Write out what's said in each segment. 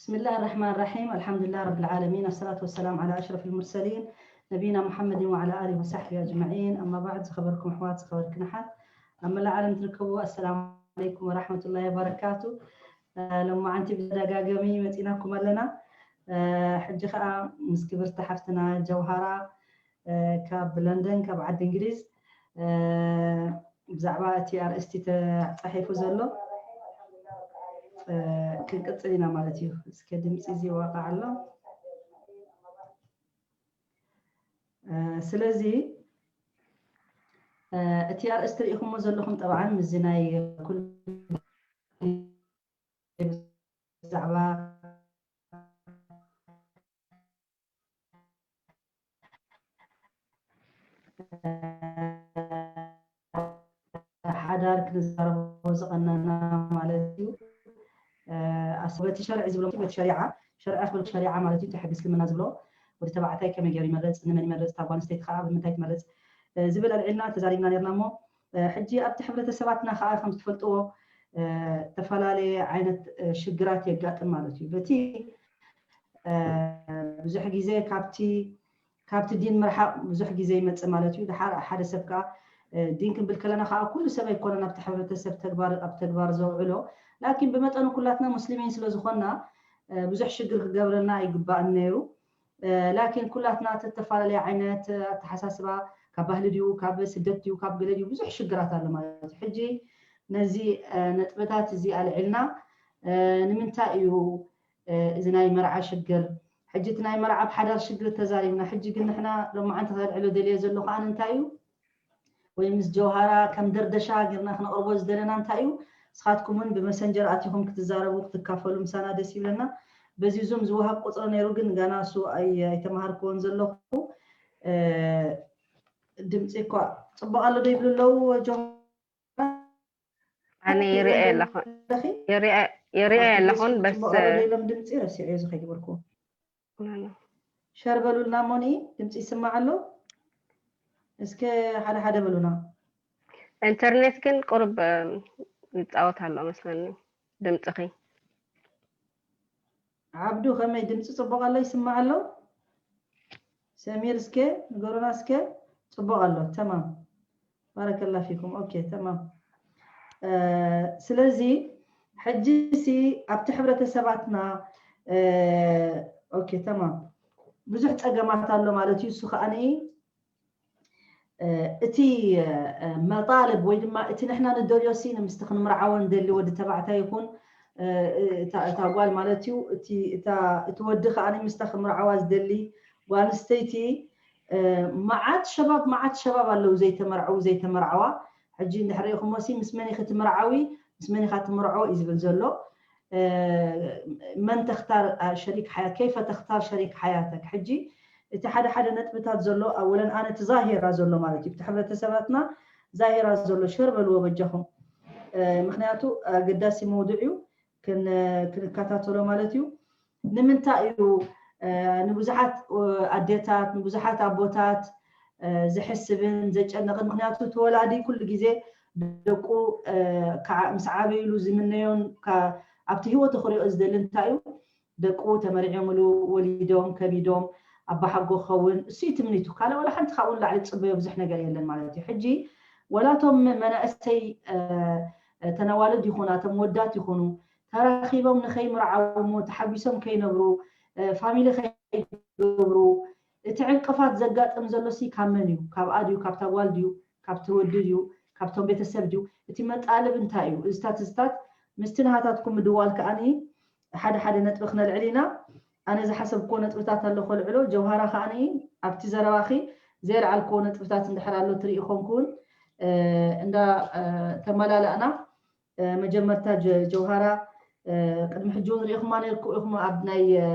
بسم الله الرحمن الرحيم. الحمد لله رب العالمين. الصلاة والسلام على أشرف المرسلين نبينا محمد وعلى آله وصحبه أجمعين. أما بعد، ዝኸበርኩም ኣሕዋት፣ ዝኸበርክን ኣሓት፣ ኣብ መላእ ዓለም ትርከቡ፣ ኣሰላሙ ዓለይኩም ወራሕመቱላሂ ወበረካቱ። እ፣ ሎማዓንቲ ብተደጋጋሚ መፂናኩም ኣለና። እ፣ ሕጂ ኸዓ ምስ ክብርቲ ሓፍትና ጀውሃራ፣ እ፣ ካብ ለንደን፣ ካብ ዓዲ እንግሊዝ፣ እ፣ ብዛዕባ እቲ ኣርእስቲ ተፃሒፉ ዘሎ፣ እ፣ ክንቅፅል ኢና ማለት እዩ። እስከ ድምፂ እዚ ይዋቃዕ ኣሎ። እ፣ ስለዚ፣ እ፣ እቲ ኣርእስቲ ርኢኹሞ ዘለኹም ጠብዓን ምስዚ ናይ ኩሉ ብዛዕባ ሓዳር ክንዛረቦ ዝቐነና ማለት እዩ። እ፣ ኣስ-፣ በቲ ሸርዒ ዝብሎ፣ በቲ ሸሪዓ፣ ሸርዒ ክብል ሸሪዓ ማለት እዩ፣ እቲ ሕጊ እስልምና ዝብሎ፣ ወዲ ተባዕታይ ከመይ ገይሩ ይመርጽ፣ ንመን ይመርጽ፣ እታ ጓል ኣንስተይቲ ከኣ ብምንታይ ትመርጽ፣ እ፣ ዝብል ኣልዒልና ተዛሪብና ነርና እሞ፣ እ፣ ሕጂ ኣብቲ ሕብረተሰባትና ከኣ ከም ትፈልጥዎ፣ እ፣ ዝተፈላለየ ዓይነት፣ እ፣ ሽግራት የጋጥም ማለት እዩ። በቲ፣ እ፣ ብዙሕ ግዜ ካብቲ፣ ካብቲ ዲን ምርሓቕ ብዙሕ ግዜ ይመጽእ ማለት እዩ። ድሓር ሓደ ሰብ ከኣ፣ እ፣ ዲን ክንብል ከለና ከኣ ኩሉ ሰብ ኣይኮነን ኣብቲ ሕብረተሰብ ተግባር፣ ኣብ ተግባር ዘውዕሎ። ላኪን ብመጠኑ ኩላትና ሙስሊሚን ስለ ዝኾንና፣ እ፣ ብዙሕ ሽግር ክገብረና ኣይግባእን ነይሩ። እ፣ ላኪን ኩላትና ተፈላለየ ዓይነት ኣተሓሳስባ፣ ካብ ባህሊ ድዩ፣ ካብ ስደት ድዩ፣ ካብ ገለ ድዩ፣ ብዙሕ ሽግራት ኣሎ ማለት እዩ። ሕጂ ነዚ፣ እ፣ ነጥብታት እዚ ኣልዒልና፣ እ፣ ንምንታይ እዩ፣ እ፣ እዚ ናይ መርዓ ሽግር፣ ሕጂ እቲ ናይ መርዓ ኣብ ሓዳር ሽግር ተዛሪብና፣ ሕጂ ግን ንሕና ሎማዓንቲ ከልዕሎ ደልየ ዘለኹ ኣነ እንታይ እዩ፣ ወይ ምስ ጀውሃራ ከም ደርደሻ ጌርና ክነቕርቦ ዝደለና እንታይ እዩ፣ ንስኻትኩም እውን ብመሰንጀር ኣቲኹም ክትዛረቡ፣ ክትካፈሉ ምሳና ደስ ይብለና። በዚ ዙም ዝወሃብ ቁጽሪ ነይሩ፣ ግን ጋና እሱ ኣይ-፣ ኣይተማሃርክዎን ዘለኹ። እ፣ ድምፂ እኳ ጽቡቕ ኣሎ ዶ ይብሉ ኣለዉ ጀውሃራ? ኣነ ይሪኦ ኣለኹ። ኣለኺ? ይሪኦ፣ ይሪኦ ኦኬ፣ ኣለኹን፣ እስኪ በስ ጽቡቕ ኣሎ ዶ ኢሎም ድምፂ ረሲዐዮ እዚ ከይገበርክዎ። ኖ፣ ኖ። ሸር በሉልና እሞኒ፣ ድምፂ ይስማዕ ኣሎ? እስከ ሓደ ሓደ በሉና። ኢንተርኔት ግን ቁሩብ፣ እ፣ ይጻወት ኣሎ መስለኒ ድምፅኺ። ዓብዱ ከመይ ድምፂ ጽቡቕ ኣሎ ይስማዕ ኣሎ? ሰሚር እስከ ንገሩና እስከ። ጽቡቕ ኣሎ። ተማም። ባረከላ ፊኩም። ኦኬ፣ ተማም። እ፣ ስለዚ ሕጂ ሲ ኣብቲ ሕብረተሰባትና፣ እ፣ ኦኬ፣ ተማም። ብዙሕ ጸገማት ኣሎ ማለት እዩ። እሱ ከኣኒ፣ እ፣ እቲ፣ እ፣ መጣልብ ወይ ድማ እቲ ንሕና ንደልዮ ሲ ንምስቲ ክንምርዓዎ ንደሊ ወዲ ተባዕታይ ይኹን፣ እ፣ እታ፣ እታ ጓል ማለት እዩ። እቲ፣ እታ፣ እቲ ወዲ ከኣ ምስታ ክምርዓዋ ዝደሊ ጓል ኣንስተይቲ፣ እ፣ መዓት ሸባብ፣ መዓት ሸባብ ኣለዉ ዘይተመርዐዉ፣ ዘይተመርዓዋ። ሕጂ እንድሕር ርኢኹሞ ሲ ምስ መን ኢኺ ትምርዓዊ፣ ምስ መን ኢኻ ትምርዖ እዩ ዝብል ዘሎ። እ፣ መን ተኽታር፣ አ፣ ሸሪክ ሓያ-፣ ከይፈ ተኽታር ሸሪክ ሓያተክ። ሕጂ እቲ ሓደ ሓደ ነጥብታት ዘሎ፣ ኣወለን ኣነ እቲ ዛሂራ ዘሎ ማለት እዩ፣ እቲ ሕብረተሰባትና ዛሂራ ዘሎ ሸር በልዎ በጃኹም። እ፣ ምኽንያቱ ኣገዳሲ መውዱዕ እዩ፣ ክን-፣ ክንከታተሎ ማለት እዩ። ንምንታይ እዩ፣ እ፣ ንብዙሓት፣ እ፣ ኣዴታት፣ ንብዙሓት ኣቦታት፣ እ፣ ዘሕስብን ዘጨንቕን? ምኽንያቱ እቲ ወላዲ ኩሉ ግዜ ደቁ፣ እ፣ ከዓ ምስ ዓበይሉ ዝምነዮን ከ-፣ ኣብቲ ህይወቱ ክሪኦ ዝደሊ እንታይ እዩ? ደቁ ተመርዕዮምሉ፣ ወሊዶም፣ ከቢዶም፣ ኣባሓጎ ክኸውን፣ እሱ እዩ ትምኒቱ። ካልእ ዋላ ሓንቲ ካብኡ ንላዕሊ ዝጽበዮ ብዙሕ ነገር የለን ማለት እዩ። ሕጂ ወላቶም መናእሰይ፣ እ፣ ተነዋልድ ይኹኑ፣ እቶም ወዳት ይኹኑ፣ ተራኺቦም ንኸይምርዓው እሞ ተሓጒሶም ከይነብሩ፣ እ፣ ፋሚሊ ከይገብሩ፣ እቲ ዕንቅፋት ዘጋጥም ዘሎ ሲ ካብ መን እዩ? ካብ ኣድዩ፣ ካብታ ጓል ድዩ? ካብቲ ወዲ ድዩ? ካብቶም ቤተሰብ ድዩ? እቲ መጣልብ እንታይ እዩ? እዚታት፣ እዚታት ምስቲ ናሃታትኩም ምድዋል ከኣኒ ሓደ ሓደ ነጥቢ ክነልዕል ኢና። ኣነ ዝሓሰብክዎ ነጥብታት ኣሎ ከልዕሎ። ጀውሃራ ከኣኒ ኣብቲ ዘረባኺ ዘየልዓልክዎ ነጥብታት እንድሕር ኣሎ ትርኢ ኮንኩውን፣ እ፣ እንዳ፣ እ፣ ተመላላእና፣ እ፣ መጀመርታ ጀ-፣ ጀውሃራ፣ እ፣ ቅድሚ ሕጂ እውን ርኢኹማ ነይርኩ ኢኹም ኣብ ናይ፣ እ፣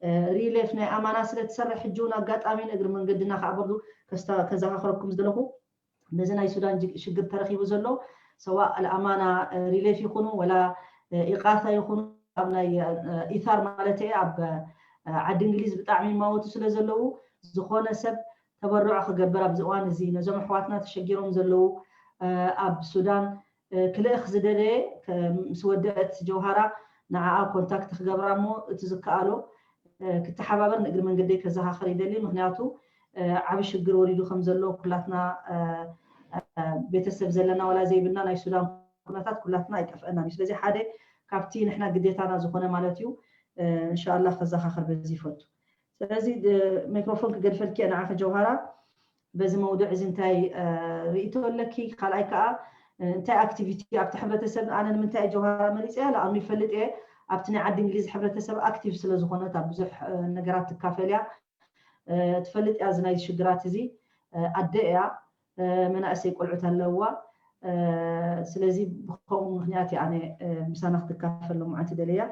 እ፣ ሪሌፍ ናይ ኣማና ስለ ትሰርሕ፣ ሕጂ እውን ኣጋጣሚ ንእግሪ መንገድና ከኣ በርዱ ከስታ-፣ ከዘኻኽረኩም ዝደለኹ፣ በዚ ናይ ሱዳን ጅግ-፣ ሽግር ተረኺቡ ዘሎ፣ ሰዋእ ኣልኣማና፣ እ፣ ሪሌፍ ይኹኑ፣ ወላ፣ እ፣ ኢቃታ ይኹኑ፣ ኣብ ናይ፣ እ፣ ኢታር ማለት እየ፣ ኣብ፣ እ፣ ዓዲ እንግሊዝ ብጣዕሚ ይማወቱ ስለ ዘለዉ፣ ዝኾነ ሰብ ተበርዖ ክገብር ኣብዚ እዋን እዚ ነዞም ኣሕዋትና ተሸጊሮም ዘለዉ፣ እ፣ ኣብ ሱዳን፣ እ፣ ክልእኽ ዝደለየ፣ ከ-፣ ምስ ወደአት ጀውሃራ ንዓኣ ኮንታክት ክገብራ እሞ እቲ ዝከኣሎ ክተሓባበር ንእግሪ መንገደይ ከዘኻኽር ይደሊ። ምክንያቱ ዓብ ሽግር ወሪዱ ከም ዘሎ ኩላትና ቤተሰብ ዘለና ዋላ ዘይብልና ናይ ሱዳን ኩነታት ኩላትና ኣይጠፍአናን እዩ። ስለዚ ሓደ ካብቲ ንሕና ግዴታና ዝኾነ ማለት እዩ እንሻላ ከዘኻኽር በዚ ይፈቱ። ስለዚ ማይክሮፎን ክገድፈልኪ ንዓኺ ጀውሃራ በዚ መውድዕ እዚ እንታይ ርእይቶ ኣለኪ? ካልኣይ ከዓ እንታይ ኣክቲቪቲ ኣብቲ ሕብረተሰብ ኣነ ንምንታይ ጀውሃራ መሪፀያ ለኣኑ ይፈልጥ እየ ኣብቲ ናይ ዓዲ እንግሊዝ ሕብረተሰብ ኣክቲቭ ስለ ዝኾነት ኣብ ብዙሕ ነገራት ትካፈል እያ ትፈልጥ እያ እዚ ናይ ሽግራት እዚ ኣደ እያ መናእሰይ ቆልዑት ኣለዋ ስለዚ ብከምኡ ምክንያት እየ ኣነ ምሳና ክትካፈል ሎምዓንቲ ደለያ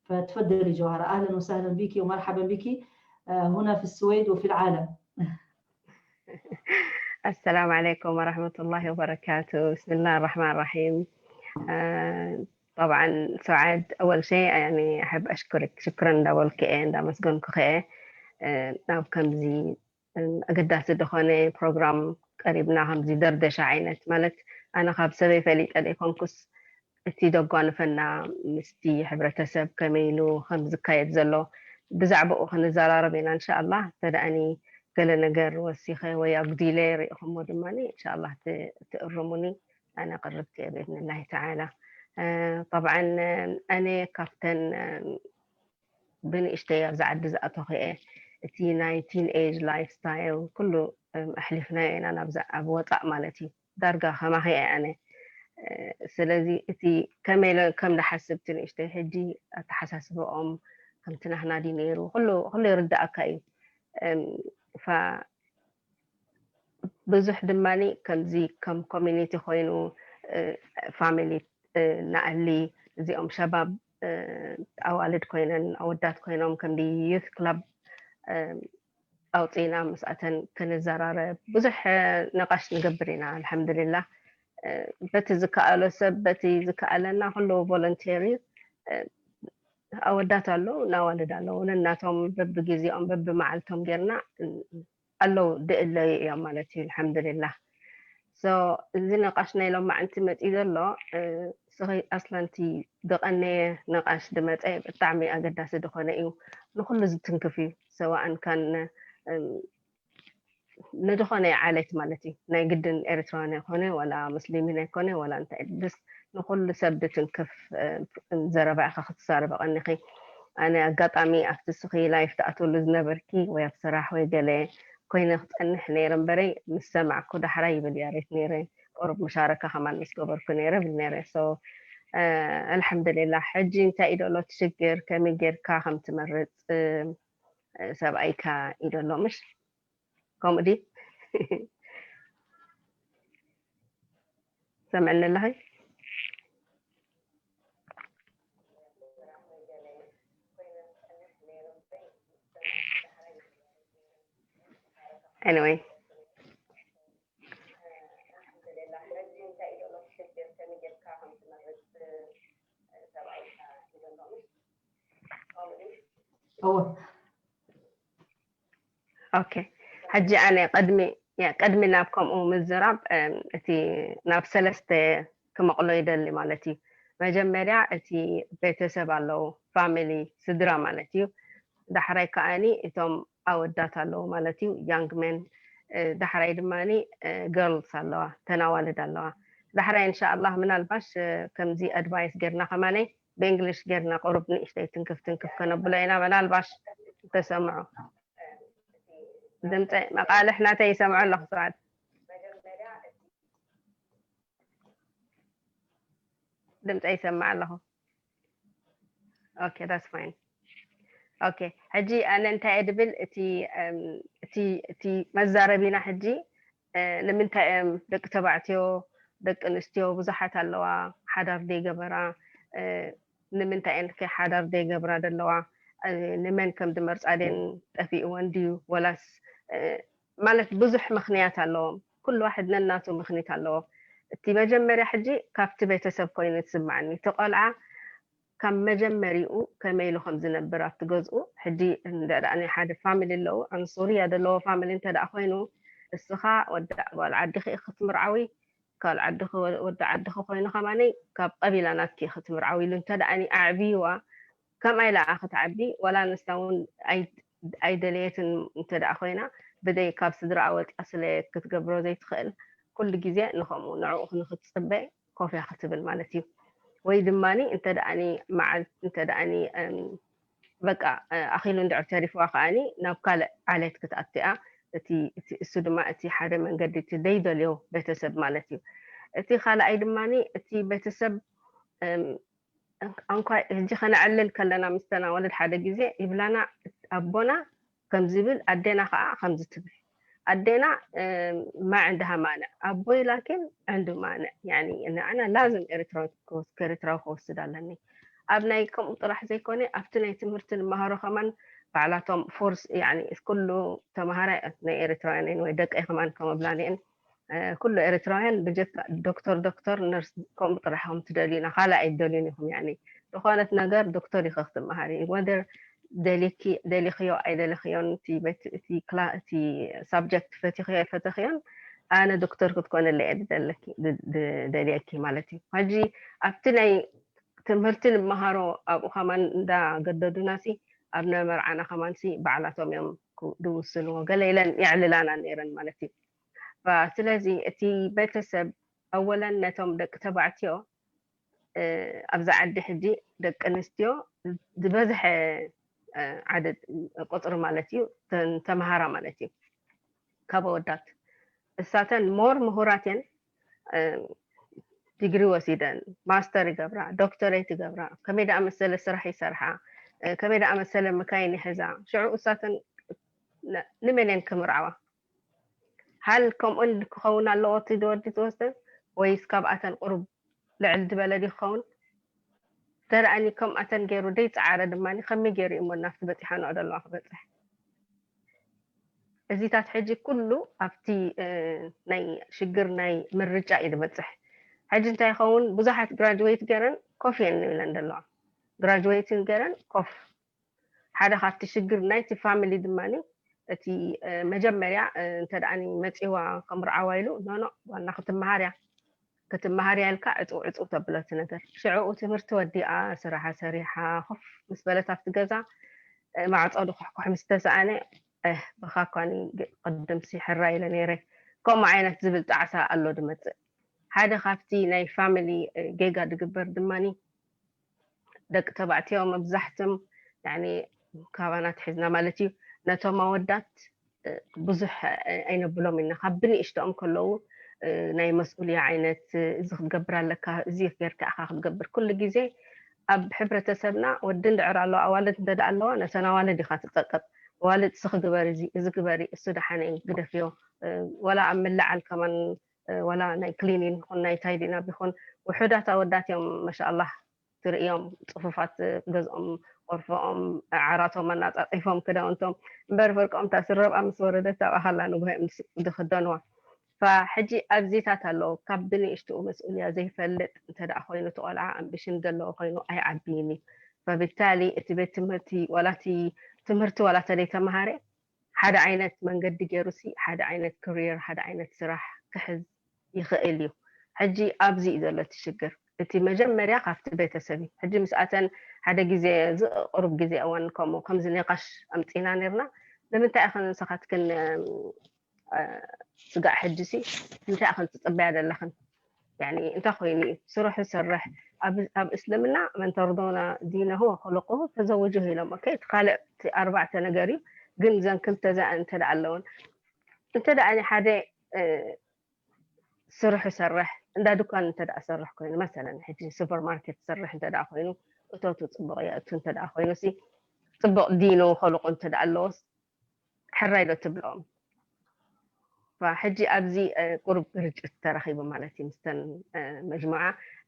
فتفضلي جوهرة أهلا وسهلا بك ومرحبا بك هنا في السويد وفي العالم السلام عليكم ورحمة الله وبركاته بسم الله الرحمن الرحيم طبعا سعاد أول شيء يعني أحب أشكرك شكرا لك إيه دا مسجون كخي ناب كمزي أقداس دخوني بروجرام قريبنا همزي دردشة عينت مالت أنا خاب سبي فلي تلي كونكس እቲ ደጓንፈና ምስቲ ሕብረተሰብ ከመይ ኢሉ ከም ዝካየድ ዘሎ ብዛዕባኡ ክንዘራረብ ኢና እንሻ ኣላህ እንተደኣኒ ገለ ነገር ወሲኸ ወይ ኣጉዲለ ርኢኹሞ ድማ እንሻ ኣላህ ትእርሙኒ ኣነ ቅርብቲ እየ ብኢዝንላሂ ተዓላ ጠብዓን ኣነ ካብተን ብንእሽተይ ኣብዚ ዓዲ ዝኣተኹ እየ እቲ ናይ ቲን ኤጅ ላይፍ ስታይል ኩሉ ኣሕሊፍናዮ ኢና ናብዚ ኣብ ወፃእ ማለት እዩ ዳርጋ ከማኺ እየ ኣነ ስለዚ እቲ ከመይ ኢለ ከም ዝሓስብ እቲ ንእሽተይ ሕጂ ኣተሓሳስበኦም ከምቲ ናህና ድዩ ነይሩ ኩሉ ይርዳእካ እዩ ብዙሕ ድማ ከምዚ ከም ኮሚኒቲ ኮይኑ ፋሚሊ ናእሊ እዚኦም ሸባብ ኣዋልድ ኮይነን ኣወዳት ኮይኖም ከም ዩት ክላብ ኣውፅኢና ምስኣተን ክንዘራረብ ብዙሕ ነቃሽ ንገብር ኢና ኣልሓምዱልላ በቲ ዝከኣሎ ሰብ በቲ ዝከኣለና ኩሉ ቮለንቴር እዩ ኣወዳት ኣለዉ ናዋልድ ኣለዉ ነናቶም በብግዜኦም በብመዓልቶም ጌርና ኣለዉ ድእለዩ እዮም ማለት እዩ ኣልሓምዱልላ እዚ ነቃሽ ናይ ሎማዓንቲ መፂ ዘሎ ስኺ ኣስላንቲ ዝቐነየ ነቃሽ ዝመፀ ብጣዕሚ ኣገዳሲ ዝኾነ እዩ ንኩሉ ዝትንክፍ እዩ ሰዋእን ካን ንዝኾነ ዓሌት ማለት እዩ ናይ ግድን ኤርትራውያን ይኮነ ወላ ሙስሊሚን ኣይኮነ ወላ እንታይ ብስ ንኩሉ ሰብ ድትንክፍ ዘረባ ኢካ ክትዛረበ ቀኒኺ ኣነ ኣጋጣሚ ኣብቲ ስኺ ላይፍ ትኣትወሉ ዝነበርኪ ወይ ኣብ ስራሕ ወይ ገለ ኮይነ ክፀንሕ ነይረ እምበረይ ምስ ሰማዕኩ ዳሕራ ይብል ያሬት ነይረ ቁሩብ መሻረካ ከማን ምስ ገበርኩ ነይረ ብል ነይረ ኣልሓምዱሊላ ሕጂ እንታይ ኢደሎ ትሽግር ከመይ ጌርካ ከም ትመርፅ ሰብኣይካ ኢደሎ ምሽ ከምኡ ድዩ ሰምዕኒ ኣለኺ anyway እወ ኦኬ ሕጂ ኣነ ቅድሚ ቅድሚ ናብ ከምኡ ምዝራብ እቲ ናብ ሰለስተ ክመቕሎ ይደሊ ማለት እዩ መጀመርያ እቲ ቤተሰብ ኣለዉ ፋሚሊ ስድራ ማለት እዩ ዳሕራይ ከዓኒ እቶም ኣወዳት ኣለዉ ማለት እዩ young men ዳሕራይ ድማ girls ኣለዋ ተናዋልድ ኣለዋ ዳሕራይ እንሻ ኣላህ ምናልባሽ ከምዚ ኣድቫይስ ጌርና ከማነይ ብእንግሊሽ ጌርና ቁሩብ ንእሽተይ ትንክፍ ትንክፍ ከነብሎ ኢና መላልባሽ ተሰምዑ ድምፀ መቃልሕ ናተይ ይሰምዑ ኣለኹ ሰዓት ድምፀ ይሰምዕ ኣለኹ okay that's fine okay ሕጂ ኣነ እንታይ እየ ድብል እቲ እቲ እቲ መዛረቢና ሕጂ ንምንታይ እዮም ደቂ ተባዕትዮ ደቂ ኣንስትዮ ብዙሓት ኣለዋ ሓዳር ዘይገበራ ንምንታይ እየን ከ ሓዳር ዘይገብራ ዘለዋ ንመን ከም ዝመርፃ ደን ጠፊእወን ድዩ ወላስ ማለት ብዙሕ ምክንያት ኣለዎም ኩሉ ዋሕድ ነናቱ ምክኒት ኣለዎ እቲ መጀመርያ ሕጂ ካብቲ ቤተሰብ ኮይኑ ትስማዓኒ እቲ ቆልዓ ካብ መጀመሪኡ ከመይ ኢሉ ከም ዝነብር ኣብቲ ገዝኡ ሕጂ እንድዕዳ ናይ ሓደ ፋሚሊ ኣለዉ ኣነ ሶርያ ዘለዎ ፋሚሊ እንተ ደኣ ኮይኑ እስኻ ወዲ ጓል ዓድኺ ኢኺ ክትምርዓዊ ጓል ዓድኺ ወዲ ዓድኺ ኮይኑ ከማነይ ካብ ቀቢላ ናትኪ ኢኺ ትምርዓዊ ኢሉ እንተ ደኣ ኣዕብይዋ ከምኣ ኢላ ክትዓቢ ዋላ ንሳ እውን ኣይደለየትን እንተ ደኣ ኮይና፣ ብደይ ካብ ስድራኣ ወፂኣ ስለ ክትገብሮ ዘይትኽእል፣ ኩሉ ግዜ ንኸምኡ ንዕኡ ንክትፅበ ኮፍ እያ ክትብል ማለት እዩ። ወይ ድማ እንተ ደኣኒ መዓልቲ እንተ ደኣኒ በቃ ኣኺሉ እንድዕር ተሪፍዋ ከዓኒ ናብ ካልእ ዓሌት ክትኣትያ እቲ እሱ ድማ እቲ ሓደ መንገዲ እቲ ደይደልዮ ቤተሰብ ማለት እዩ። እቲ ካልኣይ ድማ እቲ ቤተሰብ ኣንኳ ሕጂ ከነዕልል ከለና ምስተን ኣዋልድ ሓደ ግዜ ይብላና ኣቦና ከም ዝብል ኣዴና ከዓ ከምዚ ትብል ኣዴና ما عندها مانع ኣቦይ ላኪን عنده مانع يعني ንዓና ላዝም ኤርትራዊ ክወስድ ኣለኒ ኣብ ናይ ከምኡ ጥራሕ ዘይኮነ ኣብቲ ናይ ትምህርቲ ንመሃሮ ከማን ባዕላቶም ፎርስ يعني ኩሉ ተምሃራይ ናይ ኤርትራውያን ወይ ደቀይ ከማን ከም ኣብላኒአን ኩሉ ኤርትራውያን ብጀካ ዶክተር ዶክተር ነርስ ከምኡ ጥራሕ ከም ትደልዩና ካልእ ኣይደልዩን ኢኹም ያኒ ዝኾነት ነገር ዶክተር ኢኸ ክትመሃሪ ወደር ደሊኽዮ ኣይደለኽዮን እቲ ሳብጀክት ፈቲኽዮ ኣይፈተኽዮን ኣነ ዶክተር ክትኮነለ እየ ደልየኪ ማለት እዩ ሕጂ ኣብቲ ናይ ትምህርቲ ንመሃሮ ኣብኡ ከማን እንዳገደዱና ሲ ኣብ ናይ መርዓና ከማን ሲ ባዕላቶም እዮም ድውስንዎ ገለ ኢለን የዕልላና ነይረን ማለት እዩ ስለዚ እቲ ቤተሰብ ኣወለን ነቶም ደቂ ተባዕትዮ ኣብዚ ዓዲ ሕጂ ደቂ ኣንስትዮ ዝበዝሐ ዓደድ ቁፅሪ ማለት እዩ ተምሃራ ማለት እዩ ካብ ኣወዳት እሳተን more ምሁራት እየን ዲግሪ ወሲደን ማስተር ይገብራ ዶክተሬት ይገብራ ከመይ ደኣ መሰለ ስራሕ ይሰርሓ ከመይ ደኣ መሰለ መካይን ይሕዛ ሽዑ እሳተን ንመን እየን ክምርዓዋ ሃል ከምኡን ክኸውን ኣለዎ እቲ ወዲ ዝወስደ ወይስ ካብኣተን ቁሩብ ልዕል ዝበለ ድዩ ክኸውን ተደኣኒ ከምኣተን ገይሩ ደይፀዓረ ድማ ከመይ ገይሩ እሞ ናብቲ በፂሓ ንዕዶ ኣለዋ ክበፅሕ እዚታት ሕጂ ኩሉ ኣብቲ ናይ ሽግር ናይ ምርጫ እዩ ዝበፅሕ ሕጂ እንታይ ይኸውን ብዙሓት ግራጅዌት ገረን ኮፍ እየን ንብለን ዘለዋ ግራጅዌት ገረን ኮፍ ሓደ ካብቲ ሽግር ናይቲ ፋሚሊ ድማ እቲ መጀመርያ እንተ ደኣ መፂዋ ከምርዓዋ ኢሉ ኖኖ ዋና ክትመሃር እያ ክትመሃር እያ ኢልካ ዕፅው ዕፅው ተብሎ እቲ ነገር ሽዕኡ ትምህርቲ ወዲኣ ስራሓ ሰሪሓ ኮፍ ምስ በለት ኣብቲ ገዛ ማዕፆ ድኩሕኩሕ ምስ ተሰኣነ ብካ እኳ ቅድምሲ ሕራ ኢለ ነይረ ከምኡ ዓይነት ዝብል ጣዕሳ ኣሎ ድመፅእ ሓደ ካብቲ ናይ ፋሚሊ ጌጋ ድግበር ድማ ደቂ ተባዕትዮ መብዛሕትም ካባና ትሒዝና ማለት እዩ ነቶም ኣወዳት ብዙሕ ኣይነብሎም ኢና ካብ ብንእሽተኦም ከለዉ ናይ መስኡልያ ዓይነት እዚ ክትገብር ኣለካ እዚ ጌርካ ኢኻ ክትገብር ኩሉ ግዜ ኣብ ሕብረተሰብና ወዲ እንድዕር ኣለዋ ኣዋልድ እንተ ኣለዋ ነተን ኣዋልድ ኢኻ ትጠቀም ኣዋልድ ስኽ ግበር እዚ እዚ ግበሪ እሱ ደሓነ ግደፍዮ ወላ ኣብ ምልዓል ከማን ወላ ናይ ክሊኒን ይኹን ናይ ታይዲን ኣብ ይኹን ውሑዳት ኣወዳት እዮም መሻኣላህ ትርእዮም ፅፉፋት ገዝኦም ቆርፎኦም ዓራቶም ኣናፃፂፎም ክዳውንቶም እምበር ፍርቆም ታስረብኣ ምስ ወረደት ኣብኣ ካላ ንጉሆ እዮም ዝኽደንዋ ሕጂ ኣብዚታት ኣለዎ ካብ ብንእሽትኡ መስኡልያ ዘይፈልጥ እንተ ደኣ ኮይኑ እቲ ቆልዓ ኣምብሽን ዘለዎ ኮይኑ ኣይዓብይን እዩ ፈብታሊ እቲ ቤት ትምህርቲ ዋላ እቲ ትምህርቲ ዋላ ተደይ ተምሃረ ሓደ ዓይነት መንገዲ ገይሩ ሲ ሓደ ዓይነት ክሪር ሓደ ዓይነት ስራሕ ክሕዝ ይኽእል እዩ ሕጂ ኣብዚ እዩ ዘሎ እቲ ሽግር እቲ መጀመርያ ካብቲ ቤተሰብ እዩ ሕጂ ምስኣተን ሓደ ግዜ ዝቅሩብ ግዜ እዋን ከምኡ ከምዚ ኔቃሽ ኣምፂና ነርና ንምንታይ ኢኸን ንስኻትክን ስጋዕ ሕጂ ሲ እንታይ ኢኸን ትፅበያ ዘለኽን يعني እንታይ ኮይኑ እዩ ስርሑ ይሰርሕ ኣብ እስልምና መን ተርዶና ዲነሁ ወኹሉቁሁ ፈዘውጅሁ ኢሎም ኦኬ እቲ ካልእ ኣርባዕተ ነገር እዩ ግን ዘን ክልተ እዚኣ እንተ ኣለውን እንተ ሓደ ስርሑ ይሰርሕ እንዳ ድኳን እንተ ሰርሕ ኮይኑ መሰለን ሕጂ ሱፐርማርኬት ዝሰርሕ እንተ ኮይኑ እቶቱ ፅቡቅ የእቱ እንተ ኮይኑ ሲ ፅቡቅ ዲኑ ከልቁ እንተ ኣለዎስ ሕራይ ዶ ትብልኦም ሕጂ ኣብዚ ቁሩብ ግርጭት ተረኺቡ ማለት እዩ ምስተን መጅሙዓ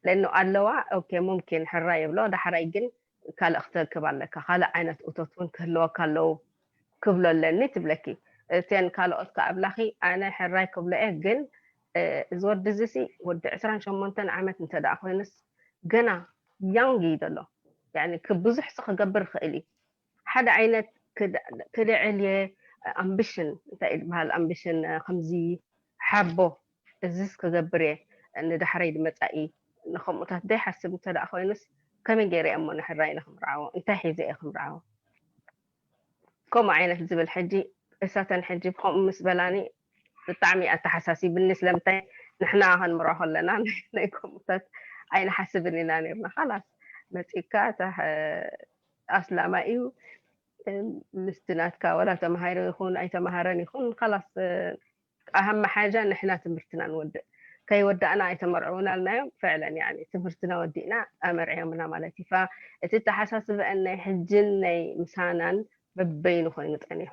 ለእኖ ኣለዋ ኦኬ ሙምኪን ሕራይ ይብሎ ዳሕራይ ግን ካልእ ክተርክብ ኣለካ ካልእ ዓይነት እቶት እውን ክህልወካ ኣለዉ ክብሎ ኣለኒ ትብለኪ እተን ካልኦት ከኣብላኺ ኣነ ሕራይ ክብሎ እየ ግን እዚ ወዲ እዚ ሲ ወዲ ዕስራን ሸሞንተን ዓመት እንተ ደኣ ኮይኑስ ገና ያንግ እዩ ዘሎ ብዙሕ ሲ ክገብር ይኽእል እዩ ሓደ ዓይነት ክልዕል እየ ኣምብሽን እንታይ እዩ ዝበሃል ኣምብሽን ከምዚ ሓቦ እዝስ ክገብር እየ ንዳሕረይ ድመፃኢ ንከምኡታት ዘይሓስብ እንተ ደኣ ኮይኑስ ከመይ ገይረ እየ እሞ ንሕራይ ኢለ ክምርዓዎ? እንታይ ሒዘ እየ ክምርዓዎ? ከምኡ ዓይነት ዝብል ሕጂ እሳተን ሕጂ ብከምኡ ምስ በላኒ ብጣዕሚ ኣተሓሳሲብኒ። ስለምንታይ ንሕና ከንምሮ ከለና ናይ ከምኡታት ኣይንሓስብን ኢና ነርና። ካላስ መፂካ ኣስላማይ እዩ ምስቲ ናትካ ወላ ተማሃይሮ ይኹን ኣይተማሃረን ይኹን ካላስ ኣሃም መሓጃ ንሕና ትምህርትና ንወድእ። ከይወዳእና ኣይተመርዕውና ኣልናዮም። ፍዕለን ያኒ ትምህርትና ወዲእና ኣመርዕዮምና ማለት እዩ። እቲ ተሓሳስበአን ናይ ሕጅን ናይ ምሳናን በበይኑ ኮይኑ ጠኒሑ።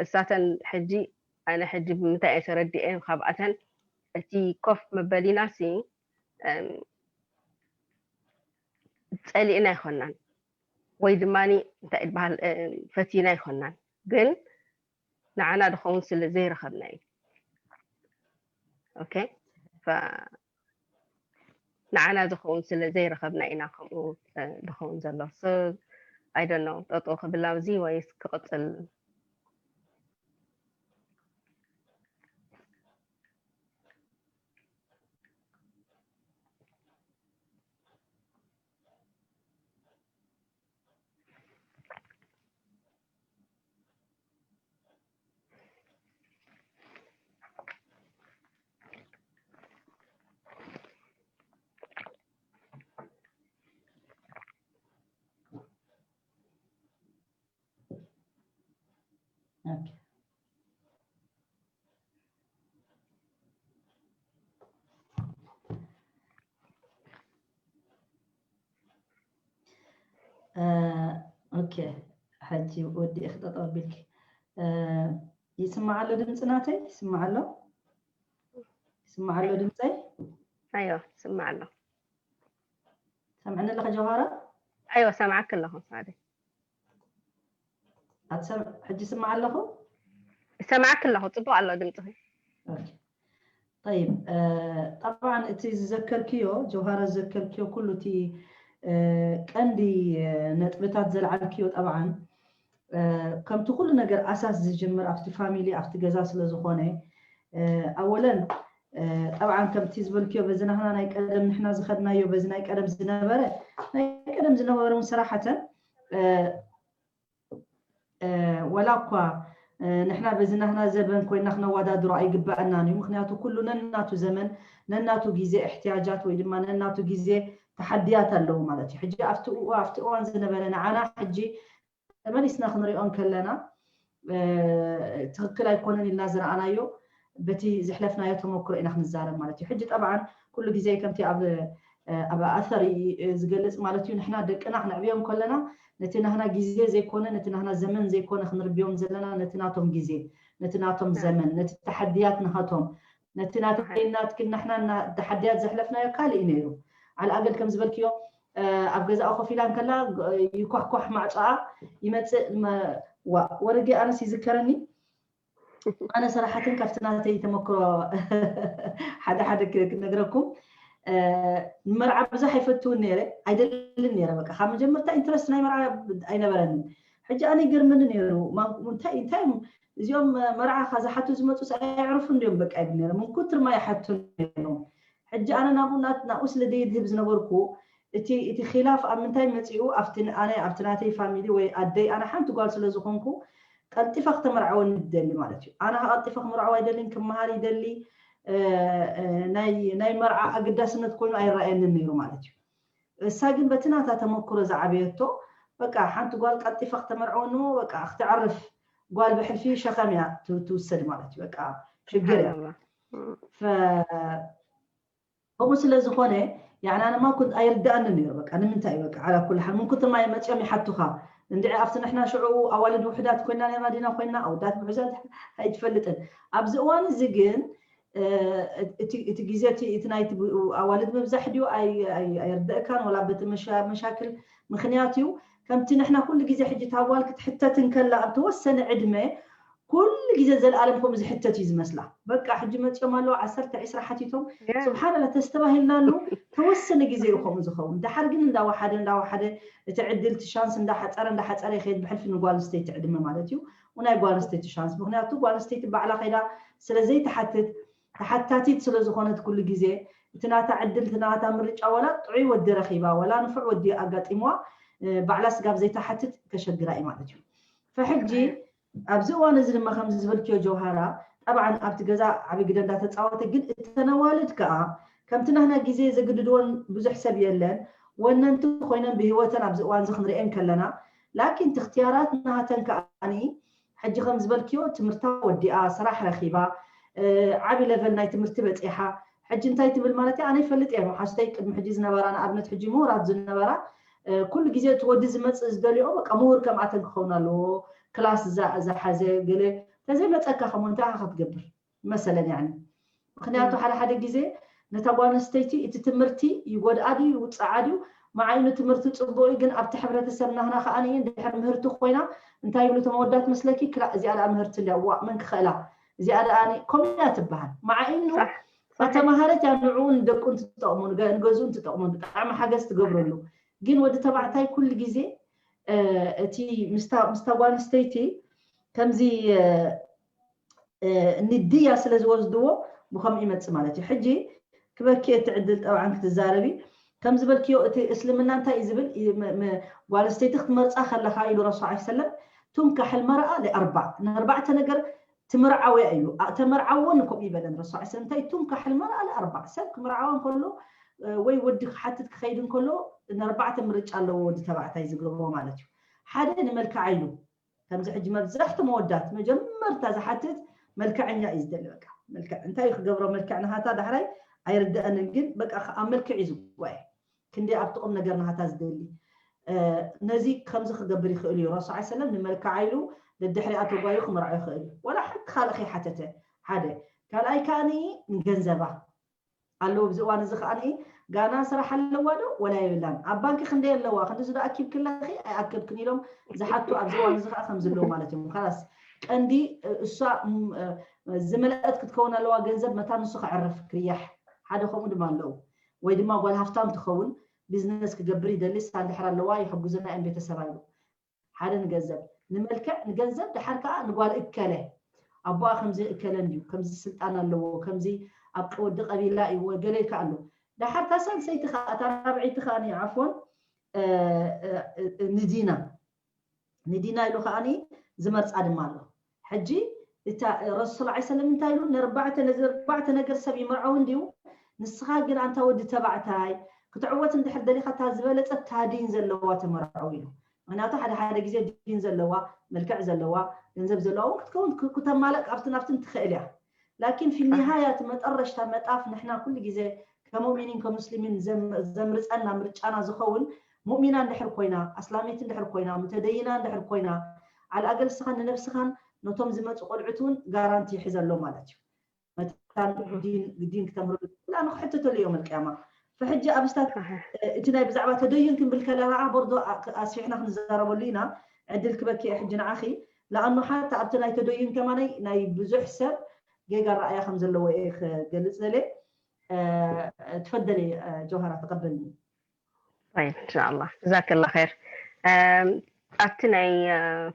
እሳተን ሕጂ ኣነ ሕጂ ብምንታይ እየ ተረዲኤን ካብኣተን እቲ ኮፍ መበሊና ሲ ጸሊእና ኣይኮናን ወይ ድማ እንታይ ይበሃል ፈቲና ኣይኮናን ግን ንዓና ዝኸውን ስለ ዘይረኸብና እዩ። ኦኬ ንዓና ዝኸውን ስለ ዘይረኸብና ኢና ከምኡ ዝኸውን ዘሎ። I don't know ጠጦ ክብል ኣብዚ ወይስ ክቕፅል? ኦኬ፣ ሕጂ ወዲእኺ ጠጠው ኣቢልኪ። ይስማዕ ኣሎ ድምፂ ናተይ? ይስማዕ ኣሎ? ይስማዕ ኣሎ ድምፀይ? ኣዮ፣ ይስማዕ ኣሎ። ሰምዕኒ ኣለኺ ጀውሃራ? ኣዮ፣ ሰምዓኪ ኣለኹ ሳዕደይ። ኣትሰም-፣ ሕጂ ይስማዕ ኣለኹ? ይሰምዓኪ ኣለኹ፣ ፅቡቕ ኣሎ ድምፅኺ። ጠይብ፣ ጠብዓን እቲ ዝዘከርክዮ ጀውሃራ ዝዘከርክዮ ኩሉ እቲ ቀንዲ ነጥብታት ዘልዓልክዮ ጠብዓን ከምቲ ኩሉ ነገር ኣሳስ ዝጅምር ኣብቲ ፋሚሊ ኣብቲ ገዛ ስለ ዝኾነ ኣወለን ጠብዓን ከምቲ ዝበልክዮ በዚ ናህና ናይ ቀደም ንሕና ዝኸድናዮ በዚ ናይ ቀደም ዝነበረ ናይ ቀደም ዝነበረ እውን ሰራሓተን ወላ እኳ ንሕና በዚ ናህና ዘበን ኮይና ክነወዳድሮ ኣይግበኣናን እዩ። ምክንያቱ ኩሉ ነናቱ ዘመን ነናቱ ግዜ እሕትያጃት ወይ ድማ ነናቱ ግዜ ተሓድያት ኣለዉ ማለት እዩ። ሕጂ ኣብቲ እዋ- ኣብቲ እዋን ዝነበረ ንዓና ሕጂ ተመሊስና ክንሪኦ እንከለና ትክክል ኣይኮነን ኢልና ዝረኣናዮ በቲ ዘሕለፍናዮ ተመክሮ ኢና ክንዛረብ ማለት እዩ። ሕጂ ጠብዓን ኩሉ ግዜ ከምቲ ኣብ ኣብ ኣሰር ዝገልፅ ማለት እዩ። ንሕና ደቅና ክነዕብዮም ከለና ነቲ ናህና ግዜ ዘይኮነ ነቲ ናህና ዘመን ዘይኮነ ክንርብዮም ዘለና ነቲ ናቶም ግዜ ነቲ ናቶም ዘመን ነቲ ተሓድያት ናሃቶም ነቲ ናተይ ናትክን ናሕና ተሓድያት ዘሕለፍናዮ ካልእ እዩ ነይሩ። ዓልኣገል ከም ዝበልክዮ ኣብ ገዛኣ ኮፍ ኢላ እንከላ ይኳሕኳሕ ማዕፆኣ ይመፅእ ዋ ወረጌ ኣነስ ይዝከረኒ ኣነ ሰራሓትን ካብቲ ናተይ ተመክሮ ሓደ ሓደ ክነግረኩም መርዓ ብዙሕ ኣይፈትውን ነይረ ኣይደልን ነይረ በቃ ካብ መጀመርታ ኢንትረስት ናይ መርዓ ኣይነበረንን ሕጂ ኣነ ይገርመኒ ነይሩ እንታይ እንታይ እዚኦም መርዓ ዝሓቱ ዝመፁ ኣየዕርፉ እንዲዮም በቃ ይብል ነይረ ምን ኩትር ማ ይሓቱ ነይሮም ሕጂ ኣነ ናብኡ ናብኡ ስለ ደይድህብ ዝነበርኩ እቲ እቲ ኺላፍ ኣብ ምንታይ መፂኡ ኣብቲ ኣነ ኣብቲ ናተይ ፋሚሊ ወይ ኣደይ ኣነ ሓንቲ ጓል ስለ ዝኾንኩ ቀልጢፈ ክተመርዓወኒ ትደሊ ማለት እዩ ኣነ ቀልጢፈ ክምርዓው ኣይደልን ክመሃር ይደሊ ናይ ናይ መርዓ ኣገዳስነት ኮይኑ ኣይረኣየንን ነይሩ ማለት እዩ እሳ ግን በቲ ናታ ተመክሮ ዝዓበየቶ በቃ ሓንቲ ጓል ቀልጢፈ ክተመርዓወኒ በቃ ክተዕርፍ ጓል ብሕልፊ ሸኸም እያ ትውሰድ ማለት እዩ በቃ ሽግር እያ ከምኡ ስለ ዝኾነ ያዕኒ ኣነ ማ ኩንት ኣይርድኣንን ነይሩ በቃ ንምንታይ በቃ ዓላ ኩሉ ሓል ምን ኩንት ማይ መፅኦም ይሓቱኻ እንድዒ ኣብቲ ንሕና ሽዑ ኣዋልድ ውሕዳት ኮይና ነርና ዲና ኮይና ኣወዳት ምሕዛት ኣይትፈልጥን ኣብዚ እዋን እዚ ግን እቲ ግዜ እቲ ናይ ኣዋልድ ምብዛሕ ድዩ ኣይርድእካን ወላ በቲ መሻክል ምክንያት እዩ ከምቲ ንሕና ኩሉ ግዜ ሕጂ ታጓል ክትሕተት እንከላ ኣብ ተወሰነ ዕድመ ኩሉ ግዜ ዘለኣለም ከምኡ ዝሕተት እዩ ዝመስላ በቃ ሕጂ መፅኦም ኣለዉ ዓሰርተ ዒስራ ሓቲቶም ስብሓንላ ተስተባሂልናሉ ተወሰነ ግዜ እዩ ከምኡ ዝኸውን ድሓር ግን እንዳወሓደ እንዳወሓደ እቲ ዕድል እቲ ሻንስ እንዳሓፀረ እንዳሓፀረ ይኸይድ ብሕልፊ ንጓል ኣንስተይቲ ዕድመ ማለት እዩ ናይ ጓል ኣንስተይቲ ሻንስ ምክንያቱ ጓል ኣንስተይቲ ባዕላ ከይዳ ስለዘይትሓትት ተሓታቲት ስለዝኾነት ኩሉ ግዜ እቲ ናታ ዕድል፣ እቲ ናታ ምርጫ፣ ዋላ ጥዑይ ወዲ ረኺባ፣ ዋላ ንፉዕ ወዲ ኣጋጢምዋ፣ እ፣ ባዕላ ስጋብ ዘይትሓትት ከሸግራ እዩ ማለት እዩ። ፈሕጂ ኣብዚ እዋን እዚ ድማ ከምዚ ዝበልክዮ ጀውሃራ፣ ጠብዓን ኣብቲ ገዛ ዓቢ ግደ እንዳተጻወተ፣ ግን እተን ኣዋልድ ከኣ ከምቲ ናህና ግዜ ዘግድድወን ብዙሕ ሰብ የለን፣ ወነንቲ ኮይነን ብህይወተን ኣብዚ እዋን እዚ ክንርእየን ከለና፣ ላኪን እቲ እክትያራት ናተን ከኣኒ ሕጂ ከም ዝበልክዮ ትምህርታ ወዲኣ፣ ስራሕ ረኺባ፣ እ፣ ዓቢ ለቨል ናይ ትምህርቲ በጺሓ፣ ሕጂ እንታይ ትብል ማለት እያ? ኣነ ይፈልጥ እየ፣ መሓዙተይ ቅድሚ ሕጂ ዝነበራ፣ ንኣብነት ሕጂ ምሁራት ዝነበራ፣ እ፣ ኩሉ ግዜ እቲ ወዲ ዝመጽእ ዝደልዮ፣ በቃ ምሁር ከምኣተን ክኸውን ኣለዎ፣ ክላስ ዝሓዘ፣ ገለ ተዘይመጸካ ከሞ እንታይ ኢኻ ክትገብር? መሰለን ያኒ። ምኽንያቱ ሓደ ሓደ ግዜ ነታ ጓል ኣንስተይቲ እቲ ትምህርቲ ይጎድኣ ድዩ ይውፅዓ ድዩ፣ መዓይኑ ትምህርቲ ጽቡቕ እዩ፣ ግን ኣብቲ ሕብረተሰብ ናህና ከኣ እንድሕር ምህርቲ ኮይና እንታይ ይብሉ እቶም ኣወዳት መስለኪ? ክላ እዚኣ ደኣ ምህርቲ እንድያ፣ ዋእ መን ክኽእላ፣ እዚኣ ደኣ ከምኡ እያ ትበሃል። መዓይኑ ተማሃረት እያ፣ ንዕኡን ንደቁን ትጠቕሙ፣ ንገዝኡን ትጠቕሙ፣ ብጣዕሚ ሓገዝ ትገብረሉ። ግን ወዲ ተባዕታይ ኩሉ ግዜ እቲ ምስታ ጓል ኣንስተይቲ ከምዚ ንድያ ስለ ዝወስድዎ ብኸምኡ ይመጽእ ማለት እዩ። ሕጂ ክበኪ እቲ ዕድል ጠብዓን ክትዛረቢ ከም ዝበልክዮ እቲ እስልምና እንታይ እዩ ዝብል ጓል ኣንስተይቲ ክትመርጻ ከለኻ ኢሉ ረሱ ዓ ሰለም ቱንካሕ ልመርኣ ለኣርባዕ ንኣርባዕተ ነገር ትምርዓወያ እዩ። ተመርዓወን ከምኡ ይበለን ረሱ ዓ ሰለም እንታይ ቱንካሕ ልመርኣ ለኣርባዕ ሰብ ክምርዓዋ እንከሎ ወይ ወዲ ክሓትት ክኸይድ እንከሎ ንኣርባዕተ ምርጫ ኣለዎ ወዲ ተባዕታይ ዝገብሮ ማለት እዩ። ሓደ ንመልክዓ ኢሉ ከምዚ ሕጂ መብዛሕትኦም ኣወዳት መጀመርታ ዝሓትት መልክዐኛ እዩ ዝደሊ። በቃ መልክዕ እንታይ እዩ ክገብሮ? መልክዕ ናሃታ ዳሕራይ ኣይርድኣንን፣ ግን በቃ ኣብ መልክዕ እዩ ዝጓየ። ክንደይ ኣብቲ ቁም ነገር ናሃታ ዝደሊ ነዚ ከምዚ ክገብር ይኽእል እዩ። ረሱል ሰለም ንመልክዓ ኢሉ ደድሕሪኣ ተጓዩ ክምርዖ ይኽእል እዩ። ወላ ሓንቲ ካልእ ከይሓተተ ሓደ ካልኣይ ከኣ ንገንዘባ ኣለዎ። ኣብዚ እዋን እዚ ከኣ ጋና ስራሕ ኣለዋ ዶ ወላ የብላን? ኣብ ባንኪ ክንደይ ኣለዋ? ክንድዚ ዶ ኣኪብክለኺ ኣይኣከብክን ኢሎም ዝሓቱ ኣብዚ እዋን እዚ ከኣ ከም ዘለዉ ማለት እዮም። ካላስ ቀንዲ እሷ ዝመልአት ክትከውን ኣለዋ ገንዘብ መታ ንሱ ከዕርፍ ክርያሕ ሓደ ከምኡ ድማ ኣለዉ። ወይ ድማ ጓል ሃፍታም ትኸውን ቢዝነስ ክገብር ይደሊ ሳንድሕር ኣለዋ ይሕጉዝና እዮም ቤተሰባ ኢሉ ሓደ ንገንዘብ ንመልክዕ ንገንዘብ ድሓር ከዓ ንጓል እከለ ኣቦኣ ከምዚ እከለ እንድዩ ከምዚ ስልጣን ኣለዎ ከምዚ ኣብ ወዲ ቀቢላ እዩ ገለ ይከኣሉ። ድሓር እታ ሳልሰይቲ ከዓ እታ ራብዐይቲ ከዓ ዓፎን ንዲና ንዲና ኢሉ ከዓ ዝመርፃ ድማ ኣሎ። ሕጂ እታ ረሱል ስ ሰለም እንታይ ኢሉ ነርባዕተ ነዚ ኣርባዕተ ነገር ሰብ ይምርዐው እንድዩ ንስኻ ግን ኣንታ ወዲ ተባዕታይ ክትዕወት እንድሕር ደሊኻ እታ ዝበለፀት እታ ዲን ዘለዋ ተመርዐው ኢሉ። ምክንያቱ ሓደ ሓደ ግዜ ዲን ዘለዋ መልክዕ ዘለዋ ገንዘብ ዘለዋ እውን ክትከውን ክተማለእ ካብቲ ናብትን ትኽእል እያ። ላኪን ፊ ኒሃያ እቲ መጠረሽታ መጣፍ ንሕና ኩሉ ግዜ ከሙእሚኒን ከሙስሊሚን ዘምርፀና ምርጫና ዝኸውን ሙእሚና እንድሕር ኮይና ኣስላሚት እንድሕር ኮይና ሙተደይና እንድሕር ኮይና ዓልኣገል ስኻን ንነብስኻን ነቶም ዝመፁ ቆልዑት እውን ጋራንቲ ይሕዘሎ ማለት እዩ። መታን ዲን ክተምህሩ ንክሕተተሉ እዮም ኣልቅያማ። ፈሕጂ ኣብስታት እቲ ናይ ብዛዕባ ተደዩን ክንብል ከለና ቦርዶ ኣስፊሕና ክንዛረበሉ ኢና። ዕድል ክበኪ ሕጂ ንዓኺ ለኣኑ ሓታ ኣብቲ ናይ ተደዩን ከማነይ ናይ ብዙሕ ሰብ ጌጋ ረኣያ ከም ዘለዎ እየ ክገልፅ ዘለ። ትፈደሊ ጀውሃራ ተቀበልኒ። طيب إن شاء الله جزاك الله خير። ኣብቲ ናይ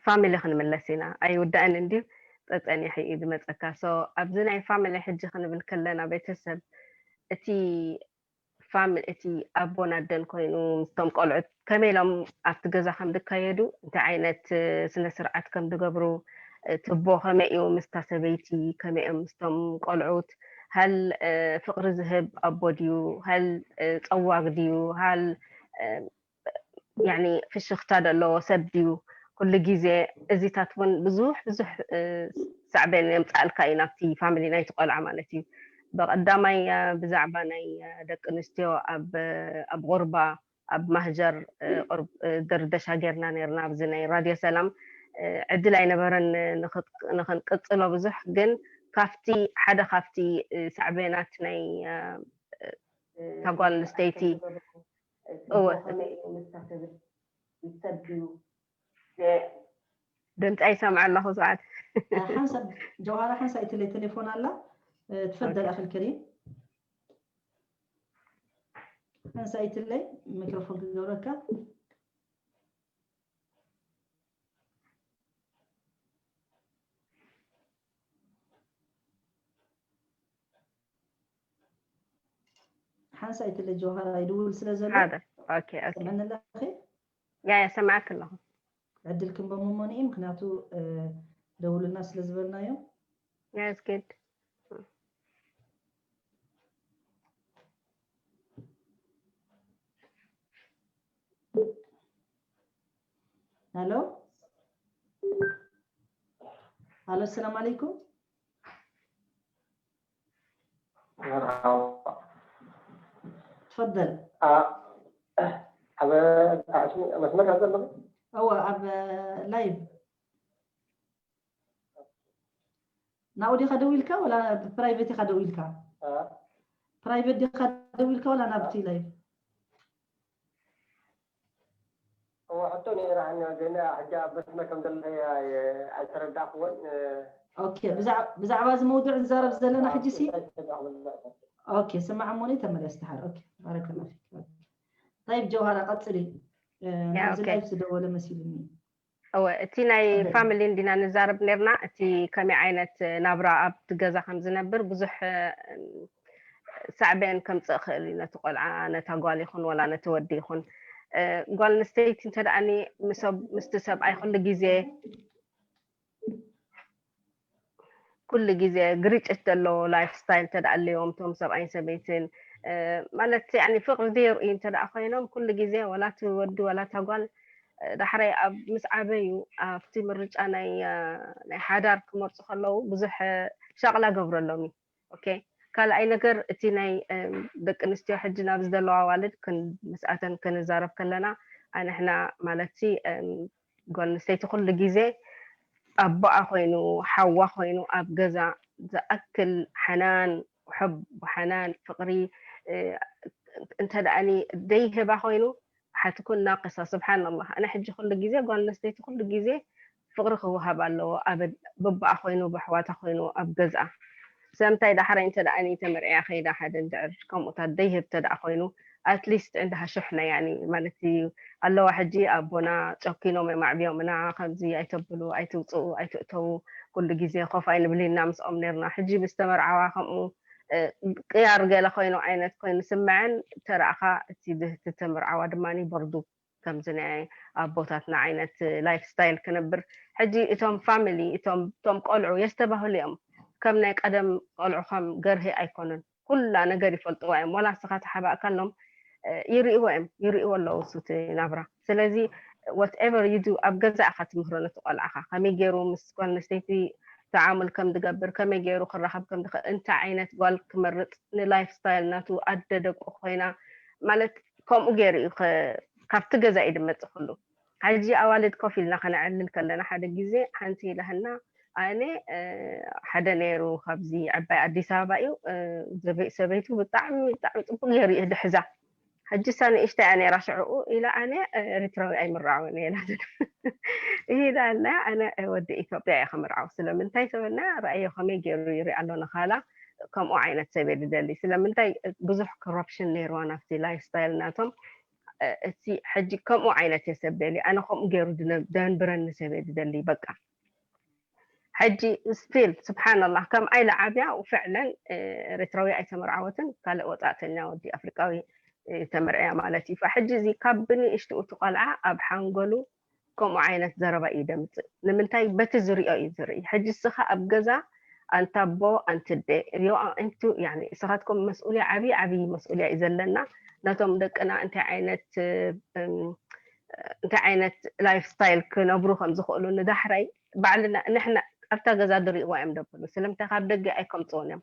ፋሚሊ ክንምለስ ኢና። ኣይውዳእን እንድዩ ፀፀኒሑ እዩ ዝመፀካ። ሶ ኣብዚ ናይ ፋሚሊ ሕጂ ክንብል ከለና ቤተሰብ እቲ ፋሚሊ እቲ ኣቦን ኣደን ኮይኑ ምስቶም ቆልዑት ከመይ ኢሎም ኣብቲ ገዛ ከም ዝካየዱ እንታይ ዓይነት ስነ ስርዓት ከም ዝገብሩ ትቦ ከመይ እዩ ምስታ ሰበይቲ ከመይ እዮም ምስቶም ቆልዑት ሃል ፍቅሪ ዝህብ ኣቦ ድዩ ሃል ፀዋግ ድዩ ሃል ያኒ ፍሽኽታ ዘለዎ ሰብ ድዩ ኩሉ ግዜ እዚታት እውን ብዙሕ ብዙሕ ሳዕቤን የምፃእልካ እዩ ናብቲ ፋሚሊ ናይቲ ቆልዓ ማለት እዩ። ብቀዳማይ ብዛዕባ ናይ ደቂ ኣንስትዮ ኣብ ቁርባ ኣብ ማህጀር ደርደሻ ጌርና ነርና ኣብዚ ናይ ራድዮ ሰላም ዕድል ኣይነበረን ንክንቅፅሎ ብዙሕ ግን ካብቲ ሓደ ካብቲ ሳዕቤናት ናይ እታ ጓል ኣንስተይቲ እወ ድምፂ ኣይሰምዐ ኣለኹ ሰዓት ሓንሳብ ጀውሃራ ሓንሳብ ኣይትለይ ቴሌፎን ኣላ ትፈደል ኣኽል ከሪም ሓንሳብ ኣይትለይ ሚክሮፎን ክገብረካ ሓንሳእ ኢትለ ጆሃር ይድውል ስለ ዘሎ حاضر. Okay, okay. ሰምዕኒ ኣለኺ? ያ ያ ሰማዕክ ኣለኹ። ዕድል ክንቦም እሞኒ እዩ፣ ምክንያቱ ደውሉልና ስለ ዝበልናዮም። Yes, good. الو الو، السلام عليكم. مرحبا. تفضل. ኣብ ኣብ ኣስሚ መስመር ከዘለኹ እወ ኣብ ላይቭ ናብኡ ዲኻ ደው ኢልካ ወላ ፕራይቬት ኢኻ ደው ኢልካ? ፕራይቬት ዲኻ ደው ኢልካ ወላ ናብቲ ላይቭ? እወ ሕቶ ነይራ፣ ግን ሕጂ ኣብ መስመር ከም ዘለኺ ኣይተረዳእክዎን። ኦኬ፣ ብዛዕባ እዚ መውዱዕ ንዛረብ ዘለና ሕጂ ሲ ኦኬ፣ ስማዕ እሞኒ ተመለስ ድሓር። ኦኬ፣ ባረከላ ፊክ። ኦኬ። طيب ጀውሃራ ቀጽሊ። ናብዚ ኦኬ። ላይቭ ዝደወለ መሲሉኒ። እወ፣ እቲ ናይ ተፈضل። ፋሚሊ እንዲና ንዛረብ ነርና፣ እቲ ከመይ ዓይነት ናብራ ኣብቲ ገዛ ከም ዝነብር ብዙሕ ሳዕቤን ከምፅእ ክእል እዩ ነቲ ቆልዓ፣ ነታ ጓል ይኹን ወላ ነቲ ወዲ ይኹን። ጓል ኣንስተይቲ እንተ ደኣኒ ምስቲ ሰብኣይ ኩሉ ግዜ ኩሉ ግዜ ግርጭት ዘለዎ ላይፍ ስታይል እንተ ደኣ ኣለዎም እቶም ሰብኣይን ሰበይትን፣ ማለት ያኒ ፍቕሪ ዘየርእዩ እንተ ደኣ ኮይኖም ኩሉ ግዜ ወላ እቲ ወዲ ወላ እታ ጓል ዳሕራይ ኣብ ምስ ዓበዩ ኣብቲ ምርጫ ናይ ናይ ሓዳር ክመርፁ ከለዉ ብዙሕ ሻቕላ ገብረሎም እዩ። ኦኬ፣ ካልኣይ ነገር እቲ ናይ ደቂ ኣንስትዮ ሕጂ ናብዚ ዘለዋ ኣዋልድ ምስኣተን ክንዛረብ ከለና ኣንሕና ማለት ጓል ኣንስተይቲ ኩሉ ግዜ ኣቦኣ ኮይኑ ሓዋ ኮይኑ ኣብ ገዛ ዝኣክል ሓናን ሕብ ሓናን ፍቕሪ እንተ ደኣኒ ደይህባ ኮይኑ ሓትኩን ናቅሳ። ስብሓንላህ ኣነ ሕጂ ኩሉ ግዜ ጓል ኣንስተይቲ ኩሉ ግዜ ፍቕሪ ክወሃብ ኣለዎ። ኣብ በቦኣ ኮይኑ ብኣሕዋታ ኮይኑ ኣብ ገዝኣ ስለምንታይ ዳሕራይ እንተ ደኣ ተመርዕያ ከይዳ ሓደ እንድዕር ከምኡታት ደይህብ እንተ ደኣ ኮይኑ ኣትሊስት ዕንዳሃ ሽሕ ናይ ያኒ ማለት እዩ ኣለዋ። ሕጂ ኣቦና ጨኪኖም እዮም ኣዕብዮምና፣ ከምዚ ኣይተብሉ፣ ኣይትውፅኡ፣ ኣይትእተዉ፣ ኩሉ ግዜ ኮፍ ኣይንብል ኢልና ምስኦም ነርና። ሕጂ ብዝተመርዓዋ ከምኡ ቅያር ገለ ኮይኑ ዓይነት ኮይኑ ስምዐን ተረእኻ እቲ ብህቲ ተመርዓዋ ድማ በርዱ ከምዚ ናይ ኣቦታትና ዓይነት ላይፍ ስታይል ክነብር። ሕጂ እቶም ፋሚሊ እቶም እቶም ቆልዑ የስተባህሉ እዮም። ከም ናይ ቀደም ቆልዑ ከም ገርሂ ኣይኮኑን። ኩላ ነገር ይፈልጥዋ እዮም። ወላ ንስኻ ተሓባእካሎም ይርእዎ እዮም፣ ይርእዎ ኣለዉ እሱቲ ናብራ። ስለዚ whatever you do ኣብ ገዛ ኢኻ ትምህሮ ነቲ ቆልዓኻ ከመይ ገይሩ ምስ ጓል ኣንስተይቲ ተዓሙል ከም ዝገብር ከመይ ገይሩ ክራኸብ ከም ዝኽእል እንታይ ዓይነት ጓል ክመርፅ ንላይፍ ስታይል ናቱ ኣደ ደቁ ኮይና ማለት ከምኡ ገይሩ እዩ ከ- ካብቲ ገዛ እዩ ዝመፅእ ኩሉ። ሕጂ ኣዋልድ ኮፍ ኢልና ከነዕልል ከለና ሓደ ግዜ ሓንቲ ኢላህና ኣነ ሓደ ነይሩ ካብዚ ዕባይ ኣዲስ ኣበባ እዩ ሰበይቱ ብጣዕሚ ብጣዕሚ ፅቡቅ ገይሩ እዩ ዝሕዛ ሕጂ እሳ ንእሽተይ እያ ነይራ ሽዕኡ ኢላ ኣነ ኤርትራዊ ኣይምርዓውን እየ ኢላ ኢላ ኣነ ወዲ ኢትዮጵያ እየ ክምርዓው ስለምንታይ ተበልና ረኣዮ ከመይ ገይሩ ይርኢ ኣሎ ንኻላ ከምኡ ዓይነት ሰብ እየ ዝደሊ ስለምንታይ ብዙሕ ኮረፕሽን ነይርዋ ናብቲ ላይፍ ስታይል ናቶም እቲ ሕጂ ከምኡ ዓይነት እየ ሰብ ደሊ ኣነ ከምኡ ገይሩ ደንብረኒ ሰብ እየ ዝደሊ በቃ ሕጂ ስቲል ስብሓንላህ ከም ኣይለ ዓብያ ፍዕለን ኤርትራዊ ኣይተመርዓወትን ካልእ ወፃእተኛ ወዲ ኣፍሪቃዊ ተመርዕያ ማለት እዩ ሕጂ እዚ ካብ ብንእሽትኡ እቲ ቆልዓ ኣብ ሓንጎሉ ከምኡ ዓይነት ዘረባ እዩ ደምፅእ ንምንታይ በቲ ዝሪኦ እዩ ዝርኢ ሕጂ እስኻ ኣብ ገዛ ኣንታቦ ኣንትደ ሪኦ ኣንቱ እስኻትኩም መስኡልያ ዓብዪ ዓብዪ መስኡልያ እዩ ዘለና ነቶም ደቅና እንታይ ዓይነት እንታይ ዓይነት ላይፍ ስታይል ክነብሩ ከም ዝኽእሉ ንዳሕራይ ባዕልና ንሕና ኣብታ ገዛ ዝርእይዋ እዮም ደብሉ ስለምንታይ ካብ ደገ ኣይከምፅዎን እዮም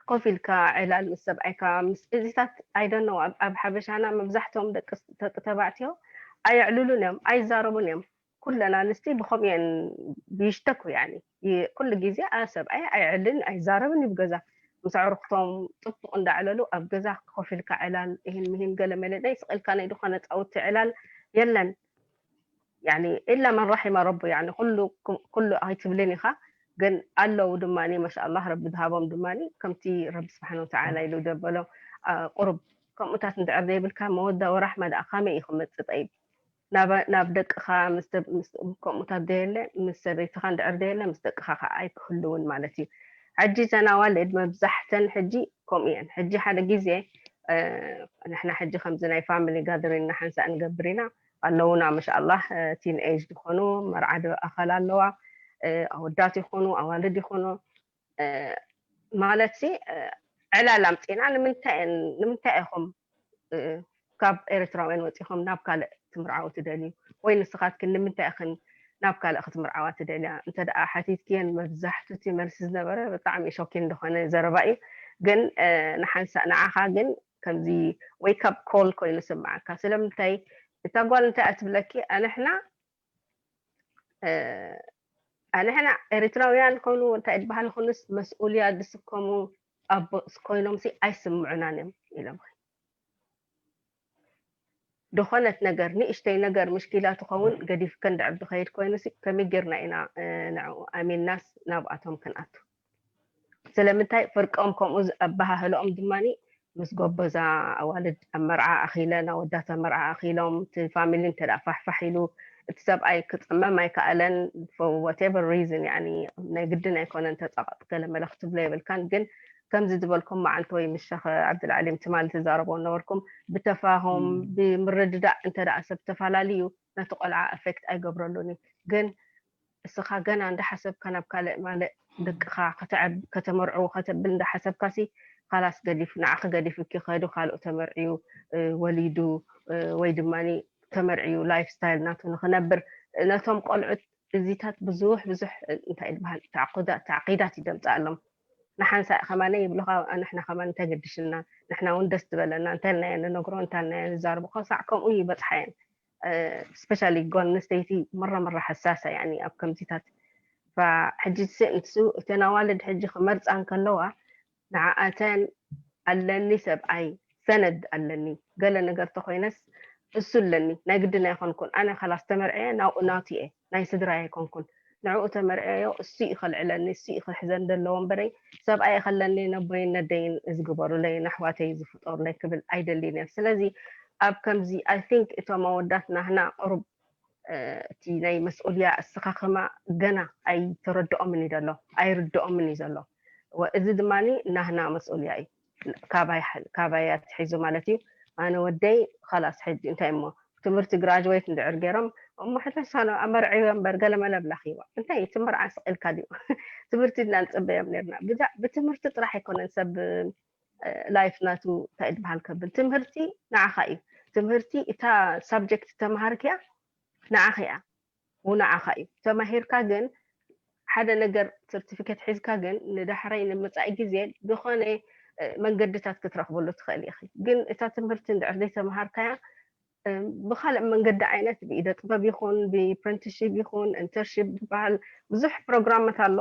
ኮፍ ኢልካ ዕላል ምስ ሰብኣይካ ምስ እዚታት ኣይደነው ኣብ ሓበሻና መብዛሕትኦም ደቂ ተባዕትዮ ኣየዕልሉን እዮም ኣይዛረቡን እዮም ኩለን ኣንስቲ ብኸምኡ እየን ይሽተኩ ያኒ ኩሉ ግዜ ሰብኣይ ኣይዕልን ኣይዛረብን እዩ ገዛ ምስ ኣዕሩኽቶም ጥጡቕ እንዳዕለሉ ኣብ ገዛ ኮፍ ኢልካ ዕላል ይህን ምሂን ገለ መለ ናይ ስቕ ኢልካ ናይ ዝኾነ ፃውቲ ዕላል የለን ያኒ ኢላ መን ራሒመ ረቡ ያኒ ኩሉ ኩሉ ኣይትብልን ኢኻ ግን ኣለዉ ድማ ማሻ ኣላህ ረቢ ዝሃቦም ድማ ከምቲ ረቢ ስብሓን ወተዓላ ኢሉ ዘበሎ ቁሩብ ከምኡታት እንድዕር ዘይብልካ መወዳ ወራሕማ ደኣ ካመይ እዩ ክመፅእ ጠይብ ናብ ደቅኻ ከምኡታት ደየለ ምስ ሰበይትኻ እንድዕር ደየለ ምስ ደቅኻ ከዓ ኣይክህልውን ማለት እዩ ሕጂ እተን ኣዋልድ መብዛሕተን ሕጂ ከምኡ እየን። ሕጂ ሓደ ግዜ ንሕና ሕጂ ከምዚ ናይ ፋሚሊ ጋደሪንግ ንሓንሳእ ንገብር ኢና ኣለውና። ማሻኣላህ ቲን ኤጅ ዝኾኑ መርዓ ኣኸል ኣለዋ፣ ኣወዳት ይኾኑ ኣዋልድ ይኾኑ ማለት ሲ ዕላል ኣምፂና ንምንታይ ኢኹም ካብ ኤርትራውያን ወፂኹም ናብ ካልእ ትምርዓው ትደልዩ? ወይ ንስኻትክን ንምንታይ ኢኽን ናብ ካልእ ክትምርዓዋ ትደልያ? እንተ ደኣ ሓቲትክየን መብዛሕቱ እቲ መልሲ ዝነበረ ብጣዕሚ ሾኪን ዝኾነ ዘረባ እዩ። ግን ንሓንሳእ ንዓኻ ግን ከምዚ ዌክ ኣፕ ኮል ኮይኑ ስምዓካ። ስለምንታይ እታ ጓል እንታይ እያ ትብለኪ? ኣንሕና ኣንሕና ኤርትራውያን ኮኑ እንታይ ዝበሃል ኮኑስ መስኡልያ ዝስከሙ ኣቦ ኮይኖም ሲ ኣይስምዑናን እዮም ኢሎም። ድኾነት ነገር ንእሽተይ ነገር ምሽኪላ ትኸውን ገዲፍከ እንድዕብ ዝኸይድ ኮይኑ ሲ ከመይ ጌርና ኢና ንዕኡ ኣሚንናስ ናብኣቶም ክንኣቱ? ስለምንታይ ፍርቆም ከምኡ ኣበሃህልኦም ድማ ምስ ጎበዛ ኣዋልድ ኣብ መርዓ ኣኺለን ኣወዳት ኣብ መርዓ ኣኺሎም እቲ ፋሚሊ እንተ ፋሕፋሕ ኢሉ እቲ ሰብኣይ ክፅመም ኣይከኣለን for whatever reason ናይ ግድን ኣይኮነን ተፃቐጥ ገለ መለ ክትብሎ የብልካን ግን ከምዚ ዝበልኩም መዓልቲ ወይ ምሸኸ ዓብድልዓሊም ትማሊ ትዛረቦ ነበርኩም ብተፋሆም ብምርድዳእ እንተ ደኣ ሰብ ተፈላለዩ ነቲ ቆልዓ ኣፌክት ኣይገብረሉን እዩ ግን እስኻ ገና እንዳሓሰብካ ናብ ካልእ ማለእ ደቅኻ ከተዕብ ከተመርዕው ከተብል እንዳሓሰብካ ሲ ካላስ ገዲፍ ንዓኺ ገዲፉኪ ከዱ ካልኡ ተመርዕዩ ወሊዱ ወይ ድማ ተመርዕዩ ላይፍ ስታይል ናቱ ንክነብር ነቶም ቆልዑት እዚታት ብዙሕ ብዙሕ እንታይ ዝበሃል ታዕቂዳት ይደምፅኣሎም ንሓንሳእ ከማነ ይብሉኻ ንሕና ከማን እንታይ ገድሽና ንሕና እውን ደስ ዝበለና እንተልናዮ ንነግሮ እንታልናዮ ንዛርቦ ከሳዕ ከምኡ ይበፅሓየን ስፔሻሊ ጓል ኣንስተይቲ መራ መራ ሓሳሳ ያኒ ኣብ ከምዚታት ሕጂ ንሱ እተን ኣዋልድ ሕጂ ክመርፃ እንከለዋ ንዓኣተን ኣለኒ ሰብኣይ ሰነድ ኣለኒ ገለ ነገር ተኮይነስ እሱ ኣለኒ ናይ ግድን ኣይኮንኩን ኣነ ካላስ ተመርዕየ ናብኡ ናቱ እየ ናይ ስድራ ኣይኮንኩን ንዕኡ ተመርዕዮ እሱ እዩ ከልዕለኒ እሱ እዩ ክሕዘን ዘለዎ እምበረይ ሰብኣይ ከለኒ ነቦይን ነደይን ዝግበሩለይ ንኣሕዋተይ ዝፍጠሩለይ ክብል ኣይደልን እየ ስለዚ ኣብ ከምዚ I think እቶም ኣወዳት ናህና ቅሩብ እቲ ናይ መስኡልያ ኣሰኻኽማ ገና ኣይተረድኦምን እዩ ዘሎ ኣይርድኦምን እዩ ዘሎ እዚ ድማ ናህና መስኡልያ እዩ ካባይ ኣትሒዙ ማለት እዩ ኣነ ወደይ ላስ ሕጂ እንታይ እሞ ትምህርቲ ግራጅዌት እንድዕር ገይሮም እሞ ሕተሳኖ ኣመርዕዮ እምበር ገለመለ ብላኪዋ እንታይ ትምርዓ ስቕ ኢልካ ድዩ ትምህርቲ ድና ንፅበዮም ነርና ብትምህርቲ ጥራሕ ኣይኮነን ሰብ ላይፍ ናቱ እንታይ ዝበሃል ከብል ትምህርቲ ንዓኻ እዩ ትምህርቲ እታ ሳብጀክት ተምሃርክያ ንዓኻ እያ ንዓኻ እዩ ተማሂርካ ግን ሓደ ነገር ሰርቲፊኬት ሒዝካ ግን ንዳሕረይ ንምፃኢ ግዜ ዝኾነ መንገድታት ክትረኽበሉ ትኽእል ኢኺ ግን እታ ትምህርቲ እንድዕር ዘይተምሃርካያ ብካልእ መንገዲ ዓይነት ብኢደ ጥበብ ይኹን ብፕረንቲሽፕ ይኹን ኢንተርንሽፕ ዝበሃል ብዙሕ ፕሮግራማት ኣሎ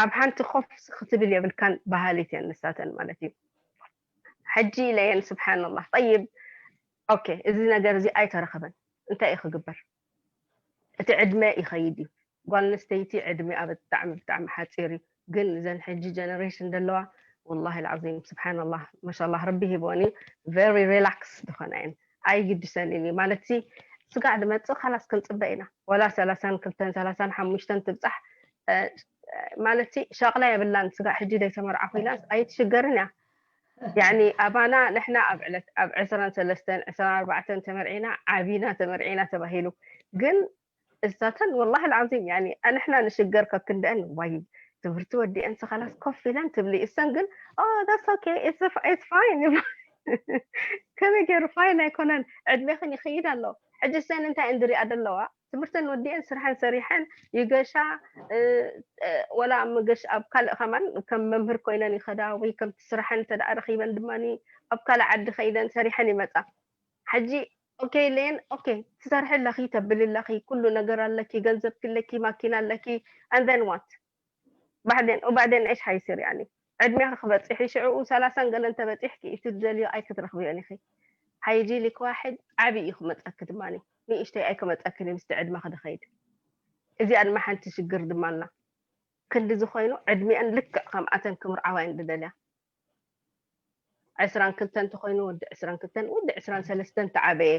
ኣብ ሓንቲ ኮፍ ክትብል የብልካን በሃሊት እየን ንሳተን ማለት እዩ ሕጂ ኢለየን ስብሓንላህ ጠይብ ኦኬ እዚ ነገር እዚ ኣይተረኸበን እንታይ እዩ ክግበር እቲ ዕድመ ይኸይድ እዩ ጓል ኣንስተይቲ ዕድሚኣ ብጣዕሚ ብጣዕሚ ሓፂር እዩ ግን እዘን ሕጂ ጀነሬሽን ዘለዋ ወላሂ ልዓዚም ስብሓንላህ ማሻላህ ረቢ ሂቦኒ ቨሪ ሪላክስ ዝኾና እየን ኣይግድሰንን እዩ ማለት ሲ ስጋዕ ዝመፅእ ካላስ ክንፅበ ኢና ዋላ ሰላሳን ክልተን ሰላሳን ሓሙሽተን ትብፃሕ ማለት ሲ ሻቕላ የብላን ስጋዕ ሕጂ ዘይተመርዓኹ ኢላ ኣይትሽገርን እያ ያኒ ኣባና ንሕና ኣብ ዕለት ኣብ ዕስራን ሰለስተን ዕስራን ኣርባዕተን ተመርዒና ዓቢና ተመርዒና ተባሂሉ ግን እሳተን ወላሂ ልዓዚም ያኒ ኣንሕና ንሽገር ከክንደአን ዋይ ትምህርቲ ወዲአን ስኻላስ ኮፍ ኢለን ትብሊ እሰን ግን that's okay it's fine ከመይ ገይሩ ፋይን ኣይኮነን ዕድሜኽን ይኸይድ ኣሎ ሕጂ ሰን እንታይ እንድሪኣ ዘለዋ ትምህርተን ወዲአን ስርሐን ሰሪሐን ይገሻ ወላ ምገሽ ኣብ ካልእ ከማን ከም መምህር ኮይነን ይኸዳ ወይ ከምቲ ስራሐን እንተ ረኺበን ድማ ኣብ ካልእ ዓዲ ከይደን ሰሪሐን ይመፃ ሕጂ ኦኬ ሌን ኦኬ ትሰርሒ ኣለኺ ተብሊ ኣለኺ ኩሉ ነገር ኣለኪ ገንዘብ ክለኪ ማኪና ኣለኪ and then what بعدين وبعدين ايش حيصير يعني ዕድሜኺ ክበፅሕ እዩ ሽዕኡ ሰላሳን ገለ እንተበፂሕኪ እቲ ትደልዮ ኣይክትረኽብዮን ኢኺ ሓይጂ ሊክ ዋሕድ ዓብዪ እዩ ክመፀኪ ድማ ንእሽተይ ኣይክመፀክን እዩ ምስቲ ዕድመኺ ድኸይድ እዚኣ ድማ ሓንቲ ሽግር ድማ ኣላ ክንዲ ዝኾይኑ ዕድሚአን ልክዕ ከምኣተን ክምርዓዋ እየን ድደልያ ዕስራን ክልተን ተኮይኑ ወዲ ዕስራን ክልተን ወዲ ዕስራን ሰለስተን ተዓበየ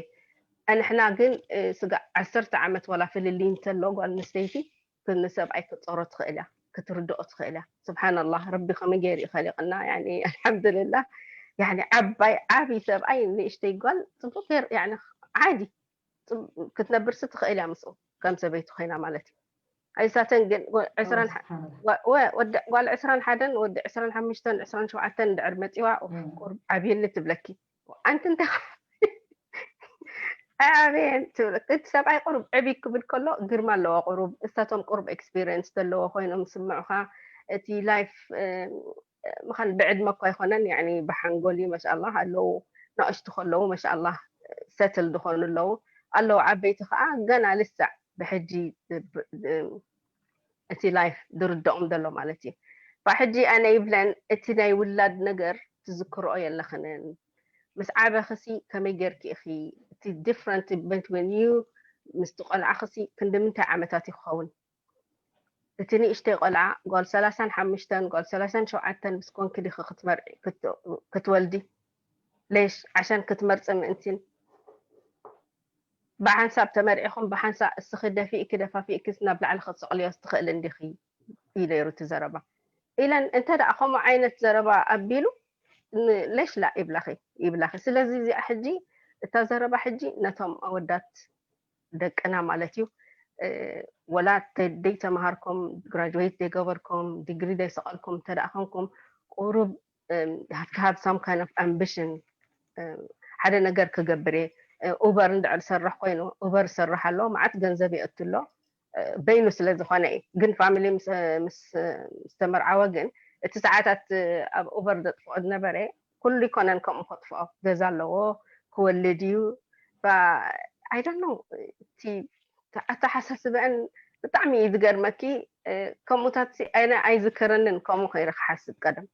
ኣንሕና ግን ስጋ ዓሰርተ ዓመት ዋላ ፍልልይ እንተሎ ጓል ኣንስተይቲ ንሰብኣይ ክትፀሮ ትኽእል እያ ክትርድኦ ትኽእል እያ። ስብሓንላህ፣ ረቢ ከመይ ገይሩ ይኸሊቕና። ያኒ ኣልሓምዱልላህ። ያኒ ዓባይ ዓብይ ሰብኣይ ንእሽተይ ጓል ጽቡቅ ገይሩ፣ ያኒ ዓዲ ክትነብርሲ ትኽእል እያ ምስኡ፣ ከም ሰበይቲ ኮይና ማለት እዩ። ኣይሳተን ግን ዕስራን ወዲ ጓል ዕስራን ሓደን ወዲ ዕስራን ሓሙሽተን ዕስራን ሸውዓተን ድዕር መፂዋ ቁርብ ዓብየኒ ትብለኪ። ኣንቲ እንታይ ኣበየን ትብል እቲ ሰብኣይ ቁሩብ ዕብይ ክብል ከሎ ግርማ ኣለዎ። ቁሩብ እሳቶም ቁሩብ ኤክስፒሪየንስ ዘለዎ ኮይኖም ስምዑኻ። እቲ ላይፍ ምኻን ብዕድመ እኳ ኣይኮነን፣ ያኒ ብሓንጎል እዩ። መሻላ ኣለዉ፣ ናእሽቱ ከለዉ መሻላ ሰትል ዝኾኑ ኣለዉ። ኣለዉ ዓበይቲ ከዓ ገና ልሳዕ ብሕጂ እቲ ላይፍ ዝርድኦም ዘሎ ማለት እዩ። ሕጂ ኣነ ይብለን እቲ ናይ ውላድ ነገር ትዝክርኦ የለኽንን። ምስ ዓበኽሲ ከመይ ጌርኪ ኢኺ እቲ ዲፍረንት ቤትዊን ዩ ምስቲ ቆልዓኽሲ ክንዲ ምንታይ ዓመታት ይኸውን? እቲ ንእሽተይ ቆልዓ ጓል ሰላሳን ሓሙሽተን ጓል ሰላሳን ሸውዓተን ምስ ኮንኪ ዲኺ ክትመርዒ ክትወልዲ? ሌሽ ዓሻን ክትመርፂ ምእንቲን ብሓንሳብ ተመርዒኹም ብሓንሳብ እስኺ ደፊእኪ ደፋፊእኪስ ናብ ላዕሊ ክትሰቕልዮ ትኽእል እንዲኺ እዩ ነይሩ እቲ ዘረባ ኢለን። እንተ ደኣ ከምኡ ዓይነት ዘረባ ኣቢሉ ሌሽ ላ ይብላኺ ይብላኺ። ስለዚ እዚኣ ሕጂ እታ ዘረባ ሕጂ ነቶም ኣወዳት ደቅና ማለት እዩ ወላ ደይተምሃርኩም ግራጅዌት ደይገበርኩም ዲግሪ ደይሰቐልኩም እንተ ደኣ ኮንኩም ቁሩብ have to have some kind of ambition ሓደ ነገር ክገብር እየ። ኡበር እንድዕር ዝሰርሕ ኮይኑ ኡበር ዝሰርሕ ኣሎ፣ መዓት ገንዘብ የእቱ ኣሎ በይኑ ስለ ዝኾነ እዩ። ግን ፋሚሊ ምስ ተመርዓወ ግን እቲ ሰዓታት ኣብ ኡበር ዘጥፍኦ ዝነበረ ኩሉ ይኮነን ከምኡ ከጥፍኦ። ገዛ ኣለዎ፣ ክወልድ እዩ። I don't know፣ እቲ ኣተሓሳስበአን ብጣዕሚ እዩ ዝገርመኪ። ከምኡታት ኣነ ኣይዝከረንን ከምኡ ከይረ ክሓስብ ቀደም።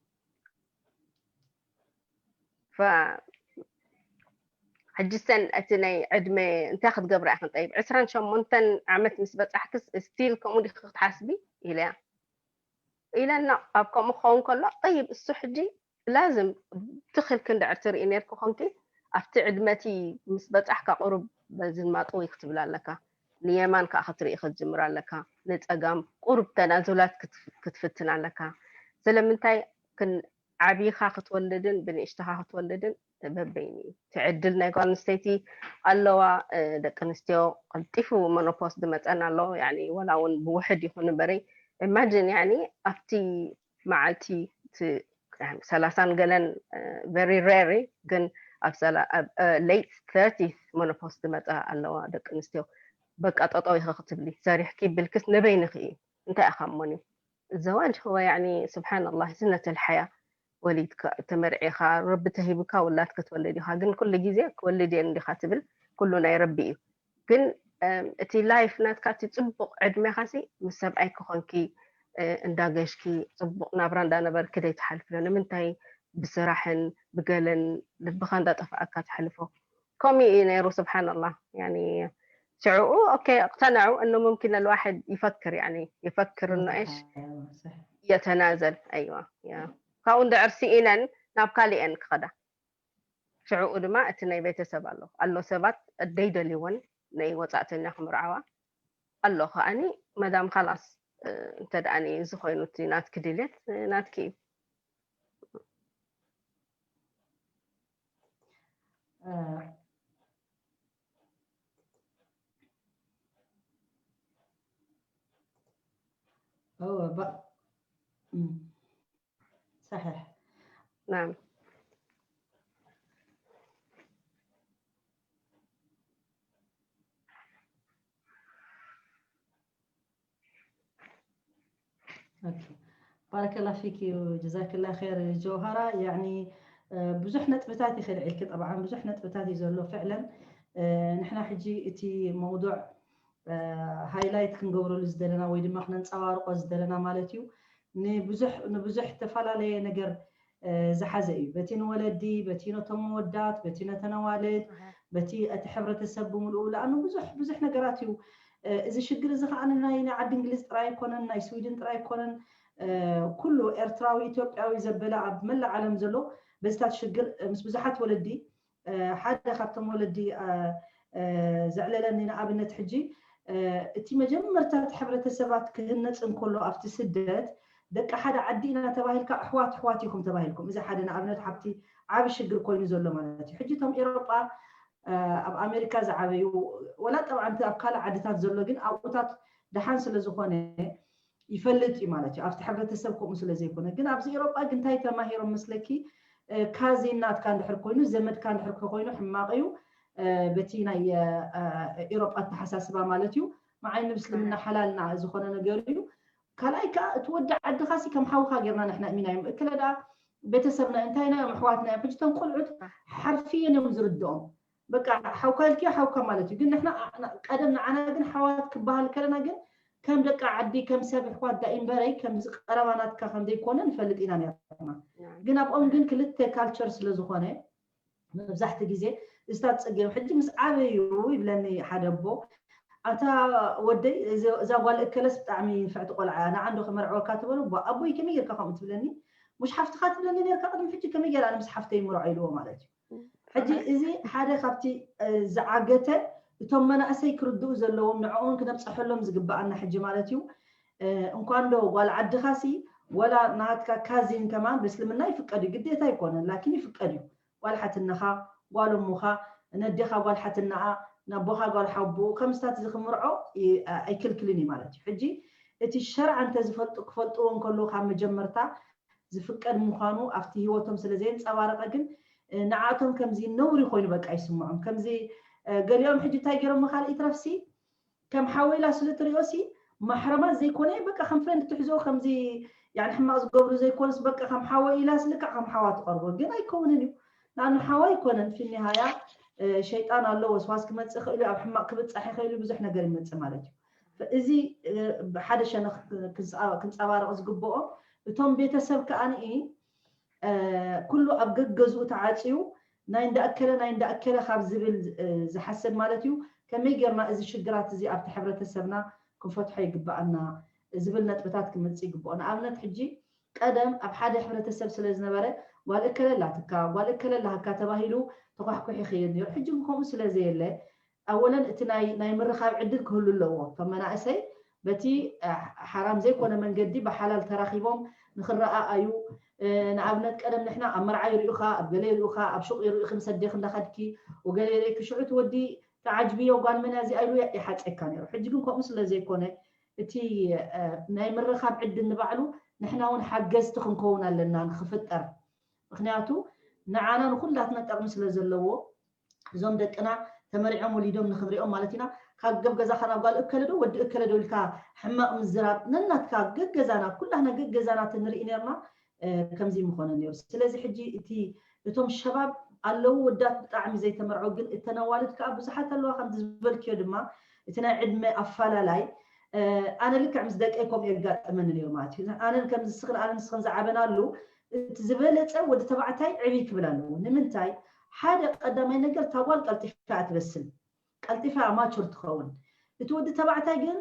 ሕጂ ሰን እቲ ናይ ዕድመ እንታይ ክትገብራ ኢኽን ጠይብ ዕስራን ሸሞንተን ዓመት ምስ በጻሕክስ ስቲል ከምኡ ዲኺ ክትሓስቢ ኢለያ ኢለና ኣብ ከምኡ ክኸውን ከሎ ጠይብ እሱ ሕጂ ላዝም ትኽል ክንድዕር ትርኢ ነርኩ ኮንኪ ኣብቲ ዕድመቲ ምስ በጻሕካ ቁሩብ በዝን ማጥዊ ክትብል ኣለካ ንየማን ከዓ ክትርኢ ክትጅምር ኣለካ ንጸጋም ቁሩብ ተናዙላት ክትፍትን ኣለካ ስለምንታይ ዓብኻ ክትወልድን ብንእሽተኻ ክትወልድን በበይኑ እዩ። እቲ ዕድል ናይ ጓል ኣንስተይቲ ኣለዋ። ደቂ ኣንስትዮ ቀልጢፉ መኖፖስ ዝመፀን ኣሎ። ያኒ ወላ እውን ብውሕድ ይኹን እምበረይ ኢማጅን ያኒ ኣብቲ መዓልቲ ሰላሳን ገለን ቨሪ ሬሪ ግን ኣብ ሌት ተርቲ መኖፖስ ዝመፃ ኣለዋ ደቂ ኣንስትዮ። በቃ ጠጠው ኢኸ ክትብሊ ሰሪሕኪ ብልክስ ንበይንኺ እዩ እንታይ ኢኻ እሞኒ الزواج هو يعني سبحان الله سنة الحياة ወሊድካ ተመርዒኻ ረቢ ተሂቡካ ውላድ ክትወልድ ኢኻ ግን ኩሉ ግዜ ክወልድ እየ እንዲኻ ትብል ኩሉ ናይ ረቢ እዩ ግን እቲ ላይፍ ናትካ እቲ ፅቡቕ ዕድሜኻሲ ምስ ሰብኣይ ክኾንኪ እንዳገሽኪ ፅቡቕ ናብራ እንዳነበርኪ ዘይትሓልፍዮ ንምንታይ ብስራሕን ብገለን ልብኻ እንዳጠፍኣካ ትሓልፎ ከምኡ እዩ ነይሩ ስብሓንላህ ሽዑኡ ኦኬ اقتنعوا انه ممكن الواحد يفكر يعني يفكر انه ايش يتنازل ايوه يا ካብኡ እንድዕር ስኢነን ናብ ካሊአን ክኸዳ ሽዑኡ ድማ እቲ ናይ ቤተሰብ ኣሎ ኣሎ ሰባት ደይደልይወን ናይ ወፃእተኛ ክምርዓዋ ኣሎ ከዓኒ መዳም ካላስ እንተ ደኣ እዚ ኮይኑ እቲ ናትኪ ድልየት ናትኪ እዩ صحيح نعم ባረከላ ፊኪ ጀዛክላ ር ጀውሃራ ያኒ ብዙሕ ነጥብታት ይኽእል ዒልኪ ጠብዓን ብዙሕ ነጥብታት እዩ ዘሎ ፍዕለን ንሕና ሕጂ እቲ መውዱዕ ሃይላይት ክንገብረሉ ዝደለና ወይ ድማ ክነንፀባርቆ ዝደለና ማለት እዩ ንብዙሕ ንብዙሕ ዝተፈላለየ ነገር ዝሓዘ እዩ በቲ ንወለዲ በቲ ነቶም መወዳት በቲ ነተነዋልድ በቲ እቲ ሕብረተሰብ ብምልኡ ለኣኑ ብዙሕ ብዙሕ ነገራት እዩ እዚ ሽግር እዚ ከዓ ናይ ናይ ዓዲ እንግሊዝ ጥራይ ኣይኮነን ናይ ስዊድን ጥራይ ኣይኮነን ኩሉ ኤርትራዊ ኢትዮጵያዊ ዘበለ ኣብ መላእ ዓለም ዘሎ በዚታት ሽግር ምስ ብዙሓት ወለዲ ሓደ ካብቶም ወለዲ ዘዕለለኒ ንኣብነት ሕጂ እቲ መጀመርታ እቲ ሕብረተሰባት ክህነፅ እንከሎ ኣብቲ ስደት ደቂ ሓደ ዓዲ ኢና ተባሂልካ ኣሕዋት ኣሕዋት ኢኹም ተባሂልኩም። እዚ ሓደ ንኣብነት ሓብቲ ዓብ ሽግር ኮይኑ ዘሎ ማለት እዩ። ሕጂ እቶም ኤሮጳ ኣብ ኣሜሪካ ዝዓበዩ ወላ ጠብዓ ኣብ ካልእ ዓድታት ዘሎ ግን ኣብኡታት ደሓን ስለ ዝኾነ ይፈልጥ እዩ ማለት እዩ። ኣብቲ ሕብረተሰብ ከምኡ ስለ ዘይኮነ ግን ኣብዚ ኤሮጳ ግን እንታይ ተማሂሮም መስለኪ? ካዚን ናትካ እንድሕር ኮይኑ ዘመድካ እንድሕር ኮይኑ ሕማቕ እዩ። በቲ ናይ ኤሮጳ ኣተሓሳስባ ማለት እዩ። መዓይ ንምስልምና ሓላልና ዝኾነ ነገር እዩ። ካልኣይ ከዓ እቲ ወዲ ዓድኻ ሲ ከም ሓውኻ ጌርና ንሕና እሚናዮም እክለ ደኣ ቤተሰብና እንታይ ናዮም ኣሕዋትና እዮም። ሕጂ እቶም ቆልዑት ሓርፍየን እዮም ዝርድኦም። በቃ ሓውካ ኢልክዮ ሓውካ ማለት እዩ። ግን ንሕና ቀደም ንዓና ግን ሓዋት ክበሃል ከለና ግን ከም ደቂ ዓዲ ከም ሰብ ኣሕዋት ዳ እምበረይ ከምዚ ቀረባ ናትካ ከም ዘይኮነ ንፈልጥ ኢና ነርና። ግን ኣብኦም ግን ክልተ ካልቸር ስለ ዝኾነ መብዛሕቲ ግዜ እስታት ፅጌም ሕጂ ምስ ዓበዩ ይብለኒ ሓደ ኣቦ ኣንታ ወደይ እዛ ጓል እከለስ ብጣዕሚ ንፍዕቲ ቆልዓ እያ ንዓንዶ ክመርዕወካ ትበሉ ኣቦይ ከመይ ጌርካ ከምኡ ትብለኒ? ሙሽ ሓፍትኻ ትብለኒ ኔርካ ቅድሚ ሕጂ ከመይ ጌራ ኣነ ምስ ሓፍተይ ምርዖ ኢልዎ ማለት እዩ። ሕጂ እዚ ሓደ ካብቲ ዝዓገተ እቶም መናእሰይ ክርድኡ ዘለዎም ንዕኦም ክነብፀሐሎም ዝግበኣና ሕጂ ማለት እዩ። እንኳን ዶ ጓል ዓድኻሲ ወላ ናትካ ካዚን ከማን ብእስልምና ይፍቀድ እዩ፣ ግዴታ ኣይኮነን ላኪን ይፍቀድ እዩ። ጓል ሓትነኻ ጓል እሙኻ ነዴኻ ጓል ሓትነኣ ናቦኻ ጓል ሓቦኡ ከምስታት እዚ ክምርዖ ኣይክልክልን እዩ ማለት እዩ። ሕጂ እቲ ሸርዓ እንተዝፈልጡ ክፈልጥዎ እንከለዉ ካብ መጀመርታ ዝፍቀድ ምዃኑ ኣብቲ ህይወቶም ስለ ዘየንጸባረቐ ግን ንዓቶም ከምዚ ነውሪ ኮይኑ በቃ ይስምዖም። ከምዚ ገሊኦም ሕጂ እንታይ ገይሮም ካልእ ይትረፍሲ ከም ሓወ ኢላ ስለ ትሪኦ ሲ ማሕረማት ዘይኮነ በቃ ከም ፍሬንድ ትሕዞ ከምዚ ያኒ ሕማቕ ዝገብሩ ዘይኮነስ በቃ ከም ሓወ ኢላ ስልካ ከም ሓዋ ትቐርቦ ግን ኣይከውንን እዩ። ንኣኑ ሓዋ ኣይኮነን ፊኒሃያ ሸይጣን ኣሎ ወስዋስ ክመጽእ ይኽእል እዩ ኣብ ሕማቕ ክብጻሕ ይኽእል እዩ ብዙሕ ነገር ይመጽእ ማለት እዩ። እዚ ብሓደ ሸነኽ ክንጸባረቕ ዝግብኦ እቶም ቤተሰብ ከኣ ኩሉ ኣብ ገገዝኡ ተዓጽዩ ናይ እንዳኣከለ ናይ እንዳኣከለ ካብ ዝብል ዝሓስብ ማለት እዩ። ከመይ ጌርና እዚ ሽግራት እዚ ኣብቲ ሕብረተሰብና ክንፈትሖ ይግበኣና ዝብል ነጥብታት ክመጽእ ይግብኦ። ንኣብነት ሕጂ ቀደም ኣብ ሓደ ሕብረተሰብ ስለ ዝነበረ ጓል እከለ ኣላትካ ጓል እከለ ኣላሃካ ተባሂሉ ተኳሕኩሕ ይኸይድ ነይሩ። ሕጂ ግን ከምኡ ስለ ዘየለ ኣወለን እቲ ናይ ናይ ምርኻብ ዕድል ክህሉ ኣለዎ። እቶም መናእሰይ በቲ ሓራም ዘይኮነ መንገዲ ብሓላል ተራኺቦም ንኽረኣኣዩ ንኣብነት ቀደም ንሕና ኣብ መርዓ ይሪኡኻ ኣብ ገለ ይሪኡኻ ኣብ ሹቕ ይሪኡኺ ምስ ኣዴኺ እንዳኸድኪ ወገለ ይሪእኪ ሽዑ እቲ ወዲ ተዓጅብዮ ጓል መን እያ እዚኣ ኢሉ ይሓፀካ ነይሩ። ሕጂ ግን ከምኡ ስለ ዘይኮነ እቲ ናይ ምርኻብ ዕድል ንባዕሉ ንሕና እውን ሓገዝቲ ክንከውን ኣለና ንክፍጠር። ምክንያቱ ንዓና ንኩላትና ጠቕሚ ስለ ዘለዎ እዞም ደቅና ተመሪዖም ወሊዶም ንክንሪኦም ማለት ኢና። ካብ ገብ ገዛኻ ናብ ጓል እከለ ዶ ወዲ እከለ ዶ ኢልካ ሕማቕ ምዝራብ ነናትካ ገገዛና ኩላህና ገገዛና ተንርኢ ነርና። ከምዚ ምኾነ ነይሩ። ስለዚ ሕጂ እቲ እቶም ሸባብ ኣለዉ ወዳት ብጣዕሚ ዘይተመርዖ ግን እተን ኣዋልድ ከዓ ብዙሓት ኣለዋ ከምዚ ዝበልክዮ ድማ እቲ ናይ ዕድመ ኣፋላላይ ኣነ ልክዕ ምስ ደቀይ ከምኡ የጋጥመኒ ነይሩ ማለት እዩ። ኣነ ከም ዝስኽን ኣነ ንስኽን ዝዓበናሉ እቲ ዝበለፀ ወዲ ተባዕታይ ዕብይ ክብል ኣለዎ። ንምንታይ ሓደ ቀዳማይ ነገር እታ ጓል ቀልጢፋ እያ ትበስል፣ ቀልጢፋ እያ ማቹር ትኸውን። እቲ ወዲ ተባዕታይ ግን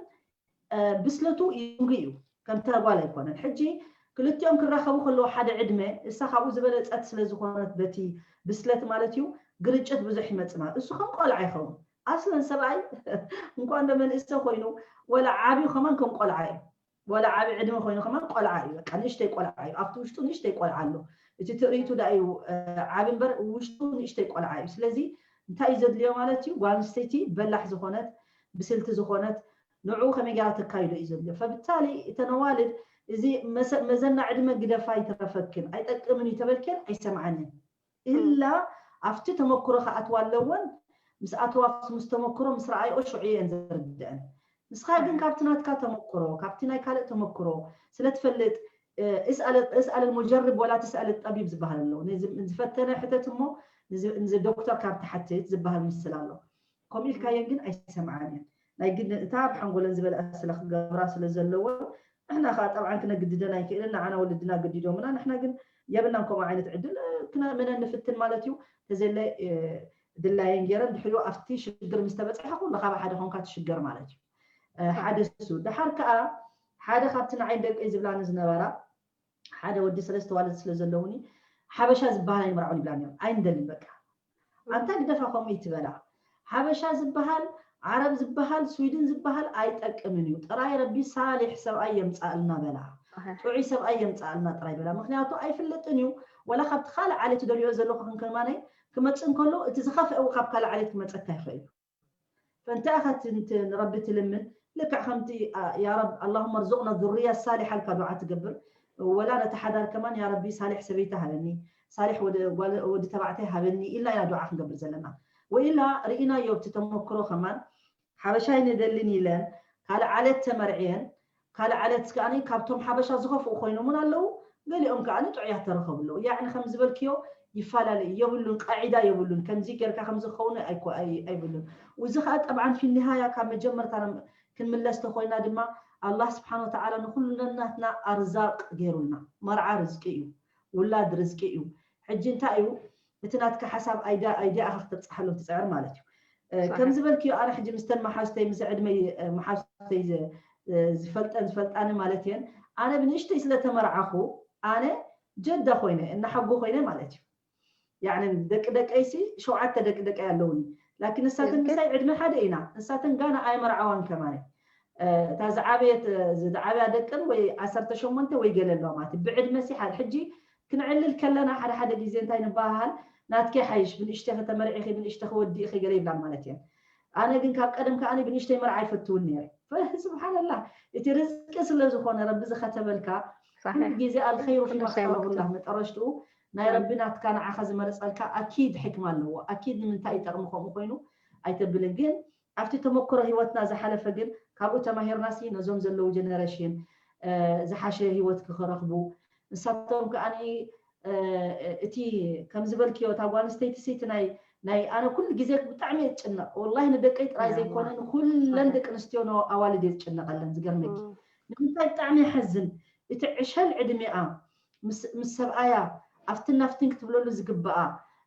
ብስለቱ ይንጉ እዩ ከምታ ጓል ኣይኮነን። ሕጂ ክልቲኦም ክራኸቡ ከለዉ ሓደ ዕድመ እሳ ካብኡ ዝበለፀት ስለ ዝኾነት በቲ ብስለት ማለት እዩ ግርጭት ብዙሕ ይመፅእ ማለት እሱ ከም ቆልዓ ይኸውን። ኣስለን ሰብኣይ እንኳን ዶ መንእሰ ኮይኑ ወላ ዓብዩ ከማን ከም ቆልዓ እዩ። ወላ ዓቢ ዕድመ ኮይኑ ከማን ቆልዓ እዩ። በቃ ንእሽተይ ቆልዓ እዩ። ኣብቲ ውሽጡ ንእሽተይ ቆልዓ ኣሎ። እቲ ትርኢቱ ዳ እዩ ዓቢ እምበር ውሽጡ ንእሽተይ ቆልዓ እዩ። ስለዚ እንታይ እዩ ዘድልዮ ማለት እዩ? ጓል ኣንስተይቲ በላሕ ዝኾነት ብስልቲ ዝኾነት ንዕኡ ከመይ ጌራ ተካይዶ እዩ ዘድልዮ። ፈብታሊ እተን ኣዋልድ እዚ መዘና ዕድመ ግደፋ ይትረፈክን ኣይጠቅምን እዩ ተበልክን ኣይሰምዓንን። እላ ኣብቲ ተመክሮ ክኣትዋ ኣለወን። ምስ ኣተዋ ምስ ተመክሮ ምስ ረኣይኦ ሽዑ እየን ዝርድአን። ንስኻ ግን ካብቲ ናትካ ተመክሮ ካብቲ ናይ ካልእ ተመክሮ ስለ ትፈልጥ እስኣል ሙጀርብ ወላ ትስኣል ጠቢብ ዝበሃል ኣሎ። ዝፈተነ ሕተት እሞ ንዚ ዶክተር ካብ ትሓትት ዝበሃል ምስል ኣሎ። ከምኡ ኢልካየን ግን ኣይሰምዓን እየን። ናይ ግድን እታ ብሓንጎለን ዝበልዐ ስለ ክገብራ ስለ ዘለዎ ንሕና ከዓ ጠብዓን ክነግድደን ኣይክእልን። ንዓና ወለድና ገዲዶምና ንሕና ግን የብልናን ከምኡ ዓይነት ዕድል ክነእምነን ንፍትን ማለት እዩ። ተዘለ ድላየን ገይረን ድሕሪኡ ኣብቲ ሽግር ምስ ተበፅሐ ኩሉ ካብ ሓደ ኮንካ ትሽገር ማለት እዩ። ሓደ እሱ ድሓር ከዓ ሓደ ካብቲ ንዓይ ደቀይ ዝብላኒ ዝነበራ ሓደ ወዲ ሰለስተ ዋልድ ስለ ዘለውኒ ሓበሻ ዝበሃል ኣይምርዓውን ይብላ ነይሩ። ኣይንደልን በቃ ኣንታ ግደፋ ከምኡ ይትበላ። ሓበሻ ዝበሃል ዓረብ ዝበሃል ስዊድን ዝበሃል ኣይጠቅምን እዩ። ጥራይ ረቢ ሳሊሕ ሰብኣይ የምፃእልና በላ። ጥዑይ ሰብኣይ የምፃእልና ጥራይ በላ። ምክንያቱ ኣይፍለጥን እዩ። ወላ ካብቲ ካልእ ዓሌት ደልዮ ዘለኹ ክንከማነይ ክመፅእ እንከሎ እቲ ዝኸፍአ ካብ ካልእ ዓሌት ክመፀካ ይኽእል እዩ። ፈንታ ኢኻ ንረቢ ትልምን ልክዕ ከምቲ ያ ረብ ኣላሁመ ርዙቅና ዙርያ ሳሊሕ ኣልካ ዱዓ ትገብር። ወላ ነቲ ሓዳር ከማን ያ ረቢ ሳሊሕ ሰበይቲ ሃበኒ፣ ሳሊሕ ወዲ ተባዕታይ ሃበኒ ኢልና ኢና ዱዓ ክንገብር ዘለና። ወኢላ ርኢናዮ ኣብቲ ተመክሮ ከማን ሓበሻ ኣይንደልን ኢለን ካልእ ዓሌት ተመርዕየን ካልእ ዓሌት ከኣኒ ካብቶም ሓበሻ ዝኸፍኡ ኮይኖም እውን ኣለዉ። ገሊኦም ከኣኒ ጥዑያት ተረኸቡ ኣለዉ። ያዕኒ ከም ዝበልክዮ ይፈላለ እዩ። የብሉን፣ ቃዒዳ የብሉን። ከምዚ ጌርካ ከምዚ ክኸውን ኣይኮ-፣ ኣይ-፣ ኣይብሉን። እዚ ከኣ ጠብዓን ፊ ኒሃያ ካብ መጀመርታ ና-፣ ክንምለስ ተኾይና ድማ ኣላህ ስብሓን ወተዓላ ንኹሉ ነናትና ኣርዛቅ ገይሩልና። መርዓ ርዝቂ እዩ። ውላድ ርዝቂ እዩ። ሕጂ እንታይ እዩ እቲ ናትካ ሓሳብ ኣይዳ-፣ ኣይዲያ ኢኻ ክተብፅሓሎም ትፅዕር ማለት እዩ። እ፣ ከም ዝበልክዮ ኣነ ሕጂ ምስተን መሓዝተይ ምስ ዕድመይ፣ እ፣ መሓዝተይ ዝ-፣ እ፣ ዝፈልጠን ዝፈልጣኒ ማለት እየን። ኣነ ብንእሽተይ ስለተመርዓኹ ኣነ ጀዳ ኮይነ እናሓጎ ኮይነ ማለት እዩ። ያዕኒ ደቂ ደቀይሲ ሸውዓተ ደቂ ደቀይ ኣለውኒ። ላኪን ንሳተን ምሳይ ዕድመ ሓደ ኢና። ንሳተን ጋና ኣይመርዓዋን ከማን። እ፣ እታ ዝዓበየት፣ እ፣ ዝዓበያ ደቅን ወይ ዓሰርተ ሸሞንተ ወይ ገለ ኣለዋ ማለት እዩ። ብዕድመ ሲ ሓደ ሕጂ ክንዕልል ከለና ሓደ ሓደ ግዜ እንታይ ንበሃሃል፣ ናትኪ ሓይሽ፣ ብንእሽተኺ ተመርዒኺ፣ ብንእሽተኺ ወዲእኺ ገለ ይብላን ማለት እየን። ኣነ ግን ካብ ቀደም ከኣ ብንእሽተይ መርዓ ይፈትውን ነይረ። ፈ-፣ ስብሓንላህ፣ እቲ ርዝቂ ስለ ዝኾነ ረቢ ዝኸተበልካ፣ ኩሉ ግዜ ኣልኸይሩ ፊ መኽተበሁላህ፣ መጠረሽትኡ ናይ ረቢ ናትካ ንዓኻ ዝመረጸልካ ኣኪድ ሕክማ ኣለዎ። ኣኪድ ንምንታይ ይጠቕሚ ከምኡ ኮይኑ ኣይተብልን። ግን ኣብቲ ተመክሮ ህይወትና ዝሓለፈ ግን ካብኡ ተማሂርናሲ ነዞም ዘለዉ ጀነሬሽን፣ እ፣ ዝሓሸ ህይወት ክረኽቡ ንሳቶም ከኣ፣ እ፣ እቲ ከም ዝበልክዮ እታ ጓል ኣንስተይቲ ሲ እቲ ናይ፣ ናይ ኣነ ኩሉ ግዜ ብጣዕሚ እየ ዝጭነቕ። ወላሂ ንደቀይ ጥራይ ዘይኮነ ንኩለን ደቂ ኣንስትዮ ን-፣ ኣዋልድ እየ ዝጭነቐለን። ዝገርመኪ ንምንታይ ብጣዕሚ ይሓዝን። እቲ ዕሸል ዕድሜኣ ምስ፣ ምስ ሰብኣያ ኣፍትን ናፍትን ክትብለሉ ዝግብኣ፣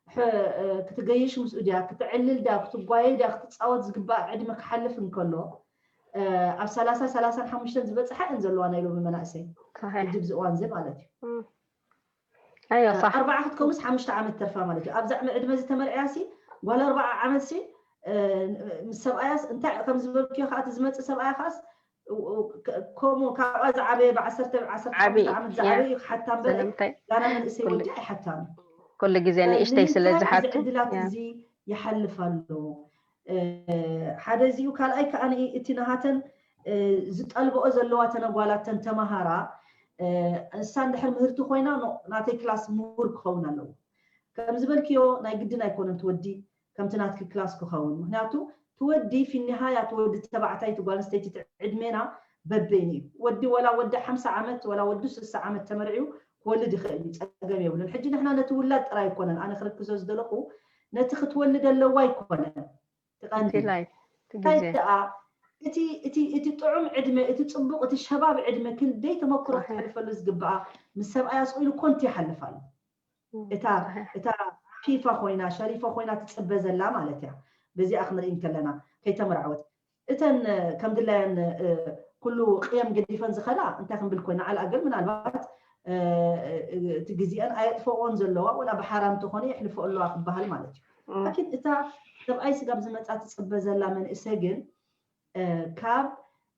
ሕ-፣ እ፣ ክትገይሽ ምስኡ ድያ፣ ክትዕልል ድያ፣ ክትጓየ ድያ፣ ክትፃወት ዝግብኣ ዕድመ ክሓልፍ እንከሎ፣ እ፣ ኣብ ሰላሳ፣ ሰላሳን ሓሙሽተን ዝበፅሓ እየን ዘለዋ ናይ ሎሚ መናእሰይ። ሕጂ ብዚ እዋን እዚ ማለት እዩ። እ፣ ኣርባዓ ክትከውንስ ሓሙሽተ ዓመት ተርፋ ማለት እዩ። ኣብዛ ዕድመ እዚ ተመርዕያሲ ጓል ኣርባዓ ዓመትሲ፣ እ፣ ምስ ሰብኣያስ እንታይ ከም ዝበልክዮ ከዓ እቲ ዝመፅእ ሰብኣያ ከዓስ ከምኡ ካብኣ ዝዓበየ ብዓሰርተ ዓሰርተ ሓሙሽተ ዓመት ዝዓበየ እዩ ክሓታ እምበር ጋና መንእሰይ ወዲ ኣይሓታን። ኩሉ ግዜ ንእሽተይ ስለ ዝሓቱ ዕድላት እዚ ይሓልፍ ኣሎ። እ፣ ሓደ እዚኡ፣ ካልኣይ ከኣ እቲ ናሃተን፣ እ፣ ዝጠልበኦ ዘለዋ ተነጓላተን ተማሃራ፣ እ፣ ንሳ እንድሕር ምህርቲ ኮይና ኖ፣ ናተይ ክላስ ምሁር ክኸውን ኣለዎ። ከም ዝበልክዮ ናይ ግድን ኣይኮነን ትወዲ ከምቲ ናትኪ ክላስ ክኸውን። ምክንያቱ ትወዲ ፊኒሃያ ትወዲ ተባዕታይ ትጓል ኣንስተይቲ ዕድሜና በበይኑ እዩ። ወዲ ወላ ወዲ ሓምሳ ዓመት ወላ ወዲ ስሳ ዓመት ተመርዕዩ ክወልድ ይኽእል እዩ፣ ጸገም የብሉን። ሕጂ ንሕና ነቲ ውላድ ጥራይ ኣይኮነን ኣነ ክርክዞ ዝደለኹ፣ ነቲ ክትወልድ ኣለዋ ኣይኮነን ትቐንዲ። እንታይ ደኣ እቲ፣ እቲ፣ እቲ ጥዑም ዕድመ፣ እቲ ጽቡቕ፣ እቲ ሸባብ ዕድመ ክንደይ ተመክሮ ክሕልፈሉ ዝግብኣ ምስ ሰብኣያ ስኢሉ ኮንቲ ይሓልፍ ኣሎ። እታ፣ እታ ዓፊፋ ኮይና፣ ሸሪፋ ኮይና ትጽበ ዘላ ማለት እያ። በዚኣ ክንርኢ እንከለና፣ ከይተመርዓወት። እተን፣ እ፣ ከም ድላየን፣ እ፣ ኩሉ ቅየም ገዲፈን ዝኸዳ እንታይ ክንብል ኮይና፣ ዓል ኣገር ምናልባት፣ እ፣ እ፣ እቲ ግዜአን ኣየጥፈኦን ዘለዋ፣ ወላ ብሓራም ተኾነ የሕልፈኦ ኣለዋ ክበሃል ማለት እዩ። ላኪን እታ ሰብኣይ ስጋብ ዝመጻ ትጽበ ዘላ መንእሰ ግን፣ እ፣ ካብ፣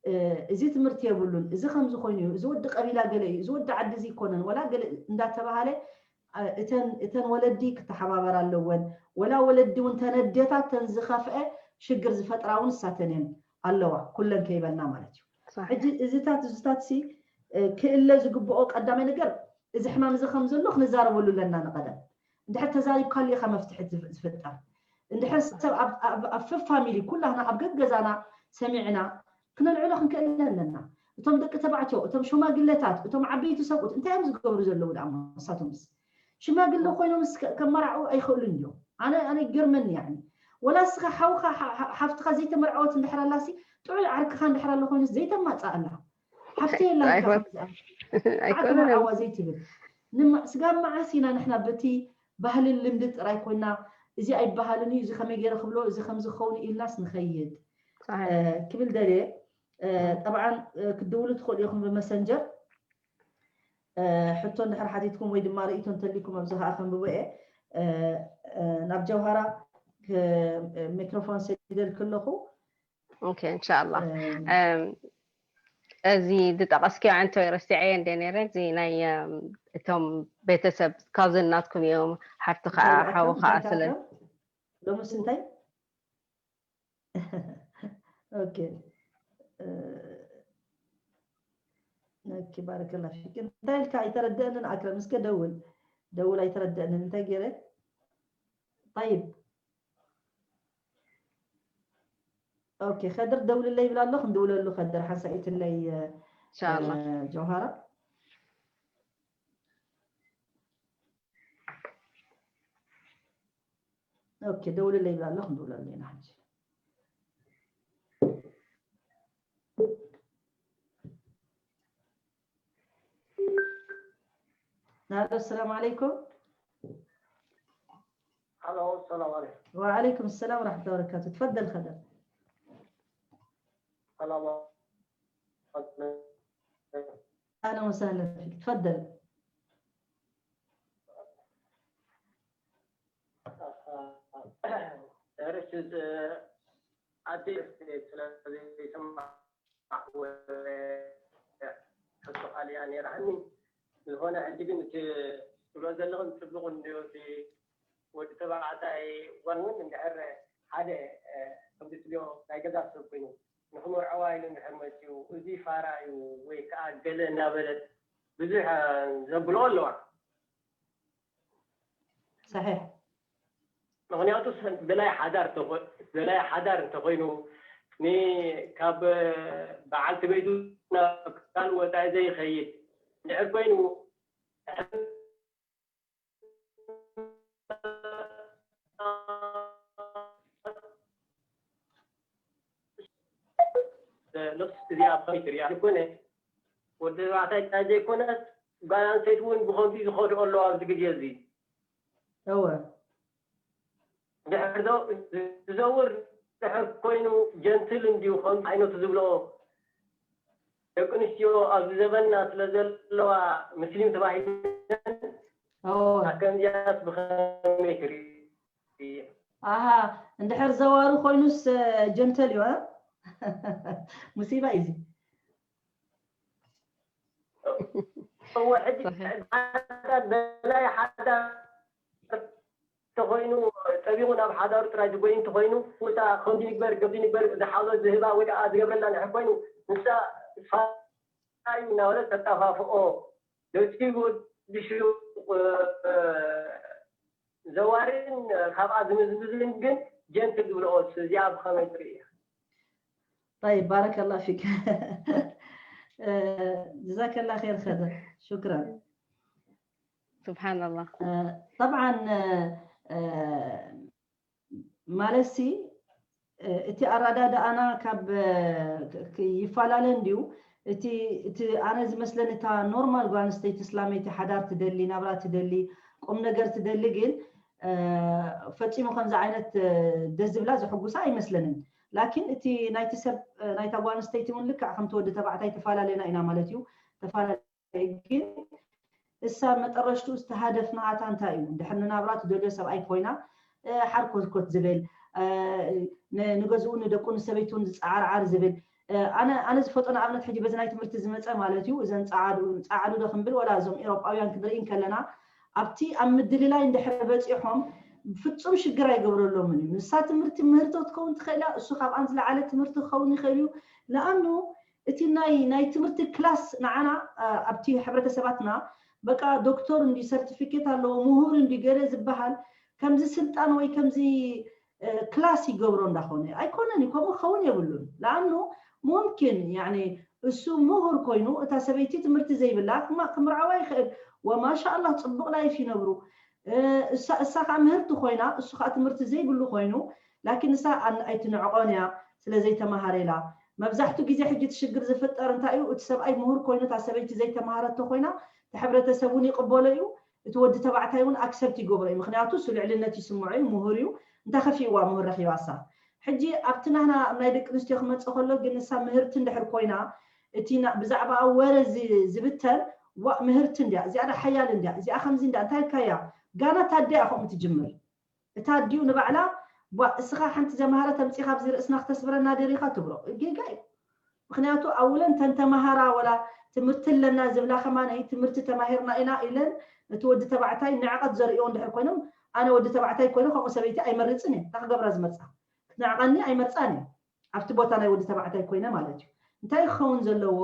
እ፣ እዚ ትምህርቲ የብሉን፣ እዚ ከምዚ ኮይኑ እዩ፣ እዚ ወዲ ቀቢላ ገለ እዩ፣ እዚ ወዲ ዓዲ እዚ ይኮነን፣ ወላ ገለ እንዳተባሃለ፣ እ፣ እተን፣ እተን ወለዲ ክተሓባበራ ኣለወን። ወላ ወለዲ እውን ተነዴታት ተን ዝኸፍአ ሽግር ዝፈጥራ እውን እሳተን እየን ኣለዋ፣ ኩለን ከይበልና ማለት እዩ። ሕጂ እዚታት፣ እዚታት ሲ፣ እ፣ ክእለ ዝግብኦ ቀዳማይ ነገር እዚ ሕማም እዚ ከም ዘሎ ክንዛረበሉ ኣለና ንቀደም። እንድሕር ተዛሪብካሉ ኢኻ መፍትሒ ዝፍ-፣ ዝፍጠር። እንድሕር ሰብ ኣብ፣ ኣብ፣ ኣብ ፈፋሚሊ ኩላህና ኣብ ገገዛና ሰሚዕና ክነልዕሎ ክንክእል ኣለና። እቶም ደቂ ተባዕትዮ፣ እቶም ሽማግለታት፣ እቶም ዓበይቲ ሰብኡት እንታይ እዮም ዝገብሩ ዘለዉ ደኣ ንሳቶምስ? ሽማግለ ኮይኖምስ ከ-፣ ከመራዕዉ ኣይኽእሉን እዮም። ኣነ፣ ኣነ ይገርመኒ ያኒ። ወላ እስኻ ሓውኻ፣ ሓ-፣ ሓ-፣ ሓፍትኻ ዘይተመርዐወት እንድሕር ኣላሲ፣ ጥዑይ ዓርክኻ እንድሕር ኣሎ ኮይኑስ ዘይተማጽእ ኣላ። ሓፍተይ የላ ኢልካ ኣይኮን-፣ ከምዚ ኣፍ-፣ ኣይኮነን። ዓርኪ መርዓዋ ዘይትብል። ንማ-፣ ስጋብ መዓስ ኢና ንሕና በቲ ባህልን ልምዲ ጥራይ ኮይና፣ እዚ ኣይበሃልን እዩ፣ እዚ ከመይ ገይረ ክብሎ፣ እዚ ከምዚ ክኸውን ኢልናስ ንኸይድ? እ፣ ክብል ደልየ። እ፣ ጠብዓን፣ እ፣ ክትድውሉ ትኽእሉ ኢኹም ብመሰንጀር። እ፣ ሕቶ እንድሕር ሓቲትኩም ወይ ድማ ርእይቶ እንተሊኩም ኣብዚ ኸዓ ከንብቦ እየ። እ፣ እ፣ ናብ ጀውሃራ ክ-፣ እ፣ ሚክሮፎን ሰዲደልኪ ኣለኹ። ኦኬ፣ እንሻላ። እዚ ዝጠቐስክዮ ኣንቶይ ረሲዐዮ እንደ ነይረ፣ እዚ ናይ እቶም ቤተሰብ ካዝን ናትኩም እዮም፣ ሓፍቲ ከዓ ሓው ከዓ ስለ ሎምስ እንታይ? ኦኬ፣ ኦኬ፣ ባረከላ ፊክ። እንታይ ኢልካ? ኣይተረደአንን። ኣክረም፣ እስከ ደውል፣ ደውል። ኣይተረደአንን። እንታይ ገይረ? ጠይብ፣ ኦኬ፣ ከድር ደውልለይ ይብላ ኣሎ። ክንድውለሉ ከድር ሓሳኢትለይ። ኢንሻኣላህ። ጀውሃራ፣ ኦኬ፣ ደውልለይ ይብላ ኣሎ። ክንድውለሉ ኢና ሕጂ። الو، السلام عليكم. الو، السلام عليكم. وعليكم السلام ورحمة الله وبركاته. تفضل خدر. السلام عليكم. اهلا وسهلا فيك، تفضل. ርሽድ ኣዴ ስለዘይሰማዕ ሕቶ ካልያ ነይራኒ። ዝኾነ ሕጂ ግን እቲ ትብሎ ዘለኽን ጽቡቕ እንድዮ፣ እቲ ወዲ ተባዕታይ ጓል እውን እንድሕር ሓደ ከምዚ ትብልዮ ናይ ገዛ ሰብ ኮይኑ ንኽመርዐዋ ኢሉ እንድሕር መፅዩ፣ እዚ ፋራ እዩ ወይ ከዓ ገለ እናበለት ብዙሕ ዘብሎ ኣለዋ። صحيح. ምኽንያቱ ሰብ ደላይ ሓዳር ተኾ- ደላይ ሓዳር እንተኾይኑ ን- ካብ በዓልቲ ቤቱ ናብ ካልእ ወፃኢ ዘይኸይድ እንድሕር ኮይኑ ነፍስ እዚኣ ከመይ ትሪኣ? ዘይኮነ ወዲ ተባዕታይ ጥራይ ዘይኮነስ ጓል ኣንስተይቲ እውን ብኸምዚ ዝኸድኦ ኣለዋ ኣብዚ ግዜ እዚ። እወ። ድሕር ዶ ዝዘውር ድሕር ኮይኑ ጀንትል እንድዩ ከምዚ ዓይነቱ ዝብሎ ደቂ ኣንስትዮ ኣብዚ ዘበንና ስለ ዘለዋ ምስሊም ተባሂለን እወ። ከምዚኣስ ብኸመይ ትርኢ? ኣሃ፣ እንድሕር ዘዋሪ ኮይኑስ ጀንተል እዩ። እ? ሙሲባ እዩ እዚ። እወ፣ ሕጂ ሓዳር ደላይ ሓዳር እንተኾይኑ፣ ጠቢቑ ናብ ሓዳሩ ጥራይ ዝጎይ እንተኾይኑ፣ ወይ ከዓ ከምዚ ንግበር፣ ከምዚ ንግበር፣ ዝሓዞ ዝህባ ወይ ከዓ ዝገብረላ እንድሕር ኮይኑ፣ ንሳ ፋራ እዩ እናበለት ተጠፋፍኦ። ነቲ ወዲ ሹቕ፣ እ፣ ዘዋርን ካብኣ ዝምዝምዝን ግን ጀንትል ዝብልኦ እሱ፣ እዚኣ ብኸመይ ትርእያ? طيب، بارك الله فيك. እ፣ جزاك الله خير خضر. شكرا. سبحان الله. እ፣ طبعا، እ፣ እ፣ ማለትሲ፣ እ፣ እቲ ኣረዳድኣና ካብ፣ እ፣ ክ- ክ- ይፈላለ እንድዩ። እቲ እቲ ኣነ ዝመስለኒ እታ ኖርማል ጓል ኣንስተይቲ እስላመይቲ ሓዳር ትደሊ፣ ናብራ ትደሊ፣ ቁም ነገር ትደሊ ግን፣ እ፣ ፈጺሙ ከምዚ ዓይነት፣ እ፣ ደስ ዝብላ ዘሐጉሳ ኣይመስለንን። ላኪን እቲ ናይቲ ሰብ፣ እ፣ ናይታ ጓል ኣንስተይቲ እውን ልክዕ ከምቲ ወዲ ተባዕታይ ተፈላለና ኢና ማለት እዩ። ተፈላለ ግን እሳ መጠረሽትኡ እቲ ሃደፍ ንኣታ እንታይ እዩ? እንድሕር ንናብራ ትደልዮ ሰብኣይ ኮይና፣ እ፣ ሓርኮትኮት ዝብል፣ እ፣ ን- ንገዝኡ ንደቁ ንሰበይቱ እውን ዝፀዓርዓር ዝብል፣ እ፣ ኣነ ኣነ ዝፈልጦ ንኣብነት ሕጂ በዚ ናይ ትምህርቲ ዝመፀ ማለት እዩ። እዘን ፀዓዱ ፀዓዱ ዶ ክንብል ወላ እዞም ኤሮጳውያን ክንርኢ እንከለና ኣብቲ ኣብ ምድልላይ እንድሕር በፂሖም ፍጹም ሽግር ኣይገብረሎምን እዩ። ንሳ ትምህርቲ ምህርቶ ክትከውን ትኽእል እያ፣ እሱ ካብኣን ዝለዓለ ትምህርቲ ክኸውን ይኽእል እዩ። ንኣኑ እቲ ናይ ናይ ትምህርቲ ክላስ ንዓና እ፣ ኣብቲ ሕብረተሰባትና በቃ ዶክተር እንዲ ሰርቲፊኬት ኣለዎ ምሁር እንዲ ገለ ዝበሃል ከምዚ ስልጣን ወይ ከምዚ እ፣ ክላስ ይገብሮ እንዳኾነ ኣይኮነን እዩ። ከምኡ ክኸውን የብሉን። ለኣኑ ሙምኪን ያኒ እሱ ምሁር ኮይኑ እታ ሰበይቲ ትምህርቲ ዘይብላ ክማ- ክምርዓዋ ይኽእል። ወማሻ ኣላህ ጽቡቕ ላይፍ ይነብሩ። እ፣ እሳ እሳ ከዓ ምህርቲ ኮይና እሱ ከዓ ትምህርቲ ዘይብሉ ኮይኑ ላኪን እሳ ኣን- ኣይትንዕቆን እያ ስለ ዘይተማሃረ ኢላ። መብዛሕትኡ ግዜ ሕጂ እቲ ሽግር ዝፍጠር እንታይ እዩ? እቲ ሰብኣይ ምሁር ኮይኑ እታ ሰበይቲ ዘይተማሃረቶ ኮይና እቲ ሕብረተሰብ እውን ይቕበሎ እዩ። እቲ ወዲ ተባዕታይ እውን ኣክሰፕት ይገብሮ እዩ። ምክንያቱ እሱ ልዕልነት ይስምዖ እዩ፣ ምሁር እዩ። እንታይ ከፊእዋ ምሁር ረኺባ እሳ። ሕጂ ኣብቲ ናህና ኣብ ናይ ደቂ ኣንስትዮ ክመፅእ ከሎ ግን ንሳ ምህርቲ እንድሕር ኮይና እቲ ና- ብዛዕባ ወረ ዚ- ዝብተን ዋእ ምህርቲ እንድያ፣ እዚኣ ዳ ሓያል እንድያ፣ እዚኣ ከምዚ እንድያ፣ እንታይ ኢልካያ? ጋና ታዲያ ከምኡ ትጅምር። እታ ኣዲኡ ንባዕላ ቧ እስኻ ሓንቲ ዘምሃረ ተምፂኻ ኣብዚ ርእስና ክተስብረና ደሪኻ ትብሎ ጌጋ እዩ። ምክንያቱ ኣውለን ተን ተማሃራ ወላ ትምህርቲ ኣለና ዝብላ ከማነይ ትምህርቲ ተማሂርና ኢና ኢለን ነቲ ወዲ ተባዕታይ ንዕቐት ዘርእዮ እንድሕር ኮይኖም ኣነ ወዲ ተባዕታይ ኮይነ ከምኡ ሰበይቲ ኣይመርፅን እየ። እንታይ ክገብራ ዝመርፃ ክትንዕቐኒ ኣይመርፃን እየ። ኣብቲ ቦታ ናይ ወዲ ተባዕታይ ኮይነ ማለት እዩ። እንታይ ክኸውን ዘለዎ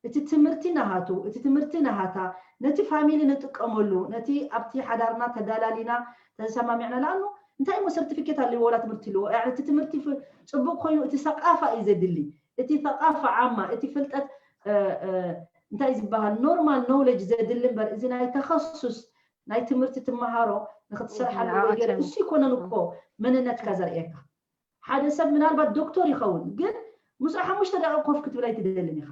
እቲ ትምህርቲ ናሃቱ እቲ ትምህርቲ ናሃታ ነቲ ፋሚሊ ንጥቀመሉ ነቲ ኣብቲ ሓዳርና ተዳላሊና ተሰማሚዕና ለኣኑ እንታይ ሞ ሰርቲፊኬት ኣለዎ ወላ ትምህርቲ ኣለዎ እቲ ትምህርቲ ጽቡቅ ኮይኑ እቲ ሰቃፋ እዩ ዘድሊ እቲ ሰቃፋ ዓማ እቲ ፍልጠት እንታይ ዝበሃል ኖርማል ኖውለጅ ዘድሊ እምበር እዚ ናይ ተኸሱስ ናይ ትምህርቲ ትመሃሮ ንክትሰርሓሉ ወይ ገለ እሱ ይኮነን እኮ መንነትካ ዘርእየካ ሓደ ሰብ ምናልባት ዶክተር ይኸውን ግን ምስኡ ሓሙሽተ ደቂቕ ኮፍ ክትብል ኣይትደልን ኢኻ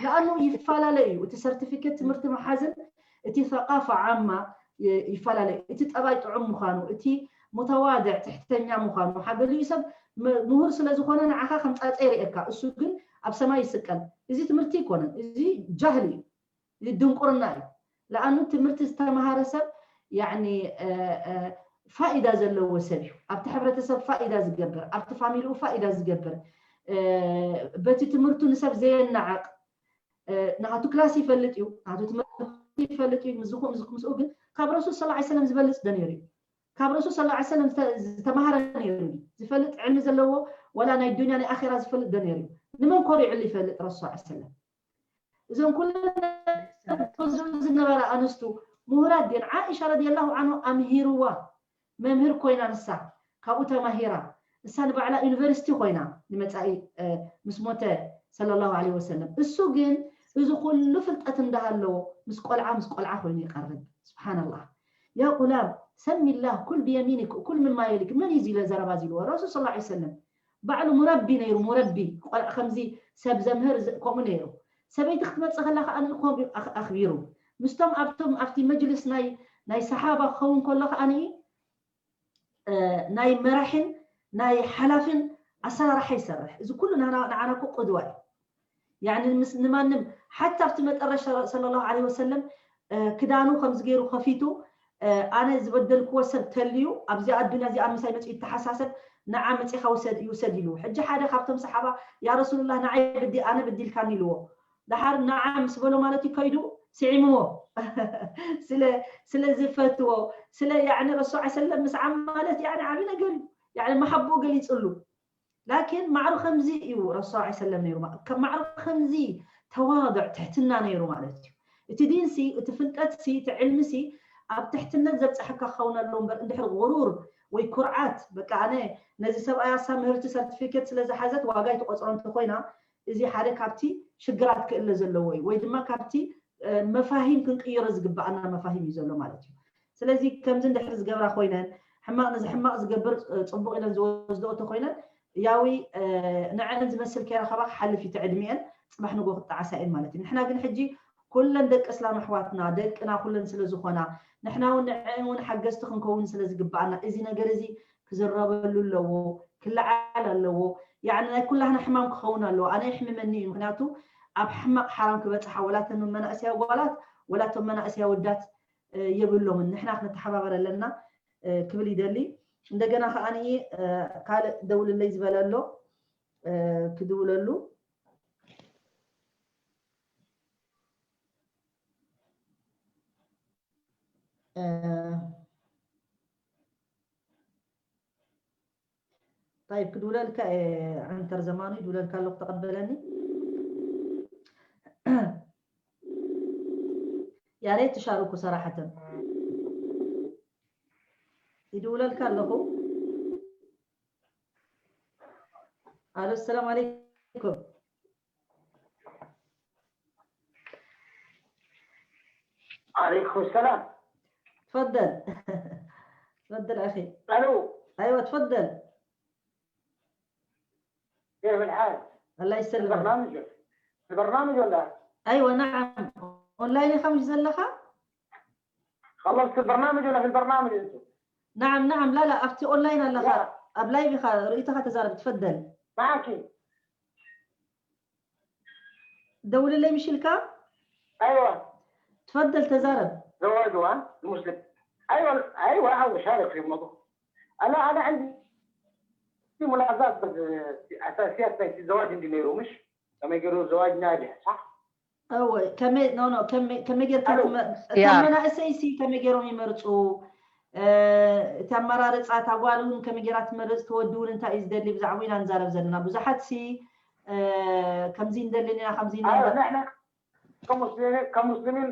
ለኣኑ ይፈላለ እዩ እቲ ሰርቲፊኬት ትምህርቲ መሓዝን እቲ ሰቃፋ ዓማ ይፈላለ እቲ ጠባይ ጥዑም ምዃኑ እቲ ሙተዋድዕ ትሕተኛ ምዃኑ ሓገሊኡ ሰብ ምሁር ስለ ዝኾነ ንዓኻ ከም ፃፀ ይርእየካ እሱ ግን ኣብ ሰማይ ይስቀል እዚ ትምህርቲ ይኮነን እዚ ጃህል እዩ ድንቁርና እዩ ለኣኑ ትምህርቲ ዝተምሃረ ሰብ ያኒ ፋኢዳ ዘለዎ ሰብ እዩ ኣብቲ ሕብረተሰብ ፋኢዳ ዝገብር ኣብቲ ፋሚሊኡ ፋኢዳ ዝገብር በቲ ትምህርቱ ንሰብ ዘየናዓቅ ናቱ ክላስ ይፈልጥ እዩ ናቱ ትምህርቲ ይፈልጥ እዩ ምስኡ ግን ካብ ረሱል ስ ሰለም ዝበልፅ ዶ ነይሩ እዩ ካብ ረሱል ስ ሰለም ዝተምሃረ ነይሩ ዝፈልጥ ዕልሚ ዘለዎ ወላ ናይ ዱኒያ ናይ ኣራ ዝፈልጥ ዶ ነይሩ እዩ ንመን ኮሪዕሉ ይፈልጥ ረሱል ሰለም እዞም ኩለን ዝነበራ ኣንስቱ ምሁራት ድየን ዓኢሻ ረዲየላሁ ዓንሁ ኣምሂርዋ መምህር ኮይና ንሳ ካብኡ ተማሂራ ንሳ ንባዕላ ዩኒቨርሲቲ ኮይና ንመፃኢ ምስ ሞተ ሰለላሁ ዐለይሂ ወሰለም እሱ ግን እዚ ኩሉ ፍልጠት እንዳሃለዎ ምስ ቆልዓ ምስ ቆልዓ ኮይኑ ይቀርብ ስብሓንላህ ያ ቁላም ሰሚላህ ኩል ብየሚኒክ ኩል ምማ የሊክ መን እዩ ዚለ ዘረባ ዚልዎ ረሱል ስ ሰለም ባዕሉ ሙረቢ ነይሩ ሙረቢ ቆልዓ ከምዚ ሰብ ዘምህር ከምኡ ነይሩ ሰበይቲ ክትመፅእ ከላ ከዓ ንልኮም ኣኽቢሩ ምስቶም ኣብቶም ኣብቲ መጅልስ ናይ ናይ ሰሓባ ክኸውን ከሎ ከዓ ናይ መራሕን ናይ ሓላፍን ኣሰራርሓ ይሰርሕ እዚ ኩሉ ንዓና ኮ ቅድዋ እዩ ያኒ ምስ ንማንም ሓታ ኣብቲ መጠረሻ ሰለላሁ ዐለይሂ ወሰለም ክዳኑ ከምዚ ገይሩ ከፊቱ ኣነ ዝበደልክዎ ሰብ ተልዩ ኣብዚኣ ኣዱንያ እዚኣ ምሳይ መፅኡ ይተሓሳሰብ ንዓ መፂኻ ውሰድ ይውሰድ ኢልዎ ሕጂ ሓደ ካብቶም ሰሓባ ያ ረሱሉላህ ንዓይ ብዲ ኣነ ብዲልካኒ ኢልዎ ደሓር ንዓ ምስ በሎ ማለት እዩ ከይዱ ስዒምዎ ስለ ዝፈትዎ ስለ ያኒ ረሱል ሰለም ምስዓም ማለት ያኒ ዓብዪ ነገር እዩ ያኒ መሓብኡ ገሊፅሉ ላኪን ማዕሩ ከምዚ እዩ ረሱል ስ ሰለም ነይሩ ከም ማዕሩ ከምዚ ተዋضዕ ትሕትና ነይሩ ማለት እዩ እቲ ዲንሲ እቲ ፍልጠትሲ እቲ ዕልምሲ ኣብ ትሕትነት ዘብፅሐካ ክኸውን ኣለዎ እምበር እንድሕር غرور ወይ ኩርዓት በቃ ኣነ ነዚ ሰብኣይ ኣሳ ምህርቲ ሰርቲፊኬት ስለ ዝሓዘት ዋጋ ይትቆፅሮ እንተኮይና እዚ ሓደ ካብቲ ሽግራት ክእለ ዘለዎ እዩ ወይ ድማ ካብቲ መፋሂም ክንቅይሮ ዝግበኣና መፋሂም እዩ ዘሎ ማለት እዩ ስለዚ ከምዚ እንድሕር ዝገብራ ኮይነን ሕማቕ ነዚ ሕማቕ ዝገብር ፅቡቕ ኢለን ዝወስደኦ ተኮይነን ያዊ ንዐን ዝመስል ከይረኸባ ክሓልፍ እዩ ትዕድሚአን ፅባሕ ንጎ ክጣዓሳ እየን ማለት እዩ ንሕና ግን ሕጂ ኩለን ደቂ እስላም ኣሕዋትና ደቅና ኩለን ስለ ዝኾና ንሕና እውን ንዐን እውን ሓገዝቲ ክንከውን ስለ ዝግበኣና እዚ ነገር እዚ ክዝረበሉ ኣለዎ ክለዓል ኣለዎ ያኒ ናይ ኩላህና ሕማም ክኸውን ኣለዎ ኣነ ይሕምመኒ እዩ ምክንያቱ ኣብ ሕማቕ ሓራም ክበፅሓ ወላተን መናእሰያ ጓላት ወላቶም መናእሰያ ወዳት የብሎምን ንሕና ክንተሓባበር ኣለና ክብል ይደሊ እንደገና ከዓኒ ካልእ ደውልለይ ዝበለ ኣሎ ክድውለሉ طيب ክድውለልካ እየ ዓንተር ዘማኑ ይድውለልካ ኣለኩ ተቐበለኒ ያሬት ትሻርኩ ሰራሕተን ይድውለልካ ኣለኹ ኣሎ ሰላም ኣለይኩም عليكم السلام تفضل تفضل اخي الو ايوه تفضل كيف الحال؟ الله يسلمك البرنامج البرنامج ولا؟ ايوه نعم اونلاين ኢኻ ምሽ ዘለኻ خلصت البرنامج ولا في البرنامج انت؟ نعم نعم لا لا ኣብቲ ኦንላይን ኣለኻ ኣብ ላይቭ ኢኻ ርእይቶኻ ተዛረብ ትፈደል معك ደውልለይ ምሽ ኢልካ ايوه ትፈደል ተዛረብ زواجها المسلم ايوه ايوه عاوز اشارك في الموضوع انا انا عندي ሙላዛት ኣሳስያት ናይቲ ዘዋጅ እንዲ ነይሩ ምሽ ከመይ ገይሩ ዘዋጅ ናጅሕ ሳሕ እወ ከመይ ኖ ኖ ከመይ ከመይ ጌርካ ኣሎ። ትመ- ያ። እቶም መናእሰይ ሲ ከመይ ገይሮም ይመርፁ እ፣ እቲ ኣመራርፃ እታ ጓል እውን ከመይ ጌራ ትመርፅ እቲ ወዲ እውን እንታይ እዩ ዝደሊ ብዛዕባ ኢና ንዛረብ ዘለና ብዙሓት ሲ እ፣ ከምዚ ንደልን ኢና ከምዚ ኢና أيوة ንዳ- نحن كمسلمين كمسلمين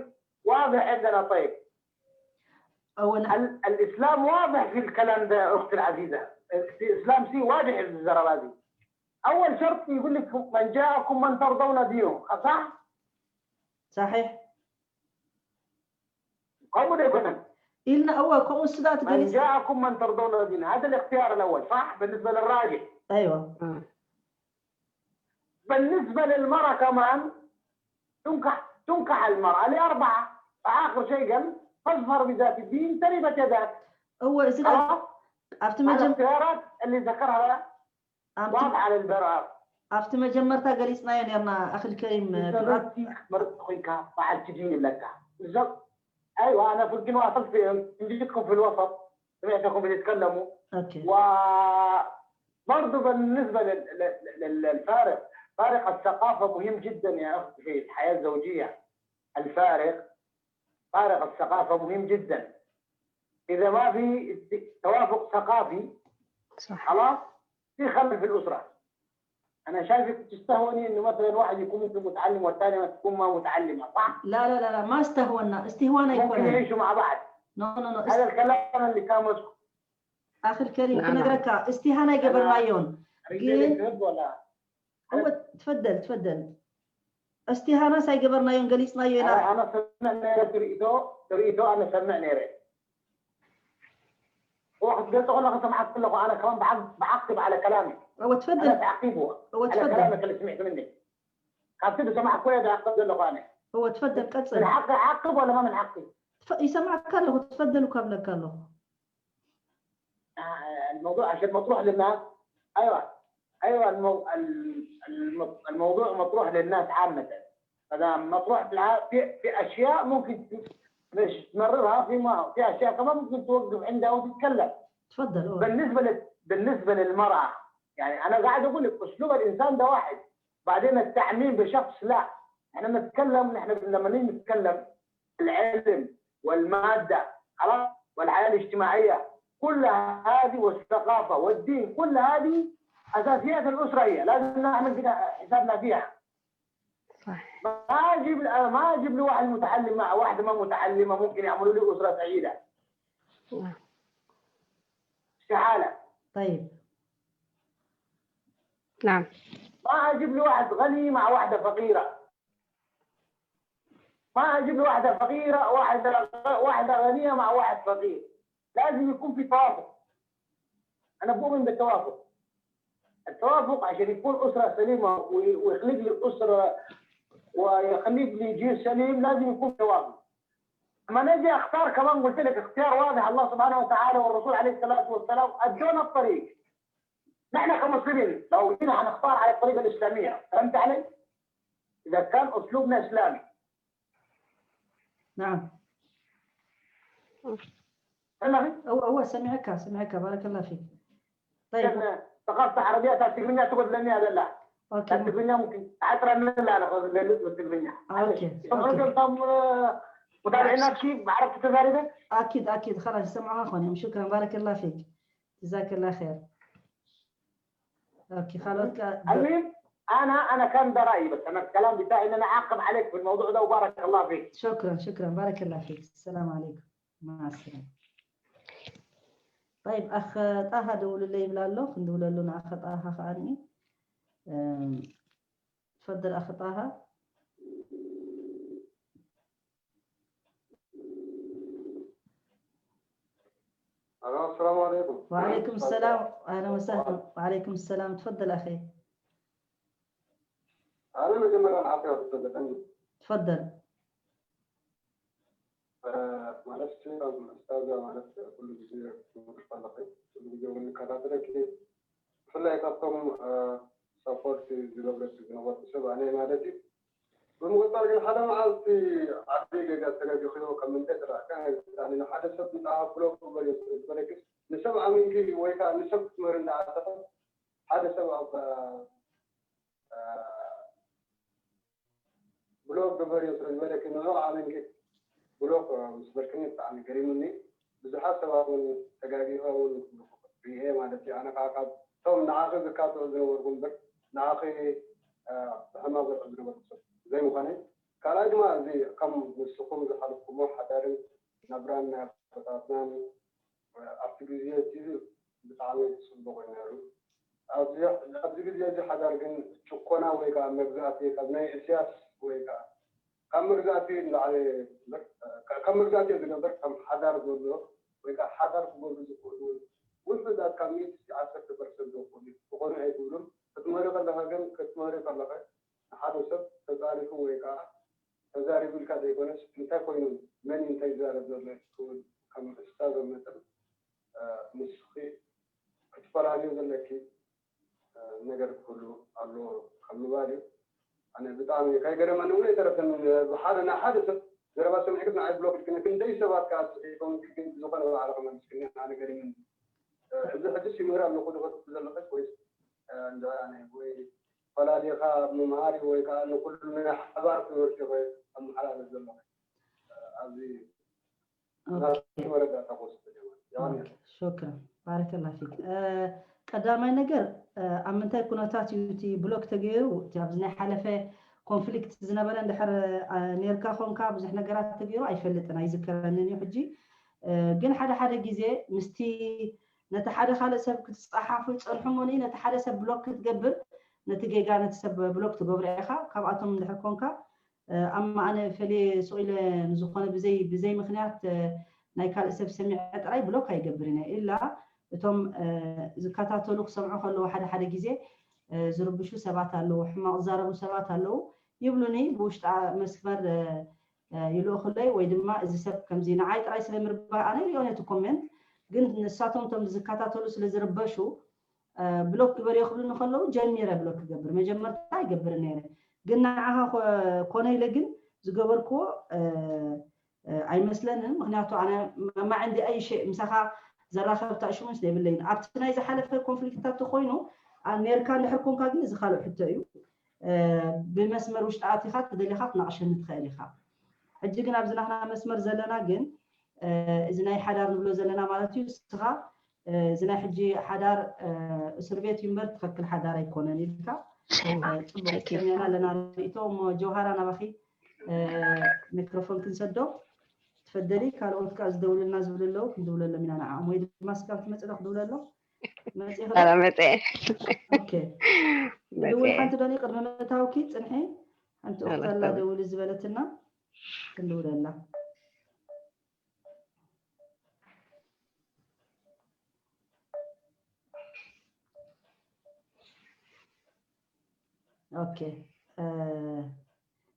واضح عندنا طيب እወ ን- ال- الإسلام واضح في الكلام ده أختي العزيزة الإسلام سي واضح في الزربازي أول شرط يقول لك من جاءكم من ترضون دينه صح؟ ሳሒሕ قوم يكون ኢልና እወ ከምኡ ስጋ من ትገሊፅ جاءكم من ترضون دينه هذا الاختيار الأول صح؟ بالنسبة للراجل ኣይዋ بالنسبة للمرأة كمان تنكح تنكح المرأة لأربعة فآخر شيء قال فاظفر بذات الدين تربت يداك እወ እዚ خلاص ኣብቲ هذه መጀመ الاختيارات اللي ذكرها ኣብቲ واضحة للمرأة ኣብቲ መጀመርታ ገሊፅናዮ ነርና ኣኽል ከሪም بالضبط مرت خويك بعد تجيني لك بالضبط ايوه انا في الجن واصل في جيتكم في الوسط سمعتكم بتتكلموا ኦኬ وبرضه بالنسبة لل- لل- لل- للفارق فارق الثقافة مهم جدا يا أخت في الحياة الزوجية الفارق فارق الثقافة مهم جدا إذا ما في است- توافق ثقافي صح خلاص في خلل في الأسرة أنا شايفك تستهوني إنه مثلا واحد يكون مثل متعلم والثانية تكون ما متعلمة صح؟ لا لا لا لا ما استهونا استهوان ممكن ኣይኮነን يعيشوا مع بعض ኖ ኖ ኖ هذا الكلام اللي كان مسكو ኣኽል ከሪም لا، لا. ክነግረካ እስቲሃን ኣይገበርናዮን رجلي كذب ولا እወ ትፈደል ትፈደል እስቲሃናስ ኣይገበርናዮን ገሊፅናዮ ኢና أنا أنا سمعنا ريتو ريتو أنا سمعنا ريت وقت قلت لك سمعت لك أنا كمان بعق- بعقب على كلامي እወ أنا ትፈደል تعقيبه እወ على ትፈደል كلامك اللي سمعته مني كابتن سمعك كويس ده أقصد لك أنا እወ ትፈደል من ቀፅል حقي أعقب ولا ما من حقي؟ ትፈ- ይሰማዕካ ኣለኹ ትፈደል እኳ ብለካ ኣለኹ آه، الموضوع عشان مطروح للناس ايوه ايوه المو... ال- الم- الموضوع مطروح للناس عامة فاذا مطروح لها في, في اشياء ممكن ت- مش تمررها في ما في اشياء كمان ممكن توقف عندها وتتكلم ትፈደል እወ بالنسبة لل... بالنسبة للمرأة يعني انا قاعد اقول لك اسلوب الانسان ده واحد بعدين التعميم بشخص لا احنا نتكلم نحن لما نيجي نتكلم العلم والمادة خلاص والحياة الاجتماعية كل هذه والثقافة والدين كل هذه أساسيات الأسرة هي لازم نعمل فيها حسابنا فيها صح ما أجيب ما أجيب لي واحد متعلم مع واحدة ما متعلمة ممكن يعملوا لي أسرة سعيدة نعم. استحالة طيب نعم ما أجيب لي واحد غني مع واحدة فقيرة ما أجيب لي واحدة فقيرة واحدة واحدة غنية مع واحد فقير لازم يكون في توافق أنا بؤمن بالتوافق التوافق عشان يكون أسرة سليمة وي- ويخلق لي أسرة ويخلق لي جيل سليم لازم يكون في توافق لما نجي أختار كمان قلت لك اختيار واضح الله سبحانه وتعالى والرسول عليه الصلاة والسلام أدونا الطريق نحن كمسلمين لو جينا هنختار على الطريقة الإسلامية فهمت علي؟ إذا كان أسلوبنا إسلامي نعم فهمت؟ هو هو سمعك سمعك بارك الله فيك طيب كان ثقافة عربية تاع التقنية تقعد لنا هذا لا اوكي التقنية ممكن عشرة من لا لا بالنسبة للتقنية اوكي طبعا اوكي كان تم متابعينك كيف عرفت تزاري اكيد اكيد خلاص سمعوا اخوانهم شكرا بارك الله فيك جزاك الله خير اوكي خلاص ك- المهم انا انا كان ده رايي بس انا الكلام بتاعي ان انا اعقب عليك في الموضوع ده وبارك الله فيك شكرا شكرا بارك الله فيك السلام عليكم مع السلامة طيب اخ طه ደውልለይ ይብል ኣሎ ክንድውለሉ ንኣኸ ጣሃ ከዓኒ እም፣ ትፈደል ኣኸ ጣሃ الو السلام عليكم وعليكم السلام اهلا وسهلا وعليكم السلام تفضل اخي انا مجمع العافيه بتفضل تفضل ማለት ኡስታዛ ማለት ኩሉ ግዜ ትምህርቲ ኣለኺ ኩሉ ግዜ እውን ንከታተለኪ ብፍላይ ካብቶም ሰፖርት ዝገብረኪ ዝነበርኩ ሰብ ኣነ ማለት እዩ ብምቕፃል ግን ሓደ መዓልቲ ዓብይ ጌጋ ተረዲኽዮ ከም እንተ ዝረኣካ ንሓደ ሰብ ንዓኻ ብሎክ ዝበለኪ ንሰብ ኣሚንኪ ወይ ከዓ ንሰብ ክትምህሪ እንዳዓለኸ ሓደ ሰብ ኣብ ብሎክ ግበርዮ ስለ ዝበለኪ ንዑ ኣበንኪ ብሎክ ምስ በልክኒ ብጣዕሚ ገሪሙኒ። ብዙሓት ሰባት እውን ተጋጊኻ እውን ሪኤ ማለት እዩ። ኣነ ከዓ ካብቶም ንዓኺ ዝካትዑ ዝነበርኩ እምበር ንዓኺ ብሕማቕ ዘርኦ ዝነበርኩ ሰብ ዘይምዃነይ። ካልኣይ ድማ እዚ ከም ንስኹም ዝሓለፍኩሞ ሓዳርን ናብራን ናይ ኣቦታትናን ኣብቲ ግዜ እቲ ብጣዕሚ ፅቡቕ እዩ ነይሩ። ኣብዚ ኣብዚ ግዜ እዚ ሓዳር ግን ጭቆና ወይ ከዓ መግዛእቲ ካብ ናይ እስያስ ወይ ከዓ ካብ መግዛእቲ ንላዕሊ ካብ መግዛእቲ ዝነበር ከም ሓዳር ዘሎ ወይ ከዓ ሓዳር ክገብሩ ዝኽእሉ ውሑዳት ካብ ሚእቲ ዓሰርተ ፐርሰንት ዝኽእሉ ክኾኑ ኣይክእሉን። ክትምህሪ ከለኻ ግን ክትምህሪ ከለኻ ንሓደ ሰብ ተፃሪፉ ወይ ከዓ ተዛሪቡ ኢልካ ዘይኮነስ እንታይ ኮይኑ መን እንታይ ይዛረብ ዘሎ ክብል ከም ኡስታዞም መጠን ንስኺ ክትፈላልዮ ዘለኪ ነገር ክህሉ ኣለዎ ካብ ምባል እዩ። ኣነ ብጣዕሚ ከይገረመኒ እውን ኣይተረፈን። ብሓደ ናይ ሓደ ሰብ ዘረባ ሰሚዕክስ ንዓይ ብሎክ ግን ክንደይ ሰባት ከዓ ፅሒፎም ግን ብዝኾነ ባዕልኻ መሊስክኒ ኣነ ገሪሙኒ። እዚ ሕጂ ሲምህር ኣለኹ ዶ ክትብል ዘለኽስ ወይስ እንዳ ወይ ፈላሊኻ ምምሃር እዩ ወይ ከዓ ንኩሉ ናይ ሓባር ትምህርቲ ኢኸ ኣመሓላልፍ ዘለኻ ኣብዚ ናትኪ መረዳእታ ክወስድ እየ ማለት እዩ። ዮሃንስ። ሹክራን ባረከላ ፊክ። ቀዳማይ ነገር ኣብ ምንታይ ኩነታት እዩ እቲ ብሎክ ተገይሩ? እቲ ኣብዚ ናይ ሓለፈ ኮንፍሊክት ዝነበረ እንድሕር ነርካ ኮንካ ብዙሕ ነገራት ተገይሩ ኣይፈልጥን ኣይዝከረንን እዩ ሕጂ። ግን ሓደ ሓደ ግዜ ምስቲ ነቲ ሓደ ካልእ ሰብ ክትፀሓፉ ይፀንሑ እሞ ነቲ ሓደ ሰብ ብሎክ ክትገብር ነቲ ጌጋ ነቲ ሰብ ብሎክ ትገብሮ ኢኻ። ካብኣቶም እንድሕር ኮንካ ኣማ ኣነ ፈልየ ስቕ ኢለ ንዝኾነ ብዘይ ብዘይ ምኽንያት ናይ ካልእ ሰብ ሰሚዐ ጥራይ ብሎክ ኣይገብርን እየ። ኢላ እቶም ዝከታተሉ ክሰምዑ ከለዉ ሓደ ሓደ ግዜ ዝርብሹ ሰባት ኣለዉ፣ ሕማቕ ዝዛረቡ ሰባት ኣለዉ ይብሉኒ። ብውሽጢ መስመር ይልእኹለይ ወይ ድማ እዚ ሰብ ከምዚ ንዓይ ጥራይ ስለ ምርባህ ኣነ ሪኦ ነቲ ኮሜንት ግን ንሳቶም እቶም ዝከታተሉ ስለ ዝርበሹ ብሎክ ግበርዮ ክብሉኒ ከለዉ ጀሚረ ብሎክ ክገብር መጀመርታ ኣይገብርን ነይረ። ግን ንዓኻ ኮነ ኢለ ግን ዝገበርክዎ ኣይመስለንን። ምክንያቱ ኣነ ማማ ዕንዲ ኣይ ሸእ ምሳኻ ዘራኸብ ታእሽሙንስ የብለይን። ኣብቲ ናይ ዝሓለፈ ኮንፍሊክትታት ተኮይኑ ነርካ እንድሕር ኮንካ ግን እዚ ካልእ ሕቶ እዩ። ብመስመር ውሽጢ ኣቲኻ ተደሊኻ ክትናቕሸኒ ትኽእል ኢኻ። ሕጂ ግን ኣብዚ ናትና መስመር ዘለና ግን እዚ ናይ ሓዳር ንብሎ ዘለና ማለት እዩ። ንስኻ እዚ ናይ ሕጂ ሓዳር እስር ቤት እዩ እምበር ትኽክል ሓዳር ኣይኮነን ኢልካ። ፅቡቅ ሰሚዕና ኣለና ርእቶ። እሞ ጀውሃራ ናባኺ ሚክሮፎን ክንሰዶ ትፈደሊ። ካልኦት ከዓ ዝደውልልና ዝብሉ ኣለዉ ክንድውለሎም ኢና ንዓኦም። ወይ ድማ ስጋብ ትመፅእ ዶ ክድውለሎም? መፅእ ኧረ መፀ ኦኬ። ድውል ሓንቲ ዶኒ ቅድሚ ምእታውኪ ፅንሒ። ሓንቲ ኡክቲ ኣላ ደውሊ ዝበለትና ክንድውለላ። ኦኬ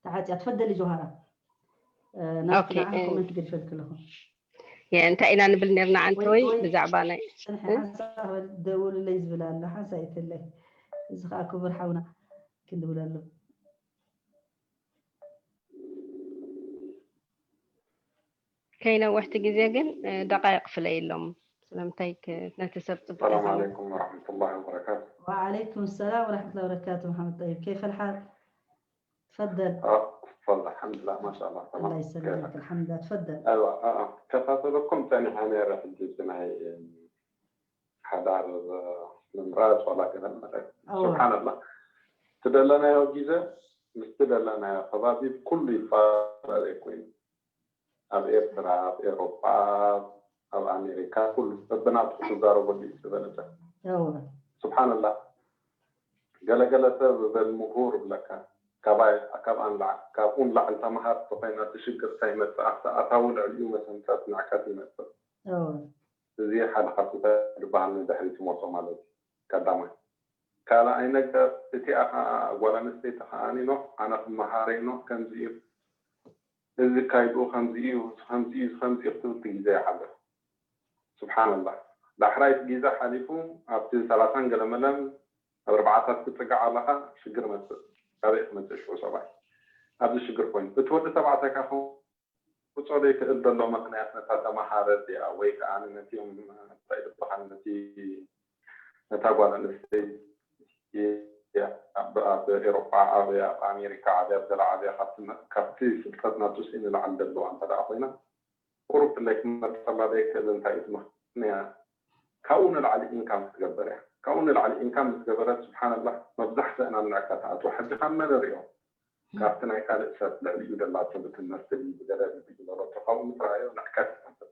ተዓፅያ። ትፈደሊ ጆሃራ ናብቲ ንዓኺ ኮመንት ገዲፈልኪ ኣለኹ። እንታይ ኢና ንብል ነርና ዓንተወይ ብዛዕባ ናይ ፅንሒ ሓንሳእ ክበል ደውልለይ ዝብል ኣሎ ሓንሳእ ይትለይ። እዚ ከዓ ክቡር ሓውና ክንድውለሉ ከይነውሕቲ ግዜ ግን ደቃይቕ ፍለይሎም ስለምንታይ ነቲ ሰብ ፅቡቅ ሰላም ዓለይኩም ወረሕመቱላሂ ወበረካቱ። ወዓለይኩም ሰላም ወረሕመቱላሂ ወበረካቱ። መሓመድ ጠይብ ከይፈ ልሓል? ትፈደል። ተፈል ኣልሓምዱላ ማሻላ ኣላ ይሰለመክ። ኣልሓምዱላ ትፈደል። ከታተለኩም ፀኒሐ ነይረ ሕጂ ናይ ሓዳር ምምራፅ ዋላ ገለ ማለት ስብሓንላ ትደለናዮ ግዜ ምስ ትደለናዮ ከባቢ ኩሉ ይፈላለ ኮይኑ ኣብ ኤርትራ ኣብ ኤሮጳ ኣብ ኣሜሪካ ኩሉ በብናቱ ክዛረበሉ እዩ ዝበለፀ ስብሓንላ ገለገለ ሰብ በል ምሁር ብለካ ካባይ ካብኣ ንላዕሊ ካብኡ ንላዕሊ ተምሃር ተኮይና እቲ ሽግር እንታይ ይመፅእ ኣብቲ ኣታዊ ልዕሊኡ መሰንጠት ንዕቀት ይመፅእ እዚ ሓደ ካብቲ እንታይ ዝበሃል ንድሕሪት ይመልሶ ማለት እዩ ቀዳማይ ካልኣይ ነገር እቲኣ ከዓ ጓል ኣንስተይቲ ከዓ ኖ ኣነ ክመሃረ ኖ ከምዚ እዩ እዚ ካይድኡ ከምዚ እዩ እዚ ከምዚ እዩ እዚ ከምዚ እዩ ክትብል እቲ ግዜ ይሓልፍ ስብሓንላህ ዳሕራይ እቲ ግዜ ሓሊፉ ኣብቲ ሰላሳን ገለመለን ኣብ ኣርባዓታት ክትፅጋዕ ኣለካ ሽግር መፅእ ካበይ ክመፅእ ሽዑ ሰብኣይ ኣብዚ ሽግር ኮይኑ እቲ ወዲ ተባዕታይ ከዓ ክውፅኦ ዘይክእል ዘሎ ምክንያት ነታ ተምሃረ ድያ ወይ ከዓ ነቲ እንታይ ዝበሃል ነቲ ነታ ጓል ኣንስተይቲ ኣብ ኤሮጳ ዓብያ፣ ኣብ ኣሜሪካ ዓብያ፣ ኣብ ገለ ዓብያ ካብቲ ፍልጠት ናቱ ስኢን ንላዕሊ ደለዋ እንተ ደኣ ኮይና፣ ቁሩብ ትለይ ክመርጸላ ዘይክእል እንታይ እዩ እቲ ምኽንያት? ካብኡ ንላዕሊ ኢንካም ክትገበር እያ። ካብኡ ንላዕሊ ኢንካም ምስ ገበረት፣ ስብሓንላህ፣ መብዛሕትአን ኣብ ንዕቀት ትኣትዋ። ሕጂ ካብ መን ንሪኦ? ካብቲ ናይ ካልእ ሰብ ልዕሊኡ ደላቶ ብትምህርቲ ድዩ ብገለ ድዩ ዝበለቶ ካብኡ ምስ ረኣዮ ንዕቀት ይመጽእ።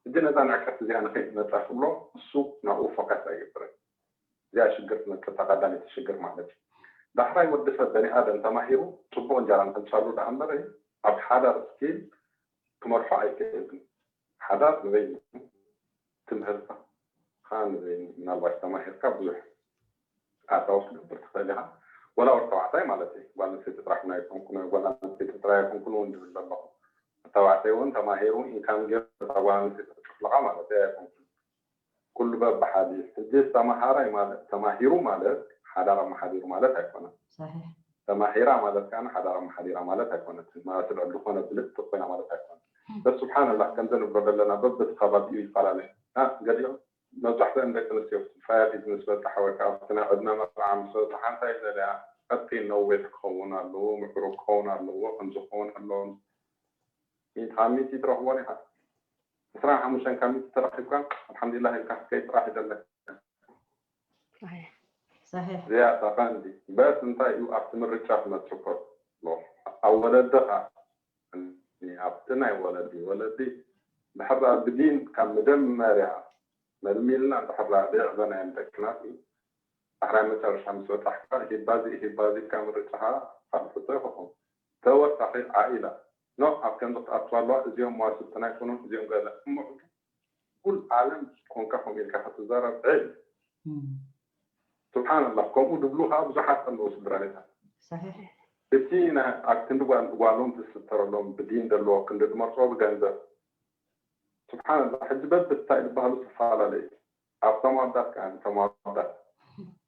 ሕጂ ነዛ ንዕቀት እዚኣ ንኸይትመጻ ክብሎ እሱ ናብኡ ፎከስ ኣይገብርን። እዚኣ ሽግር ትመጽእ እታ ቀዳመይቲ ሽግር ማለት እዩ። ዳሕራይ ወዲ ሰብ በኒ ኣደም ተማሂሩ ጽቡቕ እንጀራ ንኸምጻሉ ደኣ እምበር ኣብ ሓዳር ስኪል ክመርሖ ኣይክእልን። ሓዳር ንበይኑ ትምህርትኻ ንበይኑ ምናልባት ተማሂርካ ብዙሕ ኣታዊ ክትገብር ትኽእል ኢኻ። ወላ ወዲ ተባዕታይ ማለት እዩ። ጓል ኣንስተይቲ ጥራሕ እውን ኣይኮንኩን፣ ጓል ኣንስተይቲ ጥራይ ኣይኮንኩን እውን ዝብል ዘለኹ። ተባዕታይ እውን ተማሂሩ ኢንካም ገይሩ እታ ጓል ኣንስተይቲ ክጭፍልቓ ማለት እዩ ኣይኮንኩን። ኩሉ በብሓደ እዩ። ሕጂ ተማሃራይ ማለት፣ ተማሂሩ ማለት ሓዳር ኣመሓዲሩ ማለት ኣይኮነን። صحيح ተማሂራ ማለት ከኣ ሓዳር ኣመሓዲራ ማለት ኣይኮነትን። ማለት ልዕሊ ዝኾነ ብልጽቲ ኮይና ማለት ኣይኮነን። በስ ስብሓንላህ ከምዚ ንብሎ ዘለና በብቲ ከባቢኡ ይፈላለ። አ፣ ገሊኦም መብዛሕትአን ደቂ ኣንስትዮ ፋያ ቢዝነስ በጽሓ ወይ ከዓ ኣብቲ ናይ ዕድመ መርዓ ምስ በጽሓ እንታይ ይደልያ? ቀጢን ነዊሕ ክኸውን ኣለዎ፣ ምዕሩግ ክኸውን ኣለዎ፣ ከምዚ ክኸውን ኣለዎ። ሚእቲ ካብ ሚእቲ ትረኽቦን ኢኻ። ዕስራን ሓሙሽተን ካብ ሚእቲ ተረኺብካ ኣልሓምዱሊላህ ኢልካ ክትከይድ ጥራሕ ይደለካ። صحيح صحيح እዚኣ እታ ቀንዲ። በስ እንታይ እዩ ኣብቲ ምርጫ ክመጽእ ከሎ ኣብ ወለድኻ፣ ኣብቲ ናይ ወለዲ፣ ወለዲ ድሕር ደኣ ብዲን ካብ መጀመርያ መልሚልና ድሕር ደኣ ዘዕበናዮም ደቅና ዳሕራይ መጨረሻ ምስ በጻሕካ ሂባዚ ሂባዚካ ምርጫኻ ካልእ ሕቶ ይኸውን። ተወሳኺ ዓኢላ ኖ ኣብ ከምዚ ክትኣቱ ኣለዋ፣ እዚኦም መዋስብትና ኣይኮኑን፣ እዚኦም ገለ እሞ ኩል ዓለም ኮንካ ከምኡ ኢልካ ክትዛረብ ዕል እም፣ ስብሓንላህ። ከምኡ ድብሉ ከዓ ብዙሓት ኣለዉ ስድራ ቤታት። صحيح እቲ ናይ ኣብ ክንዲ ጓል ጓሎም ትስተረሎም ብዲን ዘለዎ ክንዲ ድመርፅዎ ብገንዘብ ስብሓንላህ። ሕጂ በብታይ ዝበሃሉ ዝተፈላለዩ ኣብቶም ኣወዳት ከዓ እቶም ኣወዳት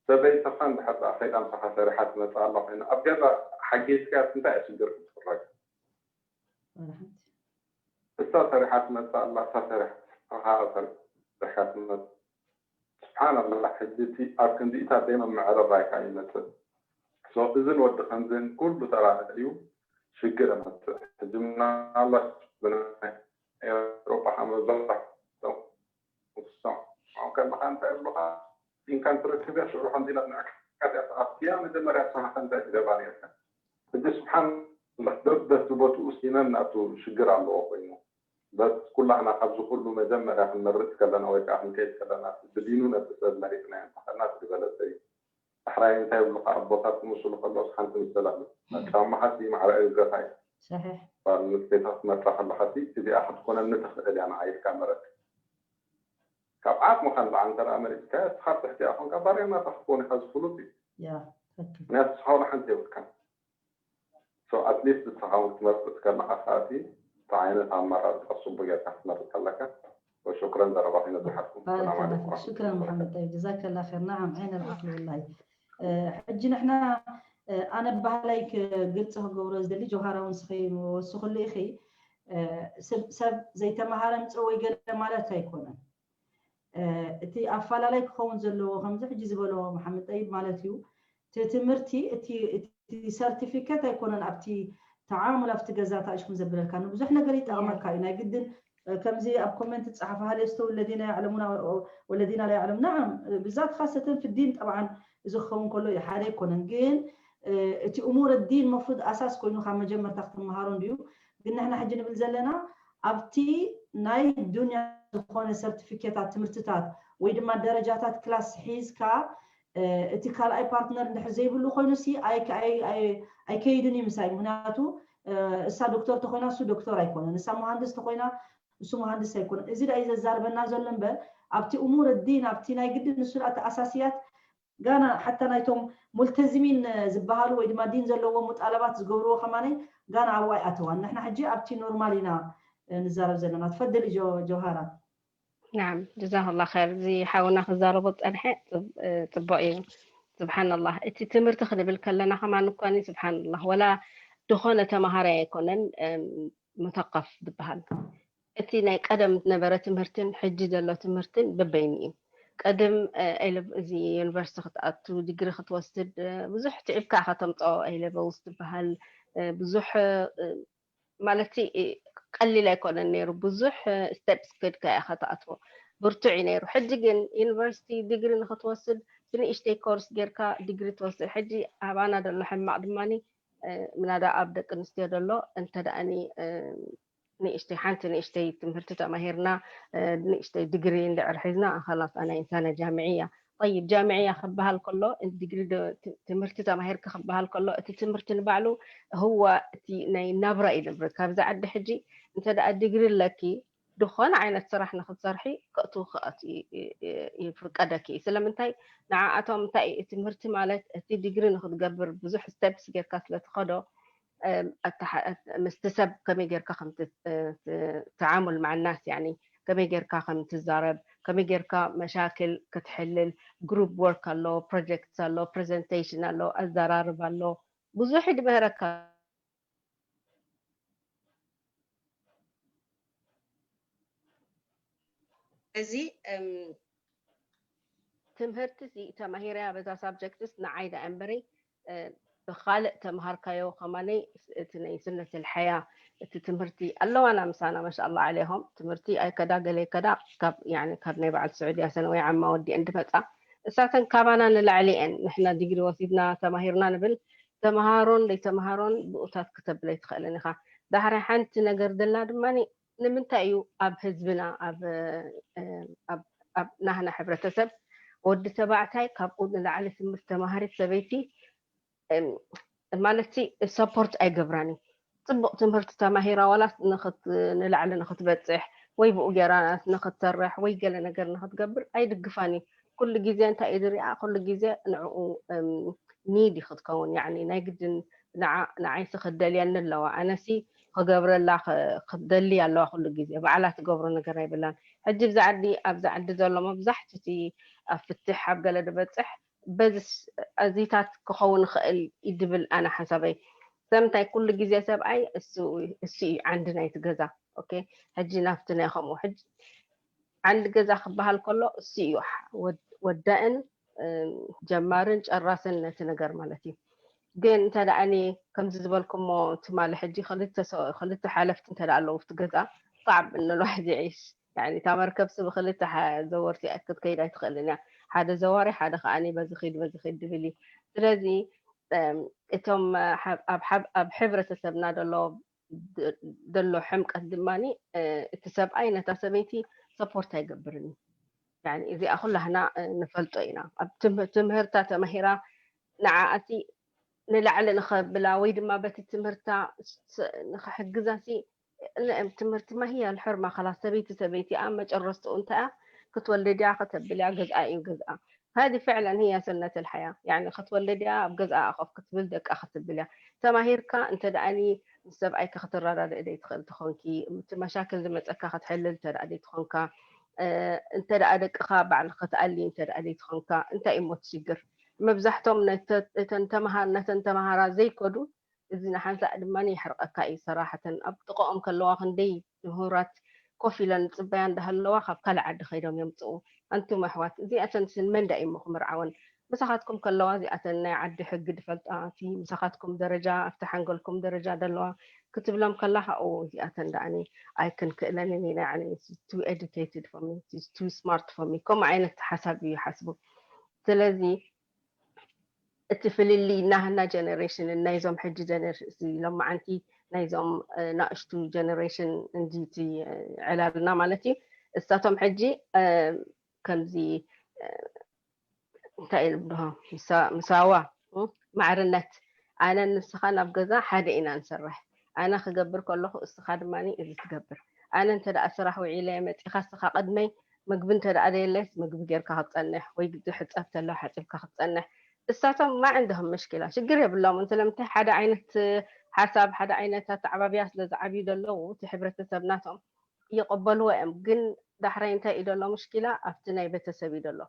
ሰበይትኻ እንድሕር ደኣ ከይዳ ምሳኻ ሰሪሓ ትመፅእ ኣላ ኮይና ኣብ ገዛ ሓጊዝካ እንታይ እያ ሽግር ክትፍረግ ወላ ሓንቲ እሳ ሰሪሓ ትመፅእ ኣላ እሳ ሰሪሓ ንስኻ ሰሪሕካ ትመፅእ ስብሓንላህ። ሕጂ እቲ ኣብ ክንዲኢታት ዘይምምዕርራይ ከዓ ይመፅእ። So እዝን ወዲ ከምዝን ኩሉ ተራእዩ ሽግር የመፅእ። ሕጂ ምናልባት ብናይ ኤውሮጳ ከመብዛሕትኦም ትሰምዖም ከለኻ እንታይ ይብሉኻ? ኢንካም ትረክብ እያ ሽዑ ከምዚ ኢላ ንዕቀት እያ ትኣቱ እያ መጀመርያ ንስኻ ከ እንታይ ትገብራ ነይርካ? ሕጂ ስብሓንላህ በበቲ ቦትኡ ሲነን ናቱ ሽግር ኣለዎ ኮይኑ በስ ኩላህና ካብዚ ኩሉ መጀመርያ ክንመርፅ ከለና ወይ ከዓ ክንከይድ ከለና ብዲኑ ነቲ ሰብ መሪፅናዮ እንተኸድና እቲ ዝበለፀ እዩ። ዳሕራይ እንታይ ይብሉካ ኣቦታት ክምስሉ ከለውስ ሓንቲ ምስል ኣሎ ጫማኻሲ ማዕረ እግርኻ እዩ صحيح ጓል ኣንስተይቲ ክትመርፃ ከለኻሲ እዚኣ ክትኮነኒ ትኽእል እያ ንዓ ኢልካ መረፅ ካብ ዓቕምኻ ንላዕሊ እንተ ደኣ መሪፅካዮ እስኻ ኣብ ትሕቲኣ ኮንካ ባርያ ናታ ክትኮን ኢኻ እዚ ፍሉጥ እዩ ያ ትክክል ምክንያቱ ንስኻ ዋላ ሓንቲ የብልካን so at least ንስኻ እውን ክትመርፅ ከለኻ ከኣቲ እንታይ ዓይነት ኣማራፂ ካብ ፅቡቅ ጌርካ ክትመርፅ ኣለካ وشكرا ዘረባ ከይነብዝሓልኩም بارك ሰላም الله ዓለይኩም فيك شكرا محمد طيب جزاك الله خير نعم عين العقل والله ሕጂ ንሕና ኣነ ባህላይ ግልፂ ክገብሮ ዝደሊ ጀውሃራ እውን ስኺ ወስኽሉ ኢኺ ሰብ ዘይተመሃረ ምፀ ወይ ገለ ማለት ኣይኮነን እቲ ኣፈላላይ ክኸውን ዘለዎ ከምዚ ሕጂ ዝበሎ መሓመድ ጠይብ ማለት እዩ እቲ ትምህርቲ እቲ ሰርቲፊኬት ኣይኮነን ኣብቲ ተዓሙል ኣብቲ ገዛ ታእሽኩም ዘብለልካ ንብዙሕ ነገር ይጠቕመካ እዩ ናይ ግድን ከምዚ ኣብ ኮመንት ዝፀሓፈ ሀል የስተው ለዲና ያዕለሙና ወለዲና ላ ያዕለም ናዓም ብዛት ካሰተን ፍዲን ጠብዓን እዚ ክኸውን ከሎ ሓደ ኣይኮነን ግን እቲ እሙር ዲን መፍሩድ ኣሳስ ኮይኑ ካብ መጀመርታ ክትመሃሮ እንድዩ ግን ንሕና ሕጂ ንብል ዘለና ኣብቲ ናይ ዱንያ ዝኾነ ሰርቲፊኬታት ትምህርትታት ወይ ድማ ደረጃታት ክላስ ሒዝካ እቲ ካልኣይ ፓርትነር እንድሕር ዘይብሉ ኮይኑ ሲ ኣይከይድን እዩ ምሳይ ምክንያቱ እሳ ዶክተር ተኮይና እሱ ዶክተር ኣይኮነን እሳ መሃንድስ ተኮይና እሱ መሃንድስ ኣይኮነን እዚ ዳይ ዘዛርበና ዘሎ እምበር ኣብቲ እሙር ዲን ኣብቲ ናይ ግድን ንሱ ዳ ተኣሳስያት ጋና ሓታ ናይቶም ሙልተዝሚን ዝበሃሉ ወይ ድማ ዲን ዘለዎ ሙጣለባት ዝገብርዎ ከማነይ ጋና ኣብኡ ኣይኣተዋን ንሕና ሕጂ ኣብቲ ኖርማል ኢና ንዛረብ ዘለና ትፈደሊ ጀውሃራ ናም ጀዛክላ ኸይር እዚ ሓውና ክዛረቦ ዝፀንሐ ፅቡቅ እዩ ስብሓንላህ እቲ ትምህርቲ ክንብል ከለና ከማን እኳኒ ስብሓንላህ ወላ ዝኾነ ተማሃራይ ኣይኮነን ሙተቀፍ ዝበሃል እቲ ናይ ቀደም ዝነበረ ትምህርትን ሕጂ ዘሎ ትምህርትን በበይኑ እዩ ቀደም እዚ ዩኒቨርሲቲ ክትኣቱ ዲግሪ ክትወስድ ብዙሕ ትዒብካ ኢኻ ተምፅኦ። ኤ ሌቨልስ ዝበሃል ብዙሕ ማለት ቀሊል ኣይኮነን ነይሩ። ብዙሕ ስቴፕስ ከድካ ኢኻ ትኣትዎ። ብርቱዕ እዩ ነይሩ። ሕጂ ግን ዩኒቨርሲቲ ዲግሪ ንክትወስድ ብንእሽተይ ኮርስ ጌርካ ዲግሪ ትወስድ። ሕጂ ኣባና ደሎ ሕማቕ ድማ ምናዳ ኣብ ደቂ ኣንስትዮ ደሎ እንተ ደኣኒ ንእሽተይ ሓንቲ ንእሽተይ ትምህርቲ ተማሂርና ንእሽተይ ዲግሪ እንድዕር ሒዝና ኣኸላስ ኣና ኢንሳና ጃምዕያ። ጠይብ ጃምዕያ ክበሃል ከሎ ዲግሪ ትምህርቲ ተማሂርካ ክበሃል ከሎ እቲ ትምህርቲ ንባዕሉ ህዋ እቲ ናይ ናብራ እዩ ንብረት ካብዚ ዓዲ ሕጂ እንተ ደኣ ዲግሪ ኣለኪ ዝኾነ ዓይነት ስራሕ ንክትሰርሒ ከእትውኪ ይፍቀደኪ እዩ። ስለምንታይ ንዓኣቶም እንታይ እዩ ትምህርቲ ማለት እቲ ዲግሪ ንክትገብር ብዙሕ ስቴፕስ ጌርካ ስለትኸዶ ምስቲ ሰብ ከመይ ጌርካ ከም ተዓሙል ማዓናስ ያኒ ከመይ ጌርካ ከም ትዛረብ ከመይ ጌርካ መሻክል ክትሕልል ግሩፕ ወርክ ኣሎ ፕሮጀክት ኣሎ ፕሬዘንቴሽን ኣሎ ኣዘራርብ ኣሎ ብዙሕ ድምህረካ እዚ ትምህርቲ ሲ ተማሂረያ በዛ ሳብጀክትስ ንዓይ ደኣ እምበሪ ብኻልእ ተምሃርካዮ ከማነይ እቲ ናይ ስነት ልሐያ እቲ ትምህርቲ ኣለዋና ምሳና ማሻ ኣላ ዓለይሆም ትምህርቲ ኣይከዳ ገለ ከዳ ካብ ናይ በዓል ስዑድያ ሰነወይ ዓማ ወዲአን ድመፃ እሳተን ካባና ንላዕሊ እየን ንሕና ዲግሪ ወሲድና ተማሂርና ንብል ተምሃሮን ዘይተምሃሮን ብኡታት ክተብል ኣይትኽእልን ኢኻ ዳሕራይ ሓንቲ ነገር ደላ ድማ ንምንታይ እዩ ኣብ ህዝብና ኣብ ናህና ሕብረተሰብ ወዲ ተባዕታይ ካብኡ ንላዕሊ ትምህርቲ ተማሃሪት ሰበይቲ ማለት ሰፖርት ኣይገብራን እዩ ፅቡቅ ትምህርቲ ተማሂራ ዋላስ ንላዕሊ ንክትበፅሕ ወይ ብኡ ገይራ ንክትሰርሕ ወይ ገለ ነገር ንክትገብር ኣይድግፋን እዩ ኩሉ ግዜ እንታይ እዩ ዝሪኣ ኩሉ ግዜ ንዕኡ ኒድ እዩ ክትከውን ያኒ ናይ ግድን ንዓይሲ ክደልየኒ ኣለዋ ኣነሲ ክገብረላ ክትደሊ ኣለዋ ኩሉ ግዜ ባዕላ ትገብሮ ነገር ኣይብላን ሕጂ ብዛ ዓዲ ኣብዛ ዓዲ ዘሎ መብዛሕትኡ እቲ ኣብ ፍትሕ ኣብ ገለ ዝበፅሕ በዚ ኣዚታት ክኸውን ይኽእል ይድብል ኣነ ሓሳበይ ስለምንታይ ኩሉ ግዜ ሰብኣይ እሱ እዩ ዓንዲ ናይቲ ገዛ ኦኬ ሕጂ ናብቲ ናይ ከምኡ ሕጂ ዓንዲ ገዛ ክበሃል ከሎ እሱ እዩ ወዳእን ጀማርን ጨራስን ነቲ ነገር ማለት እዩ ግን እንተ ደኣኒ ከምዚ ዝበልኩሞ ትማሊ ሕጂ ክልተ ሓለፍቲ እንተ ኣለዉ እቲ ገዛ ጣዕብ እንሎ ሕዚ ዒሽ እታ መርከብሲ ብክልተ ዘወርቲ ክትከይድ ኣይትኽእልን እያ ሓደ ዘዋሪ ሓደ ከዓ በዚ ኪድ በዚ ኪድ ድብል እዩ ስለዚ እቶም ኣብ ሕብረተሰብና ዘሎ ዘሎ ሕምቀት ድማ እቲ ሰብኣይ ነታ ሰበይቲ ሰፖርት ኣይገብርን እዩ እዚኣ ኩላህና ንፈልጦ ኢና ኣብ ትምህርታ ተማሂራ ንዓኣሲ ንላዕሊ ንኸብላ ወይ ድማ በቲ ትምህርታ ንኽሕግዛሲ ትምህርቲ ማሂያ ልሕርማ ከላስ ሰበይቲ ሰበይቲ እያ መጨረስትኡ እንታይ እያ ክትወልድ ድያ ከተብል እያ ገዝኣ እዩ ገዝኣ هذه فعلا هي سنة الحياة يعني ክትወልድ ድያ ኣብ ገዝኣ ኮፍ ክትብል ደቃ ክትብል እያ ተማሂርካ እንተ ደኣኒ ምስ ሰብኣይካ ክትረዳድእ ደይ ትኽእል ትኾንኪ እቲ መሻክል ዝመፀካ ክትሕልል እንተ ደኣ ደይ ትኾንካ እንተ ደኣ ደቅኻ ባዕልኻ ክትኣሊ እንተ ደኣ ደይ ትኾንካ እንታይ እሞ ትሽግር መብዛሕቶም ነተን ተምሃራ ዘይከዱ እዚ ንሓንሳእ ድማ የሕርቐካ እዩ ሰራሕተን ኣብ ጥቕኦም ከለዋ ክንደይ ምሁራት ኮፍ ኢለን ዝፅበያ እንዳሃለዋ ካብ ካልእ ዓዲ ከይዶም የምፅኡ ኣንቱም ኣሕዋት እዚኣተን ስን መን ዳእሞ ክምርዓወን ምሳኻትኩም ከለዋ እዚኣተን ናይ ዓዲ ሕጊ ድፈልጣ እቲ ምሳኻትኩም ደረጃ ኣብቲ ሓንገልኩም ደረጃ ደለዋ ክትብሎም ከላ ካኡ እዚኣተን ዳኣኒ ኣይክንክእለንን ኢና too educated for me too smart for me ከምኡ ዓይነት ሓሳብ እዩ ሓስቡ ስለዚ እቲ ፍልልይ ናህና ጀነሬሽን ናይዞም ሕጂ ጀነሬሽን ሎማዓንቲ ናይዞም ናእሽቱ ጀነሬሽን እንዲቲ ዕላልና ማለት እዩ እሳቶም ሕጂ ከምዚ እንታይ ኢሉ ምሳዋ ማዕርነት ኣነ ንስኻ ናብ ገዛ ሓደ ኢና ንሰርሕ ኣነ ክገብር ከለኹ እስኻ ድማ እዚ ትገብር ኣነ እንተ ስራሕ ውዒለ መፂኻ እስኻ ቅድመይ ምግቢ እንተ ደኣ ደየለስ ምግቢ ጌርካ ክትፀንሕ ወይ ዝሕፀብ ተሎ ሓፂብካ ክትፀንሕ እሳቶም ማዕ እንደህም መሽኪላ ሽግር የብሎም እንተ ለምታይ ሓደ ዓይነት ሓሳብ ሓደ ዓይነት ኣተዓባብያ ስለ ዝዓብዩ ዘለዉ እቲ ሕብረተሰብ ናቶም ይቕበልዎ እዮም ግን ዳሕራይ እንታይ እዩ ዘሎ ምሽኪላ ኣብቲ ናይ ቤተሰብ እዩ ዘሎ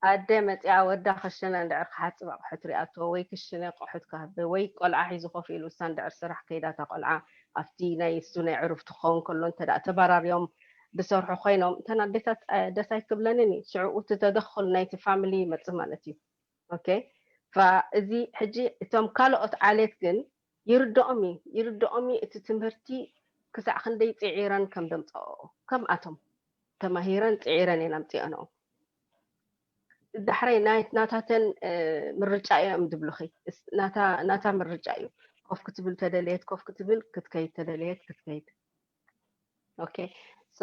ኣደ መፂኣ ወዳ ክሽነ እንድዕር ክሓፅብ ኣቑሑት ሪኣቶ ወይ ክሽነ ኣቑሑት ክህብ ወይ ቆልዓ ሒዙ ኮፍ ኢሉ እሳ እንድዕር ስራሕ ከይዳታ ቆልዓ ኣብቲ ናይ እሱ ናይ ዕሩፍቲ ክኸውን ከሎ እንተ ተባራርዮም ዝሰርሑ ኮይኖም እተን ኣዴታት ደስ ኣይክብለንን እዩ። ሽዑ እቲ ተደኽል ናይቲ ፋሚሊ ይመፅእ ማለት እዩ። ኦኬ፣ እዚ ሕጂ እቶም ካልኦት ዓሌት ግን ይርድኦም እዩ፣ ይርድኦም እዩ እቲ ትምህርቲ ክሳዕ ክንደይ ፅዒረን ከም ደምፀኦ። ከምኣቶም ተማሂረን ፅዒረን እየን ኣምፅኦንኦ። ዳሕራይ ናይ ናታተን ምርጫ እዮም ዝብሉኺ። ናታ ምርጫ እዩ። ኮፍ ክትብል ተደለየት ኮፍ ክትብል፣ ክትከይድ ተደለየት ክትከይድ። ኦኬ፣ ሶ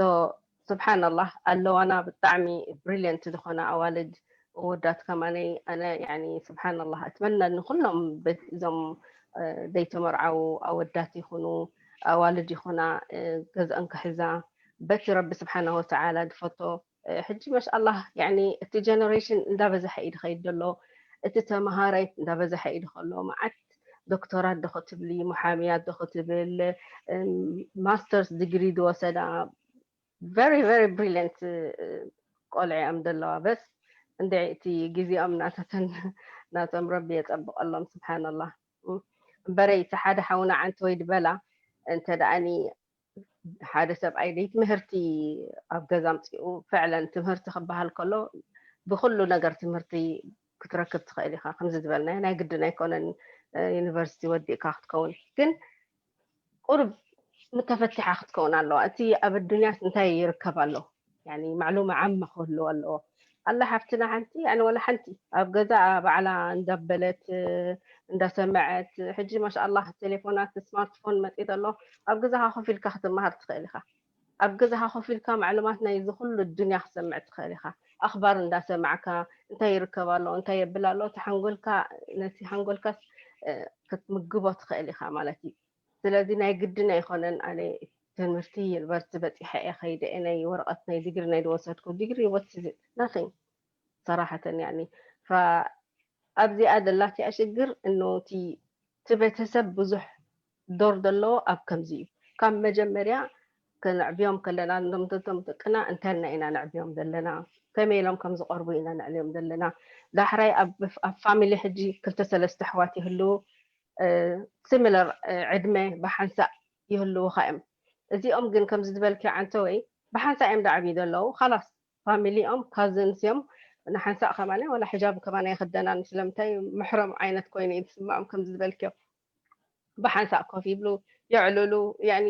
ስብሓንላህ ኣለዋና ብጣዕሚ ብሪልየንት ዝኾነ ኣዋልድ፣ ወዳት ከማነይ። ኣነ ያኒ ስብሓንላህ እትመነ ንኩሎም እዞም ዘይተመርዓው ኣወዳት ይኹኑ ኣዋልድ ይኹና ገዝአን ክሕዛ በቲ ረቢ ስብሓና ወተዓላ ዝፈቶ። ሕጂ ማሻኣላህ ያኒ እቲ ጀነሬሽን እንዳበዛሐ እዩ ድኸይድ ዘሎ። እቲ ተመሃራይ እንዳበዛሐ እዩ ድኸሎ። መዓት ዶክተራት ዶ ክትብሊ፣ ሙሓሚያት ዶ ክትብል፣ ማስተርስ ዲግሪ ዝወሰዳ ቨሪ ቨሪ ብሪሊየንት ቆልዐ እዮም ዘለዋ። በስ እንደ እቲ ግዜኦም ናታተን ናቶም ረቢ የጸብቀሎም። ስብሓንላህ እምበረይ እቲ ሓደ ሓውና ዓንተ ወይ ድበላ እንተ ደኣኒ ሓደ ሰብኣይ ደይ ትምህርቲ ኣብ ገዛ ኣምፅኡ። ፍዕለን ትምህርቲ ክበሃል ከሎ ብኩሉ ነገር ትምህርቲ ክትረክብ ትኽእል ኢኻ። ከምዚ ዝበልናዮ ናይ ግድን ኣይኮነን ዩኒቨርሲቲ ወዲእካ ክትከውን፣ ግን ቁሩብ ምተፈቲሓ ክትከውን ኣለዋ። እቲ ኣብ ኣዱንያስ እንታይ ይርከብ ኣሎ? ያኒ ማዕሉማ ዓማ ክህልዎ ኣለዎ። ኣላ ሓፍትና ሓንቲ ያኒ ወላ ሓንቲ ኣብ ገዛ ባዕላ እንዳበለት እንዳሰመዐት፣ ሕጂ ማሻኣላህ ቴሌፎናት ስማርትፎን መፂኡ ኣሎ። ኣብ ገዛኻ ኮፍ ኢልካ ክትመሃር ትኽእል ኢኻ። ኣብ ገዛኻ ኮፍ ኢልካ ማዕሉማት ናይ እዚ ኩሉ ኣዱንያ ክትሰምዕ ትኽእል ኢኻ። ኣኽባር እንዳሰማዕካ እንታይ ይርከብ ኣሎ፣ እንታይ የብል ኣሎ፣ እቲ ሓንጎልካ ነቲ ሓንጎልካስ ክትምግቦ ትኽእል ኢኻ ማለት እዩ። ስለዚ ናይ ግድን ኣይኮነን ኣነ ትምህርቲ ዩኒቨርሲቲ በፂሐ እየ ከይደ እየ ናይ ወረቐት ናይ ዲግሪ ናይ ዝወሰድኩ ዲግሪ ወትዚ ናቲንግ ሰራሕተን ያኒ ኣብዚኣ ዘላትያ ሽግር እኖ እቲ ቤተሰብ ብዙሕ ዶር ዘለዎ ኣብ ከምዚ እዩ። ካብ መጀመርያ ከነዕብዮም ከለና ነምተቶም ደቅና እንታይ ኢልና ኢና ነዕብዮም ዘለና፣ ከመይ ኢሎም ከም ዝቐርቡ ኢና ነዕልዮም ዘለና። ዳሕራይ ኣብ ፋሚሊ ሕጂ ክልተ ሰለስተ ኣሕዋት ይህልዉ፣ ሲሚለር ዕድመ ብሓንሳእ ይህልዉኻ እዮም። እዚኦም ግን ከምዚ ዝበልኪ ዓንተወይ ብሓንሳእ እዮም ዳዓብዩ ዘለዉ። ካላስ ፋሚሊኦም ካዝንስ እዮም። ንሓንሳእ ከማን ወላ ሕጃብ ከማን ኣይክደናን። ስለምንታይ ምሕረም ዓይነት ኮይኑ እዩ ዝስምዖም። ከምዚ ዝበልክዮ ብሓንሳእ ኮፍ ይብሉ፣ የዕልሉ። ያኒ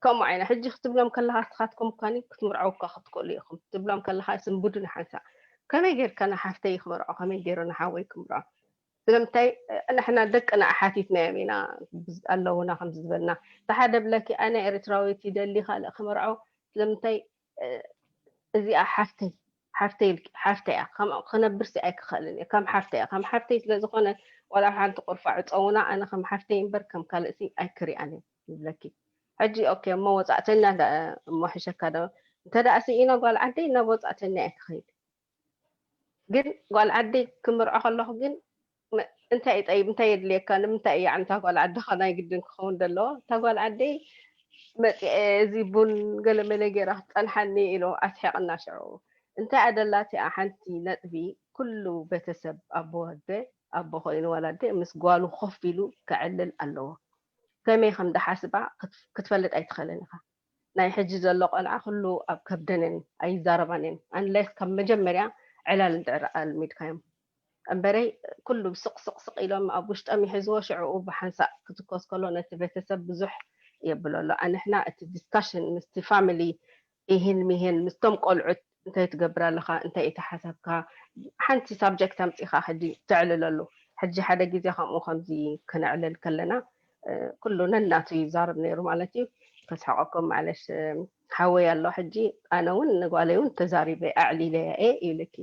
ከምኡ ዓይነት ሕጂ ክትብሎም ከለኻ ንስኻትኩም እኳ ክትምርዐው እኳ ክትክእሉ ኢኹም። ክትብሎም ከለኻ ስንብዱ ንሓንሳእ ከመይ ጌርካ ንሓፍተይ ክምርዖ፣ ከመይ ገይሩ ንሓወይ ክምርዖ? ስለምንታይ ንሕና ደቅና ኣሓቲትናዮም ኢና ኣለውና ከምዚ ዝበልና። ተሓደ ብለኪ ኣነ ኤርትራዊት ይደሊ ካልእ ክምርዖ ስለምንታይ እዚኣ ሓፍተይ ሓፍተይ ኢልኪ ሓፍተይ እያ ከምኡ ክነብርሲ ኣይክኽእልን እየ ከም ሓፍተይ እያ ከም ሓፍተይ ስለ ዝኾነ ዋላ ሓንቲ ቁርፋ ዕፀውና ኣነ ከም ሓፍተይ እምበር ከም ካልእሲ ኣይክሪኣን እየ ይብለኪ። ሕጂ ኦኬ እሞ ወፃእተኛ እሞ ሕሸካ ዶ እንተ ደኣ ስኢና ጓል ዓደይ ናብ ወፃእተኛ እየ ክኸይድ ግን ጓል ዓደይ ክምርዖ ከለኹ ግን እንታይ እዩ ጠይብ እንታይ የድልየካ ንምንታይ እያ ዓንታ ጓል ዓድኻ ናይ ግድን ክኸውን ዘለዎ እታ ጓል ዓደይ መፂአ እዚ ቡን ገለመለ ገይራ ክትፀንሓኒ ኢሉ ኣስሒቕና ሽዑ እንታይ ኣደላትኣ ሓንቲ ነጥቢ ኩሉ ቤተሰብ ኣቦ ኣደ ኣቦ ኮይኑ ዋላ ኣደ ምስ ጓሉ ኮፍ ኢሉ ከዕልል ኣለዎ ከመይ ከም ዝሓስባ ክትፈልጥ ኣይትኽእልን ኢኻ ናይ ሕጂ ዘሎ ቆልዓ ኩሉ ኣብ ከብደን እየን ኣይዛረባን እየን unless ካብ መጀመርያ ዕላል እንድሕር ኣልሚድካዮም እምበረይ ኩሉ ስቕ ስቕ ስቕ ኢሎም ኣብ ውሽጦም ይሕዝዎ ሽዕኡ ብሓንሳእ ክትኮስ ከሎ ነቲ ቤተሰብ ብዙሕ የብሎ ኣሎ ኣንሕና እቲ discussion ምስቲ family ኢሂን ሚሂን ምስቶም ቆልዑት እንታይ ትገብር ኣለኻ እንታይ እዩ ተሓሳብካ ሓንቲ subject ኣምፂኻ ሕጂ ተዕልለሉ ሕጂ ሓደ ግዜ ከምኡ ከምዚ ክነዕልል ከለና ኩሉ ነናቱ ይዛረብ ነይሩ ማለት እዩ። ከስሕቀኩም ማለሽ ሓወይ ኣሎ ሕጂ ኣነ እውን ንጓለይ እውን ተዛሪበ ኣዕሊለያ እየ ይብለኪ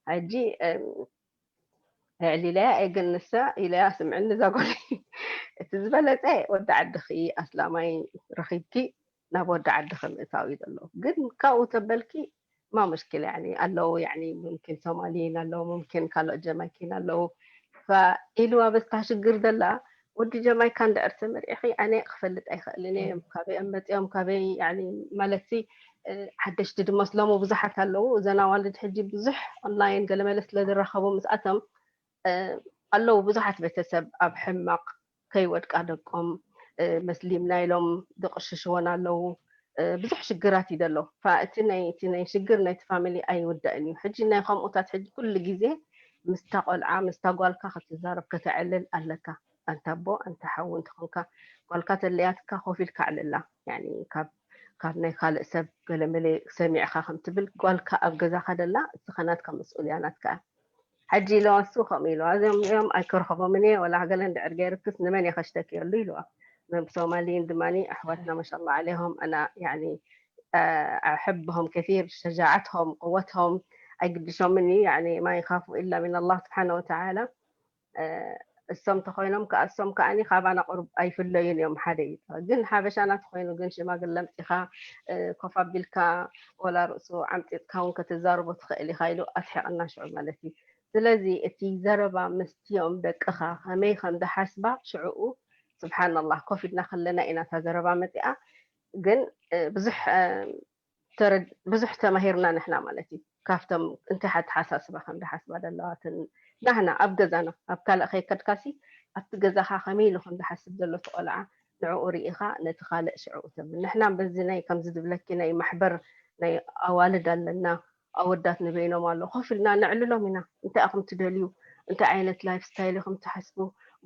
ሕጂ ኣዕሊለያ እየ ግን ንሳ ኢለያ ስምዕኒ እዛ ጓለይ እቲ ዝበለፀ ወዲ ዓድኺ ኣስላማይ ረኺብኪ ናብ ወዲ ዓድኺ ምእታው እዩ ዘሎ ግን ካብኡ ተበልኪ ما مشكلة يعني ኣለዉ يعني ممكن ሶማሊን ኣለዉ ممكن ካልኦት ጀማይኪን ኣለዉ ኢልዋ በስታ ሽግር ዘላ ወዲ ጀማይካ እንድዕር ተመሪዕኺ ኣነ ክፈልጥ ኣይኽእልን እየ ካበይ እዮም መፂኦም ካበይ يعني ማለትሲ ሓደሽቲ ድመስሎሙ ብዙሓት ኣለዉ እዘን ኣዋልድ ሕጂ ብዙሕ online ገለመለ ስለ ዝራኸቡ ምስኣቶም ኣለዉ ብዙሓት ቤተሰብ ኣብ ሕማቕ ከይወድቃ ደቆም መስሊምና ኢሎም ዝቕሽሽወን ኣለዉ ብዙሕ ሽግራት እዩ ዘሎ። እቲ ናይ ሽግር ናይቲ ፋሚሊ ኣይውዳእን እዩ። ሕጂ ናይ ከምኡታት ሕጂ ኩሉ ግዜ ምስታ ቆልዓ ምስታ ጓልካ ክትዛረብ ከተዕልል ኣለካ። ኣንታ ኣቦ ኣንታ ሓዊ እንተኾንካ ጓልካ ተለያትካ ኮፍ ኢልካ ኣዕልላ። ካብ ናይ ካልእ ሰብ ገለመለ ሰሚዕካ ከምትብል ጓልካ ኣብ ገዛካ ደላ እስኻ ናትካ መስኡልያ ናትካ። ሕጂ ኢለዋ እሱ ከምኡ ኢለዋ እዚኦም እዮም ኣይከርኸቦምን እየ ወላ ገለ እንድዕር ገይርክስ ንመን እየ ከሽተክየሉ ኢለዋ። ሶማሊን ድማ ኣሕዋትና ማሻላ ዓለይሆም ኣና ያኒ أحبهم كثير شجاعتهم قوتهم ኣይግድሾምን እዩ ያኒ ما يخافوا إلا من الله سبحانه وتعالى እሶም ተኮይኖም ከኣሶም ከኣኒ ካባና ቁሩብ ኣይፍለዩን እዮም ሓደ እዩ ግን ሓበሻና ተኮይኑ ግን ሽማግለ ኣምፂኻ ኮፍ ኣቢልካ ወላ ርእሱ ዓምፂፅካ እውን ከተዛርቦ ትኽእል ኢኻ ኢሉ ኣስሒቕና ሽዑ ማለት እዩ ስለዚ እቲ ዘረባ ምስቲኦም ደቅኻ ከመይ ከም ዝሓስባ ሽዕኡ ስብሓንላህ ኮፍ ኢልና ከለና ኢና እታ ዘረባ መፂኣ ግን ብዙሕ ብዙሕ ተማሂርና ንሕና ማለት እዩ ካብቶም እንታይ ኣተሓሳስባ ከም ዝሓስባ ዘለዋትን ናህና ኣብ ገዛና ኣብ ካልእ ከይከድካሲ ኣብቲ ገዛኻ ከመይ ኢሉ ከም ዝሓስብ ዘሎ እቲ ቆልዓ ንዕኡ ርኢኻ ነቲ ካልእ ሽዕኡ ተብል ንሕና በዚ ናይ ከምዚ ዝብለኪ ናይ ማሕበር ናይ ኣዋልድ ኣለና ኣወዳት ንበይኖም ኣሎ ኮፍ ኢልና ነዕልሎም ኢና እንታይ ኢኹም ትደልዩ እንታይ ዓይነት ላይፍ ስታይል ኢኹም ትሓስቡ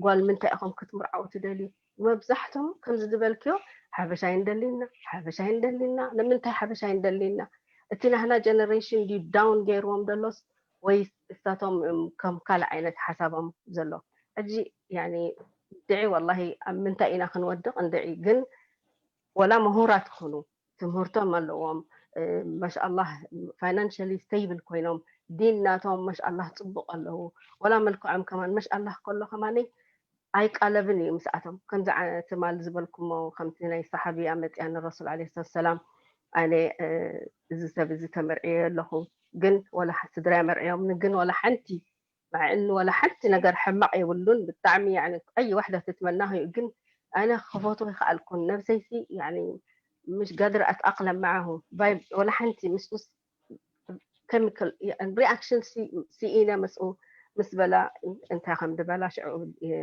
ጓል ምንታይ ኢኹም ክትምርዓው ትደልዩ መብዛሕቶም ከምዚ ዝበልክዮ ሓበሻ ይንደሊና ሓበሻ ይንደሊና ንምንታይ ሓበሻ ይንደሊና እቲ ናህና ጀነሬሽን ድዩ ዳውን ገይርዎም ዘሎስ ወይ እሳቶም ከም ካልእ ዓይነት ሓሳቦም ዘሎ ሕጂ ያኒ ድዒ ወላሂ ኣብ ምንታይ ኢና ክንወድቕ እንድዒ ግን ወላ ምሁራት ክኹኑ ትምህርቶም ኣለዎም ማሻኣላህ ፋይናንሽሊ ስቴብል ኮይኖም ዲን ናቶም ማሻኣላህ ፅቡቅ ኣለዉ ወላ መልክዖም ከማን ማሻኣላህ ከሎ ከማነይ ኣይቃለብን እዩ ምስኣቶም ከምዚ ትማል ዝበልኩሞ ከምቲ ናይ ሰሓብያ መፅያ ንረሱል ለ ሰላት ሰላም ኣነ እዚ ሰብ እዚ ተመርዕዮ ኣለኹ ግን ወላ ስድራ መርዕዮምኒ ግን ወላ ሓንቲ መዕኒ ወላ ሓንቲ ነገር ሕማቕ የብሉን ብጣዕሚ ቀይ ዋሕዳ ትትመናሁ እዩ ግን ኣነ ክፈትዎ ይክኣልኩን ነብሰይሲ ምሽ ጋድር ኣትኣቅለም መዓሁ ወላ ሓንቲ ምስ ምስ ኬሚካል ሪኣክሽን ሲኢነ ምስኡ ምስ በላ እንታይ ከም ዝበላ ሽዑ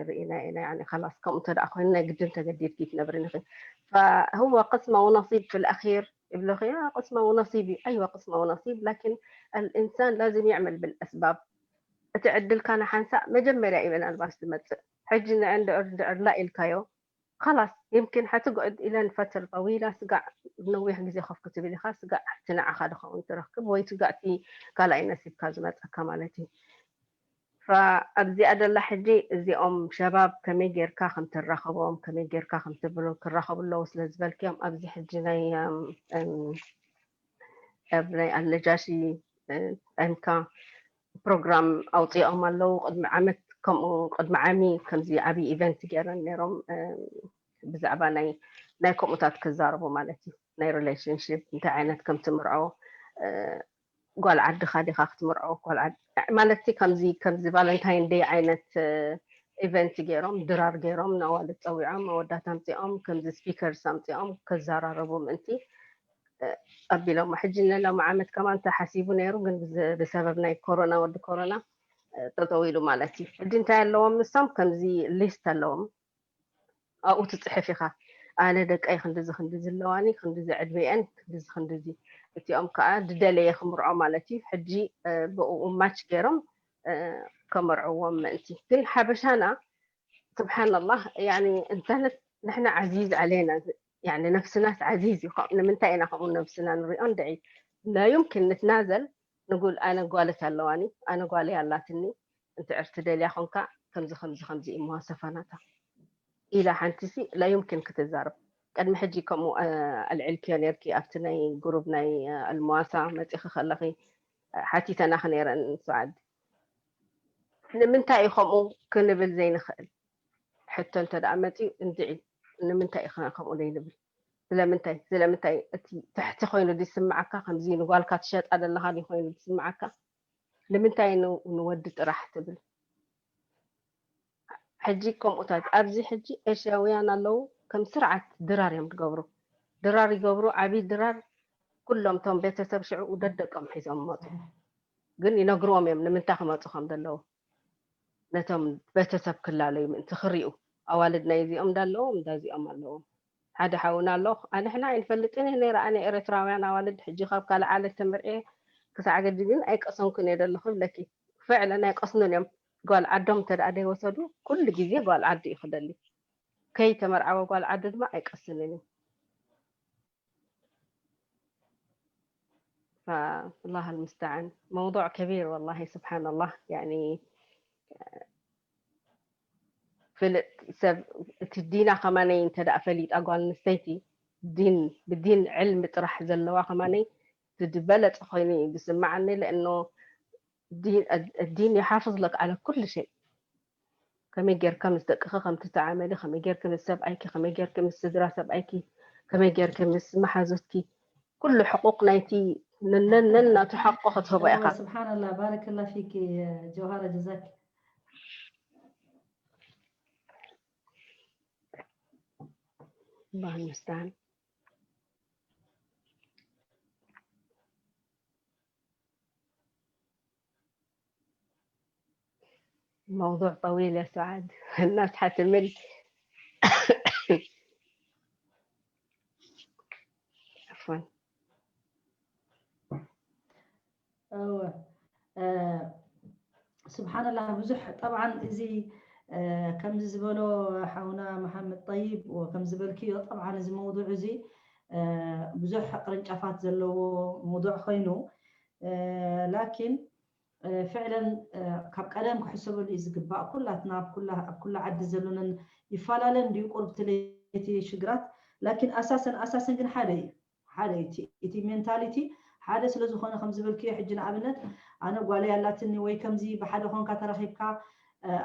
ርኢና ኢና ከላስ ከምኡ እንተ ኮይኑ ናይ ግድን ተገዲድኪ ትነብሪ ንኺ فهو قسمة ونصيب في الأخير ይብለኺ قسمة ونصيب እዩ أيوة قسمة ونصيب لكن الإنسان لازم يعمل بالأسباب እቲ ዕድልካ ንሓንሳእ መጀመርያ እዩ ምናልባሽ ዝመፅእ ሕጂ ንዕንድዕር ድዕርላ ኢልካዮ خلاص يمكن حتقعد إلى فترة طويلة ስጋዕ ነዊሕ ግዜ ኮፍ ክትብል ኢኻ ስጋዕ እቲ ንዓኻ ድኸውን ትረክብ ወይ ስጋዕ እቲ ካልኣይ ነሲብካ ዝመፀካ ማለት እዩ ኣብዚኣ ደላ ሕጂ እዚኦም ሸባብ ከመይ ጌርካ ከም ትራኸቦም ከመይ ጌርካ ከም ትብሉ ክራኸቡ ኣለዉ ስለ ዝበልክዮም ኣብዚ ሕጂ ናይ ኣብ ናይ ኣነጃሺ ጠንካ ፕሮግራም ኣውፂኦም ኣለዉ ቅድሚ ዓመት ከምኡ ቅድሚ ዓሚ ከምዚ ዓብዪ ኢቨንት ገይረን ነይሮም ብዛዕባ ናይ ናይ ከምኡታት ክዛረቡ ማለት እዩ ናይ ሪሌሽንሽፕ እንታይ ዓይነት ከም ትምርዖ ጓል ዓድኻ ዲኻ ክትምርዖ ጓል ዓድ ማለት ከምዚ ከምዚ ቫለንታይን ደይ ዓይነት ኢቨንት ገይሮም ድራር ገይሮም ንኣዋልድ ፀዊዖም ኣወዳት ኣምፂኦም ከምዚ ስፒከርስ ኣምፂኦም ከዘራረቡ ምእንቲ ኣቢሎሞ ሕጂ ንሎም ዓመት ከማን ተሓሲቡ ነይሩ ግን ብሰበብ ናይ ኮሮና ወዲ ኮሮና ጠጠው ኢሉ ማለት እዩ ሕጂ እንታይ ኣለዎም ንሶም ከምዚ ሊስት ኣለዎም ኣብኡ ትፅሕፍ ኢኻ ኣነ ደቀይ ክንድዚ ክንድዚ ኣለዋኒ ክንድዚ ዕድሜአን ክንድዚ ክንድዚ እቲኦም ከዓ ድደለየ ክምርዖ ማለት እዩ ሕጂ ብኡ ማች ገይሮም ከመርዕዎም ምእንቲ ግን ሓበሻና ስብሓንላህ እንተነት ንሕና ዓዚዝ ዓለና ነፍስናስ ዓዚዝ እዩ ንምንታይ ኢና ከምኡ ነብስና ንሪኦ እንድዒ لا يمكن نتنازل نقول ኣነ ጓለት ኣለዋኒ ኣነ ጓለይ ኣላትኒ እንድዕር ትደልያ ኮንካ ከምዚ ከምዚ ከምዚ እዩ መዋሰፋናታ ኢላ ሓንቲ ሲ لا يمكن ክትዛረብ ቅድሚ ሕጂ ከምኡ ኣልዕልክዮ ነርኪ ኣብቲ ናይ ግሩብ ናይ ኣልመዋሳ መፂኺ ከለኺ ሓቲተናኺ ነይረን ንሱ ዓዲ ንምንታይ እዩ ከምኡ ክንብል ዘይንኽእል ሕቶ እንተ ደኣ መፂኡ እንድዒ ንምንታይ እዩ ከምኡ ዘይንብል ስለምንታይ ስለምንታይ እቲ ትሕቲ ኮይኑ ዝስምዓካ ከምዚ ንጓልካ ትሸጣ ዘለኻ ኮይኑ ዝስምዓካ ንምንታይ ንወዲ ጥራሕ ትብል ሕጂ ከምኡታት ኣብዚ ሕጂ ኤሽያውያን ኣለዉ ከም ስርዓት ድራር እዮም ዝገብሩ ድራር ይገብሩ ዓብዪ ድራር ኩሎም እቶም ቤተሰብ ሽዑ ደደቆም ሒዞም መፁ ግን ይነግርዎም እዮም ንምንታይ ክመፁ ከም ዘለዉ ነቶም ቤተሰብ ክላለዩ ምእንቲ ክሪኡ ኣዋልድ ናይ እዚኦም እንዳለዎም እንዳዚኦም ኣለዎም ሓደ ሓውና ኣሎ። ኣንሕና ኣይንፈልጥን ነይረ፣ ኣነ ኤርትራውያን ኣዋልድ ሕጂ ካብ ካልእ ዓለት ተመርዕየ ክሳዕ ገዲ ግን ኣይቀሰንኩን እየ ዘለኹ ይብለኪ። ፍዕለን ኣይቀስኑን እዮም። ጓል ዓዶም እንተ ደኣ ዘይወሰዱ ኩሉ ግዜ ጓል ዓዲ እዩ ክደሊ። ከይተመርዓወ ጓል ዓዱ ድማ ኣይቀስንን እዩ። فالله المستعان. موضوع كبير والله، سبحان الله. يعني ፍልጥ ሰብ እቲ ዲና ከማነይ እንተ ደኣ ፈሊጣ ጓል ኣንስተይቲ ዲን ብዲን ዕልሚ ጥራሕ ዘለዋ ከማነይ እቲ ዝበለጸ ኮይኑ እዩ ዝስምዓኒ። ለእኖ ዲን የሓፍዝ ለክ ዓለ ኩሉ ሸይ ከመይ ጌርካ ምስ ደቅኺ ከም ትተዓመሊ ከመይ ጌርኪ ምስ ሰብኣይኪ ከመይ ጌርኪ ምስ ስድራ ሰብኣይኪ ከመይ ጌርኪ ምስ መሓዙትኪ ኩሉ ሕቁቅ ናይቲ ነነን ናቱ ሓቆ ክትህቦ ኢኻ። سبحان الله، بارك الله فيك جوهرة، جزاك الله المستعان. موضوع طويل يا سعاد. الناس حتمل. عفوا. እወ። ስብሓንላህ ብዙሕ ጠብዓን እዚ ከምዚ ዝበሎ ሓውና መሓመድ ጠይብ ከምዚ ዝበልክዮ ጠብዓን እዚ መውዱዕ እዚ ብዙሕ ቅርንጫፋት ዘለዎ መውዱዕ ኮይኑ ላኪን ፍዕለን ካብ ቀደም ክሕሰበሉ እዩ ዝግባእ። ኩላትና ኣብ ኩላ ዓዲ ዘሎነን ይፈላለ እንድዩ ቁርብቲ ለይቲ ሽግራት ላኪን ኣሳሰን ኣሳሰን ግን ሓደ እዩ። ሓደ እቲ እቲ ሜንታሊቲ ሓደ ስለ ዝኾነ ከም ዝበልክዮ ሕጂ ንኣብነት ኣነ ጓለይ ኣላትኒ ወይ ከምዚ ብሓደ ኾንካ ተራኺብካ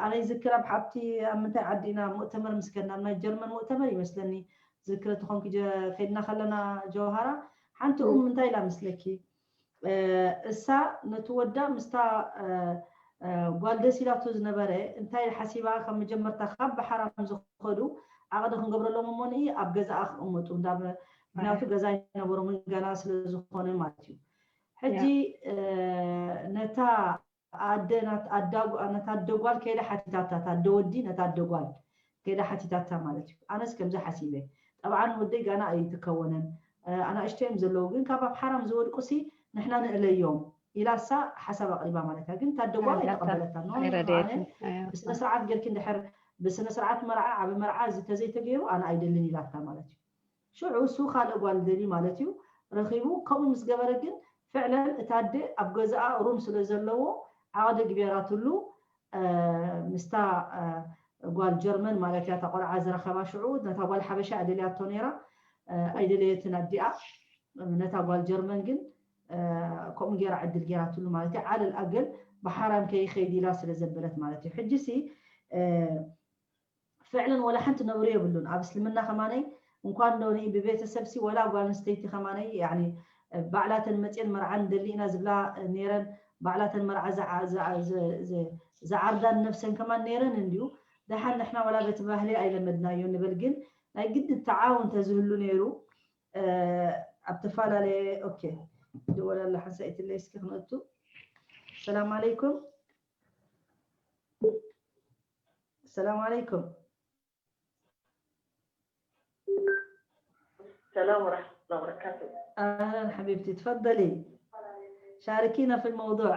ኣነ ይዝክር ኣብ ሓብቲ ኣብ ምንታይ ዓዲ ኢና ሙእተመር ምስ ከድና ኣብ ናይ ጀርመን ሙእተመር ይመስለኒ ዝክረ ተኾንኪ ከድና ከለና ጀውሃራ ሓንቲ ኡም እንታይ ኢላ መስለኪ እሳ ነቲ ወዳ ምስታ ጓል ደስ ኢላቶ ዝነበረ እንታይ ሓሲባ ካብ መጀመርታ ካብ ብሓራም ዝኸዱ ዓቕዲ ክንገብረሎም እሞ ንኢ ኣብ ገዛኣ ክቕመጡ እንዳ ምክንያቱ ገዛ ኣይነበሮምን ገና ስለ ዝኾነ ማለት እዩ ሕጂ ነታ ኣደ ነታ ኣደ ጓል ከይዳ ሓቲታታ እታ ኣደ ወዲ ነታ ኣደ ጓል ከይዳ ሓቲታታ ማለት እዩ ኣነስ ከምዚ ሓሲበ ጠብዓን ወደይ ጋና ኣይትከወነን ኣናእሽተዮም ዘለዉ ግን ካብ ኣብ ሓራም ዝወድቁ ሲ ንሕና ንእለዮም ኢላ እሳ ሓሳብ ኣቕሪባ ማለት እያ ግን ታደጓል ኣይተቐበለታ ብስነ ስርዓት ጌርኪ እንድሕር ብስነ ስርዓት መርዓ ዓብ መርዓ እዚ ተዘይተገይሩ ኣነ ኣይደልን ኢላታ ማለት እዩ ሽዑ እሱ ካልእ ጓል ደሊ ማለት እዩ ረኺቡ ከምኡ ምስ ገበረ ግን ፍዕለን እታ ኣደ ኣብ ገዛኣ ሩም ስለ ዘለዎ ዓቕዲ ግቤራትሉ ምስታ ጓል ጀርመን ማለት እያ እታ ቆልዓ ዝረኸባ ሽዑ ነታ ጓል ሓበሻ እያ ደልያቶ ነይራ ኣይደለየትን ኣዲኣ ነታ ጓል ጀርመን ግን ከምኡ ገይራ ዕድል ገይራትሉ ማለት እዩ ዓለል ኣገል ብሓራም ከይኸይድ ኢላ ስለ ዘበለት ማለት እዩ ሕጂ ሲ ፍዕለን ወላ ሓንቲ ነውሪ የብሉን ኣብ እስልምና ከማነይ እንኳን ዶ ንኢ ብቤተሰብ ሲ ወላ ጓል ኣንስተይቲ ከማነይ ያኒ ባዕላተን መፅየን መርዓን ደሊእና ዝብላ ነይረን ባዕላተን መርዓ ዝዓርዳን ነብሰን ከማን ነይረን እንድዩ ደሓን ንሕና ወላ በቲ ባህሊ ኣይለመድናዮ ንበል ግን ናይ ግዲ ተዓውን ተዝህሉ ነይሩ ኣብ ተፈላለየ ኦኬ ደወል ኣላ ሓንሳኢትለይ እስኪ ክንእቱ ሰላም ኣለይኩም ሰላም ኣለይኩም ሰላም ወራሕመቱላ ወበረካቱ ኣህለን ሓቢብቲ ትፈደሊ شاركينا في الموضوع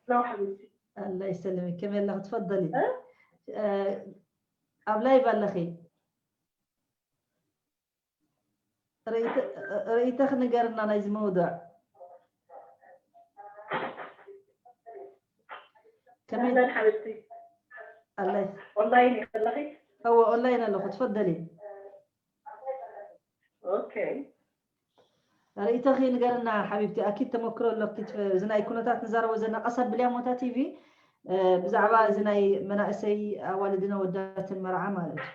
ሰላም ሓቢብቲ الله يسلمك كم يلا تفضلي ኣብ ላይቭ ኣለኺ ርእይተኺ ንገርና ናይዚ መውድዕ ከመይ ኣህለን ሓቢብቲ ኣለይ ኦንላይን ኢኺ ኣለኺ እወ ኦንላይን ኣለኹ ትፈደሊ ኦኬ ርእይተኺ ንገርና ሓቢብቲ ኣኪድ ተመክሮ ኣለኪ እዚ ናይ ኩነታት ንዛረቦ ዘለና ቀስ ኣብልያ ሞታ ቲቪ ብዛዕባ እዚ ናይ መናእሰይ ኣዋልድን ኣወዳትን መርዓ ማለት እዩ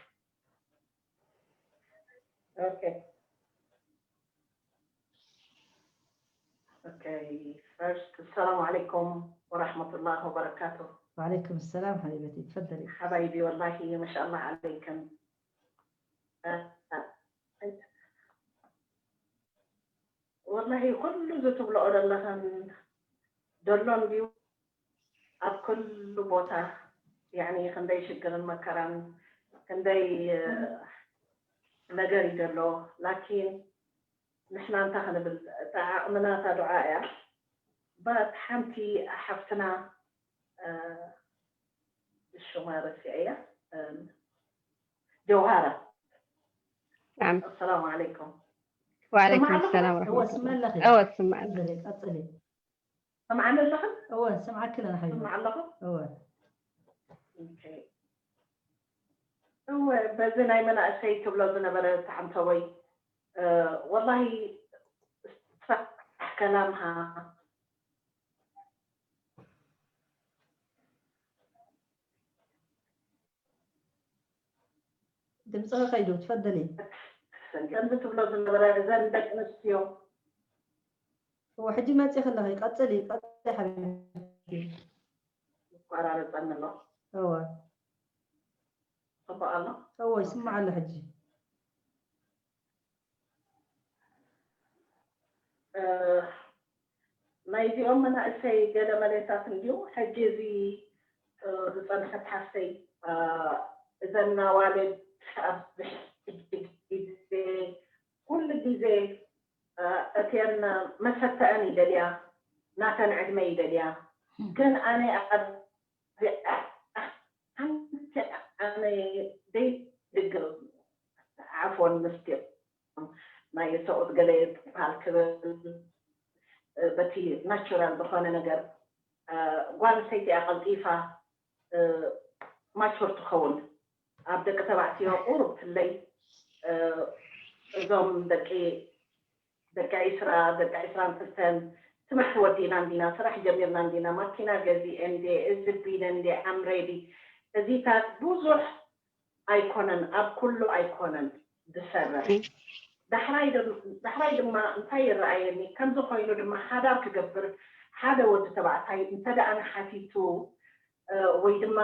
Okay. Okay. First, السلام عليكم ورحمة الله وبركاته. وعليكم السلام حبيبتي، تفضلي. حبايبي والله ما شاء الله عليكم. آه، آه. والله كل زوتو بلا أولا لغن دلون بيو ኣብ ኩሉ ቦታ ያኒ ክንደይ ሽግርን መከራን ክንደይ ነገር እዩ ዘሎ። ላኪን ንሕና እንታይ ክንብል፣ እታ ዓቕምና እታ ዱዓ እያ። ባት ሓንቲ ሓፍትና፣ እ፣ ሽማ ረሲዐያ፣ እ፣ ጀውሃራ። ናም ኣሰላሙ ዓለይኩም። ወዓለይኩም ስማዕ ኣለኹ? ሰላም እወ ወረሕመቱላህ። ስመለኺ እወ ትስማዕ ኣለኺ። ቀፅሊ ቀፅሊ ስምዓኒ ኣለኽን? እወ ስምዓኪ ኣለና ሓቢቢ ስምዓ ኣለኹ? እወ ኦኬ። እወ፣ በዚ ናይ መናእሰይ ትብሎ ዝነበረ ተዓንተወይ፣ እ፣ ወላሂ ስራሕ ከላምሃ ድምፅኺ ከይዱ ትፈደሊ ከምዚ ትብሎ ዝነበረ እዘን ደቂ ኣንስትዮ እወ ሕጂ መፂኺ ኣለኺ ቀፅሊ ቀፅሊ ሓቢቢ ይቆራረፀኒ ኣሎ። እወ ፅቡቅ ኣሎ። እወ ይስማዕ ኣሎ ሕጂ እ፣ ናይዚኦም መናእሰይ ገለ መለታት እንድዩ። ሕጂ እዚ፣ እ፣ ዝጸንሐት ሓፍተይ፣ እ፣ እዘን ኣዋልድ ኣብዚ ሕጂ ግዜ ኩሉ ግዜ፣ እ፣ እተን መሰተአን ይደልያ፣ ናተን ዕድመ ይደልያ። ግን ኣነ ኣብ ሓንቲ ኣነ ደይ ድግር ዓፎን ምስጢር ናይ ሰብኡት ገለ ይበሃል ክብል፣ እ፣ በቲ ናቹራል ዝኾነ ነገር፣ እ፣ ጓል ኣንስተይቲ እያ ቀልጢፋ፣ እ፣ ማቹር ትኸውን። ኣብ ደቂ ተባዕትዮ ቁሩብ ፍለይ፣ እ፣ እዞም ደቂ ደቂ ዒስራ፣ ደቂ ዒስራን ክልተን ትምህርቲ ወዲእና እንዲና፣ ስራሕ ጀሚርና እንዲና፣ ማኪና ገዚኤ እንዴ፣ እዚ ቢለ እንዴ፣ I'm ready። እዚታት ብዙሕ ኣይኮነን፣ ኣብ ኩሉ ኣይኮነን ዝሰርሕ። ዳሕራይ ድም-፣ ዳሕራይ ድማ እንታይ ይረኣየኒ፣ ከምዚ ኮይኑ ድማ ሓዳር ክገብር ሓደ ወዲ ተባዕታይ እንተ ደኣ ንሓቲቱ፣ እ፣ ወይ ድማ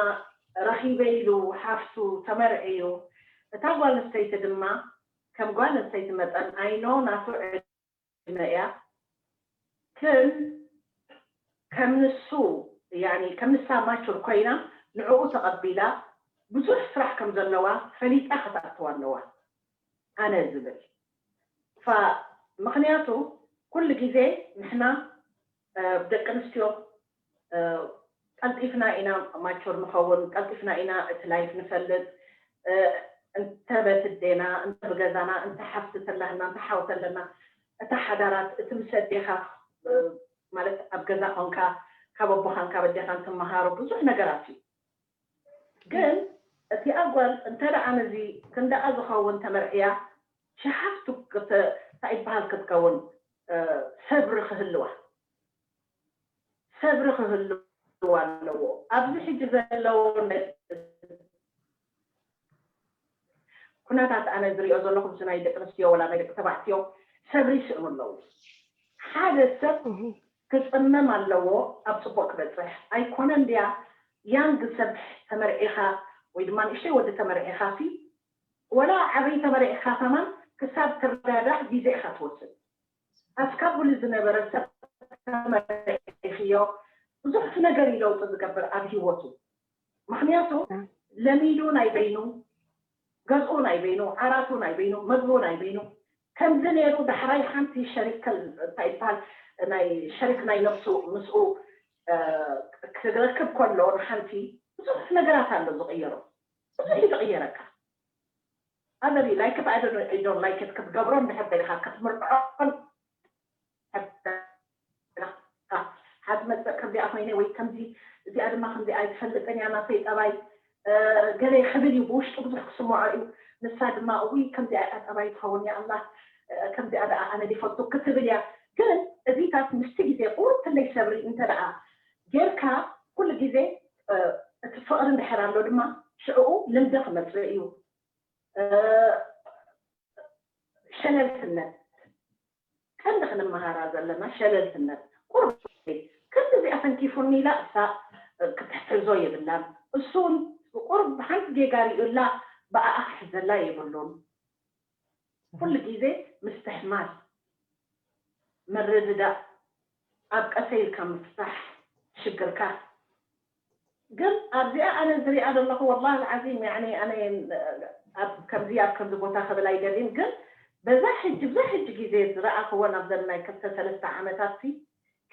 ረኺበ ኢሉ ሓፍቱ ተመርዕዩ፣ እታ ጓል ኣንስተይቲ ድማ ከም ጓል ኣንስተይቲ መጠን፣ I know ናቱ ዕድመ እያ፣ ግን ከም ንሱ፣ ያኒ ከም ንሳ ማቹር ኮይና ንዕኡ ተቐቢላ ብዙሕ ስራሕ ከም ዘለዋ ፈሊጣ ክትኣትዋ ኣለዋ ኣነ ዝብል። ፋ-፣ ምኽንያቱ ኩሉ ግዜ ንሕና፣ እ፣ ደቂ ኣንስትዮ፣ እ፣ ቀልጢፍና ኢና ማቹር ንኸውን፣ ቀልጢፍና ኢና እቲ ላይፍ ንፈልጥ። እ፣ እንተ በትዴና፣ እንተ ብገዛና፣ እንተ ሓፍቲ ተላህና፣ እንተ ሓው ተለና፣ እታ ሓዳራት፣ እቲ ምስ ኣዴኻ፣ እ፣ ማለት ኣብ ገዛ ኾንካ ካብ ኣቦኻን ካብ ኣዴኻን ትመሃሮ ብዙሕ ነገራት እዩ። ግን እቲኣ ጓል እንተ ደኣ ነዚ ክንደኣ ዝኸውን ተመርዕያ፣ she has to ክተ-፣ እንታይ ይበሃል ክትከውን፣ እ፣ ሰብሪ ክህልዋ፣ ሰብሪ ክህልዋ ኣለዎ። ኣብዚ ሕጂ ዘለዎ ነ-፣ ኩነታት ኣነ ዝሪኦ ዘለኹ ምስ ናይ ደቂ ኣንስትዮ ወላ ናይ ደቂ ተባዕትዮ ሰብሪ ይስእኑ ኣለዉ። ሓደ ሰብ እህ። ክፅመም ኣለዎ ኣብ ፅቡቅ ክበፅሕ። ኣይኮነን ድያ ያንግ ሰብ ተመርዒኻ ወይ ድማ ንእሽተይ ወዲ ተመርዒኻ ሲ ወላ ዓብይ ተመርዒኻ ከማን ክሳብ ትረዳዳእ ግዜ ኢኻ ትወስድ። ኣስካቡሊ ዝነበረ ሰብ ተመርዒኽዮ ብዙሕ ነገር እዩ ለውጢ ዝገብር ኣብ ህይወቱ። ምኽንያቱ እ። ለሚዱ ናይ በይኑ፣ ገዝኡ ናይ በይኑ፣ ዓራቱ ናይ በይኑ፣ ምግቡ ናይ በይኑ፣ ከምዚ ነይሩ ዳሕራይ ሓንቲ ሸሪክ እንታይ ይበሃል ናይ ሸሪክ ናይ ነብሱ ምስኡ፣ እ፣ ክረክብ ከሎ ንሓንቲ ብዙሕ ነገራት ኣሎ ዝቕየሮ። ብዙሕ እዩ ዝቕየረካ። ኣበሪ ላይክ ት ኣይ ዶን ላይክ ት ክትገብሮ እንድሕር ደሊኻ ክትምርዖን ሓትመፅእ ከምዚኣ ኮይነ ወይ ከምዚ እዚኣ ድማ ከምዚኣ ኣይትፈልጥን እያ ናተይ ጠባይ፣ እ፣ ገለ ክብል እዩ ብውሽጡ ብዙሕ ክስምዖ እዩ። ንሳ ድማ እውይ ከምዚኣ እያ ጠባይ ትኸውን እያ ኣላ፣ እ፣ ከምዚኣ ደኣ ኣነ ዲፈቱ ክትብል እያ። ግን እዚታት ምስቲ ግዜ ቁርብ ትለይ ሰብሪ እንተ ደኣ ጌርካ ኩሉ ግዜ፣ እ፣ እቲ ፍቕሪ እንድሕር ኣሎ ድማ ሽዕኡ ልምዲ ክመፅእ እዩ። እ፣ ሸለልትነት ቀንዲ ክንመሃራ ዘለና ሸለልትነት። ቁሩብ ክንዲ እዚኣ ተንኪፉኒ ኢላ እሳ ክትሕዞ የብላን። እሱ እውን ቁሩብ ሓንቲ ጌጋ ሪኡላ ብኣኣ ክሕዘላ የብሉን። ኩሉ ግዜ ምስትሕማል፣ ምርድዳእ፣ ኣብ ቀሰ ኢልካ ምፍታሕ ሽግርካ። ግን ኣብዚኣ ኣነ ዝሪኣ ዘለኹ ወላሂ ዓዚም ያኒ ኣነ ኣብ ከምዚ ኣብ ከምዚ ቦታ ክብል ኣይደልን ግን በዛ ሕጂ ብዛ ሕጂ ግዜ ዝረኣኽወን ኣብዘን ናይ ክልተ ሰለስተ ዓመታት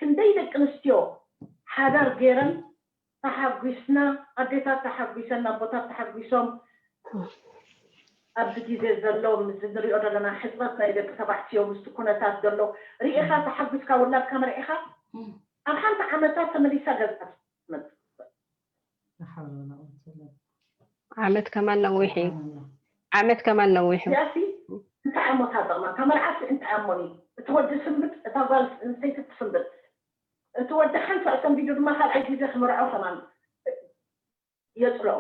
ክንደይ ደቂ ኣንስትዮ ሓዳር ገይረን ተሓጒስና ኣዴታት ተሓጒሰን ኣቦታት ተሓጒሶም ኣብዚ ግዜ ዘሎ ምስ ንሪኦ ዘለና ሕፅረት ናይ ደቂ ተባዕትዮ ምስቲ ኩነታት ዘሎ ርኢኻ ተሓጒስካ ውላድካ መርዒኻ ኣብ ሓንቲ ዓመታት ተመሊሳ ገዛ ዓመት ከማን ነዊሕ እዩ። ዓመት ከማን ነዊሕ እዩ። እዚኣሲ እንታይ እሞ እታ ጥቕማ እታ መርዓሲ እንታይ እሞኒ እቲ ወዲ ስንብድ እታ ጓል ኣንስተይቲ ትስንብድ እቲ ወዲ ሓንሳእ ሰንቢዱ ድማ ካልኣይ ግዜ ክምርዖ ከማን የፅልኦ።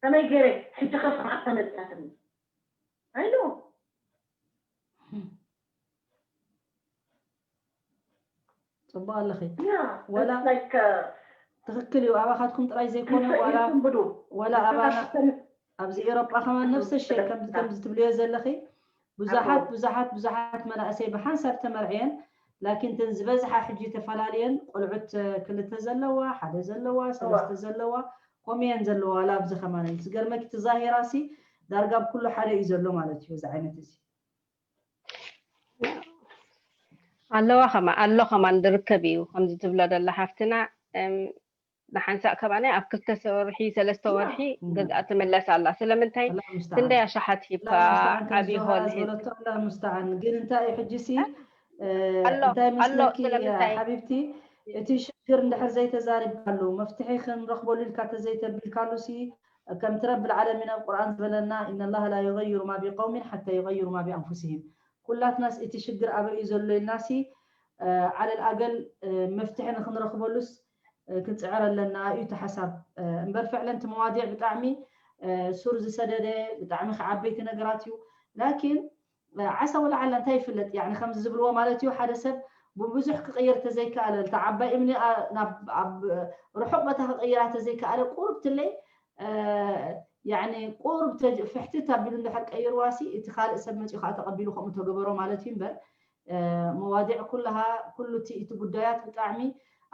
ከመይ ገይረ ሕጂ ከስምዓ ተመፅያትኒ ኣይኖ ፅቡቅ ኣለኺ። ወላ ትክክል እዩ። ኣባኻትኩም ጥራይ ዘይኮነ ወላ ኣባና ኣብዚ ኤሮጳ ከማን ነፍሰ ሸይ ከምዚ ከምዚ ትብልዮ ዘለኺ ብዙሓት ብዙሓት ብዙሓት መናእሰይ ብሓንሳብ ተመርዕየን ላኪን ተን ዝበዝሓ ሕጂ ተፈላለየን ቆልዑት ክልተ ዘለዋ ሓደ ዘለዋ ሰለስተ ዘለዋ ኮሚየን ዘለዋ ላ ኣብዚ ከማን ዝገርመኪ ትዛሂራ ሲ ዳርጋ ብኩሉ ሓደ እዩ ዘሎ ማለት እዩ እዚ ዓይነት እዚ ኣለዋ ከማ ኣሎ ከማን ዝርከብ እዩ ከምዚ ትብሎ ደላ ሓፍትና ብሓንሳእ ከባና ኣብ ክልተ ወርሒ ሰለስተ ወርሒ ገዝኣ ትምለስ ኣላ ስለምንታይ ክንደይ ኣሻሓት ሂብካ ዓብይ ሆል ሂብ ሙስተዓን ግን እንታይ እዩ ሕጂ ሲ እንታይ መስለኪ ሓቢብቲ እቲ ሽግር እንድሕር ዘይተዛሪብካሉ መፍትሒ ክንረክበሉ ኢልካ ተዘይተቢልካሉ ሲ ከምቲ ረቢ ዓለሚን ኣብ ቁርኣን ዝበለና ኢነላህ ላ ዩገይሩ ማ ቢቀውሚን ሓታ ዩገይሩ ማ ቢኣንፉሲሂም ኩላትናስ እቲ ሽግር ኣበይ እዩ ዘሎ ኢልናሲ ዓለል ኣገል መፍትሒ ንክንረክበሉስ ክንፅዕር ኣለና እዩ እቲ ሓሳብ እምበር ፍዕለን እቲ መዋዲዕ ብጣዕሚ ሱር ዝሰደደ ብጣዕሚ ከዓበይቲ ነገራት እዩ ላኪን ዓሳ ወላዓላ እንታይ ይፍለጥ ያኒ ከምዚ ዝብልዎ ማለት እዩ ሓደ ሰብ ብብዙሕ ክቅይር ተዘይከኣለ እታ ዓባይ እምኒ ኣብ ርሑቅ ቦታ ክቅይራ ተዘይከኣለ ቁርብትለይ ያኒ ቁሩብ ፍሕትት ኣቢሉ እንድሕር ቀይርዋሲ እቲ ካልእ ሰብ መፂኡ ከዓ ተቐቢሉ ከምኡ ተገበሮ ማለት እዩ እምበር መዋዲዕ ኩልሃ ኩሉ እቲ እቲ ጉዳያት ብጣዕሚ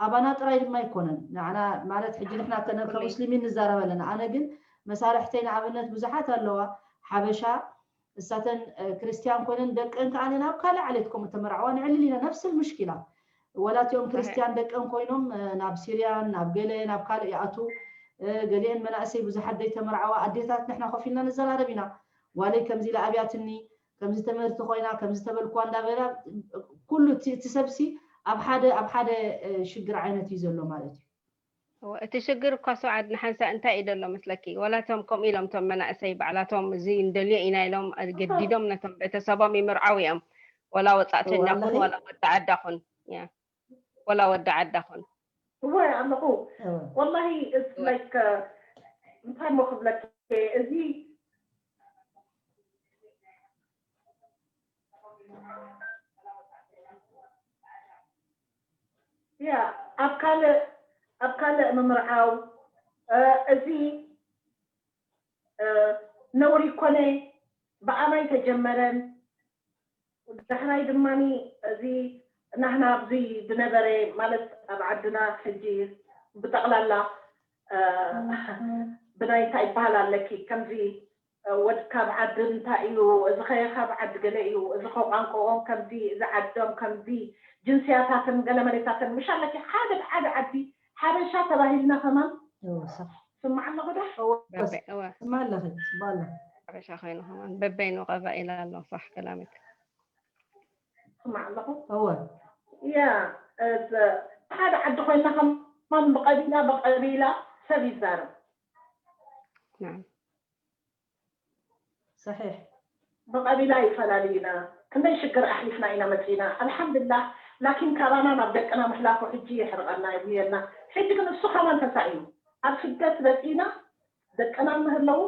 ኣባና ጥራይ ድማ ኣይኮነን ንዓና ማለት ሕጂ ንሕና ከነ ከሙስሊሚን ንዛረብ ኣለና ኣነ ግን መሳርሕተይ ንኣብነት ብዙሓት ኣለዋ ሓበሻ እሳተን ክርስትያን ኮይነን ደቀን ከዓ ናብ ካልእ ዓሌት ከምኡ ተመርዓዋ ንዕልል ኢና ነፍስ ልምሽኪላ ወላ እቲኦም ክርስትያን ደቀን ኮይኖም ናብ ሲርያን ናብ ገለ ናብ ካልእ ይኣትዉ ገሊአን መናእሰይ ብዙሓት ዘይተመርዓዋ ኣዴታት ንሕና ኮፍ ኢልና ንዘራረብ ኢና ጓለይ ከምዚ ኢላ ኣብያትኒ ከምዚ ተምህርቲ ኮይና ከምዚ ተበልክዋ እንዳበላ ኩሉ እቲ ሰብሲ ኣብ ሓደ ኣብ ሓደ ሽግር ዓይነት እዩ ዘሎ ማለት እዩ እቲ ሽግር እኳ ሰው ዓድ ንሓንሳ እንታይ እዩ ዘሎ መስለኪ ወላቶም ከምኡ ኢሎም ቶም መናእሰይ ባዕላቶም እዚ እንደልዮ ኢና ኢሎም ገዲዶም ነቶም ቤተሰቦም ይምርዓው እዮም ወላ ወፃእተኛ ኩን ወላ ወዲ ዓዳ ኩን ወላ ወዲ ዓዳ ኩን እወ ኣለኹ ወላሂ like እንታይ ሞ ክብለኪ እዚ ያ ኣብ ካልእ ኣብ ካልእ ምምርዓው እዚ ነውሪ ይኮነ ብኣማይ ተጀመረን ዳሕራይ ድማ እዚ ናህና ኣብዚ ዝነበረ ማለት ኣብ ዓድና ሕጂ ብጠቕላላ ብናይ እንታይ ይበሃል ኣለኪ ከምዚ ወድ ካብ ዓዲ እንታይ እዩ እዚ ኸ ካብ ዓዲ ገለ እዩ እዚ ኸ ቋንቋኦም ከምዚ እዚ ዓዶም ከምዚ ጅንስያታትን ገለ መሬታትን ምሽ ኣለኪ ሓደ ሓደ ዓዲ ሓበሻ ተባሂልና ከማን ስማዕ ኣለኹ ዶ ስማ ኣለኺ ስማ ኣለኺ ሓበሻ ኮይኑ ከማን በበይኑ ቀባኢላ ኣሎ ሳሕ ከላሚት ስማዕ ኣለኹ እወ ያ ሓደ ዓዲ ኮይና ከማን ብቀቢላ ብቀቢላ ሰብ ይዛረብ صحيح ብቐቢላ ይፈላልዩና ክንደይ ሽግር ኣሕሊፍና ኢና መፂና ኣልሓምድላህ ላኪን ካባና ናብ ደቅና ምሕላፉ ሕጂ የሕርቐና የጉየና ሕጂ ግን እሱ ከማን ተሳኢኑ ኣብ ስደት በፂና ደቅና ምህለው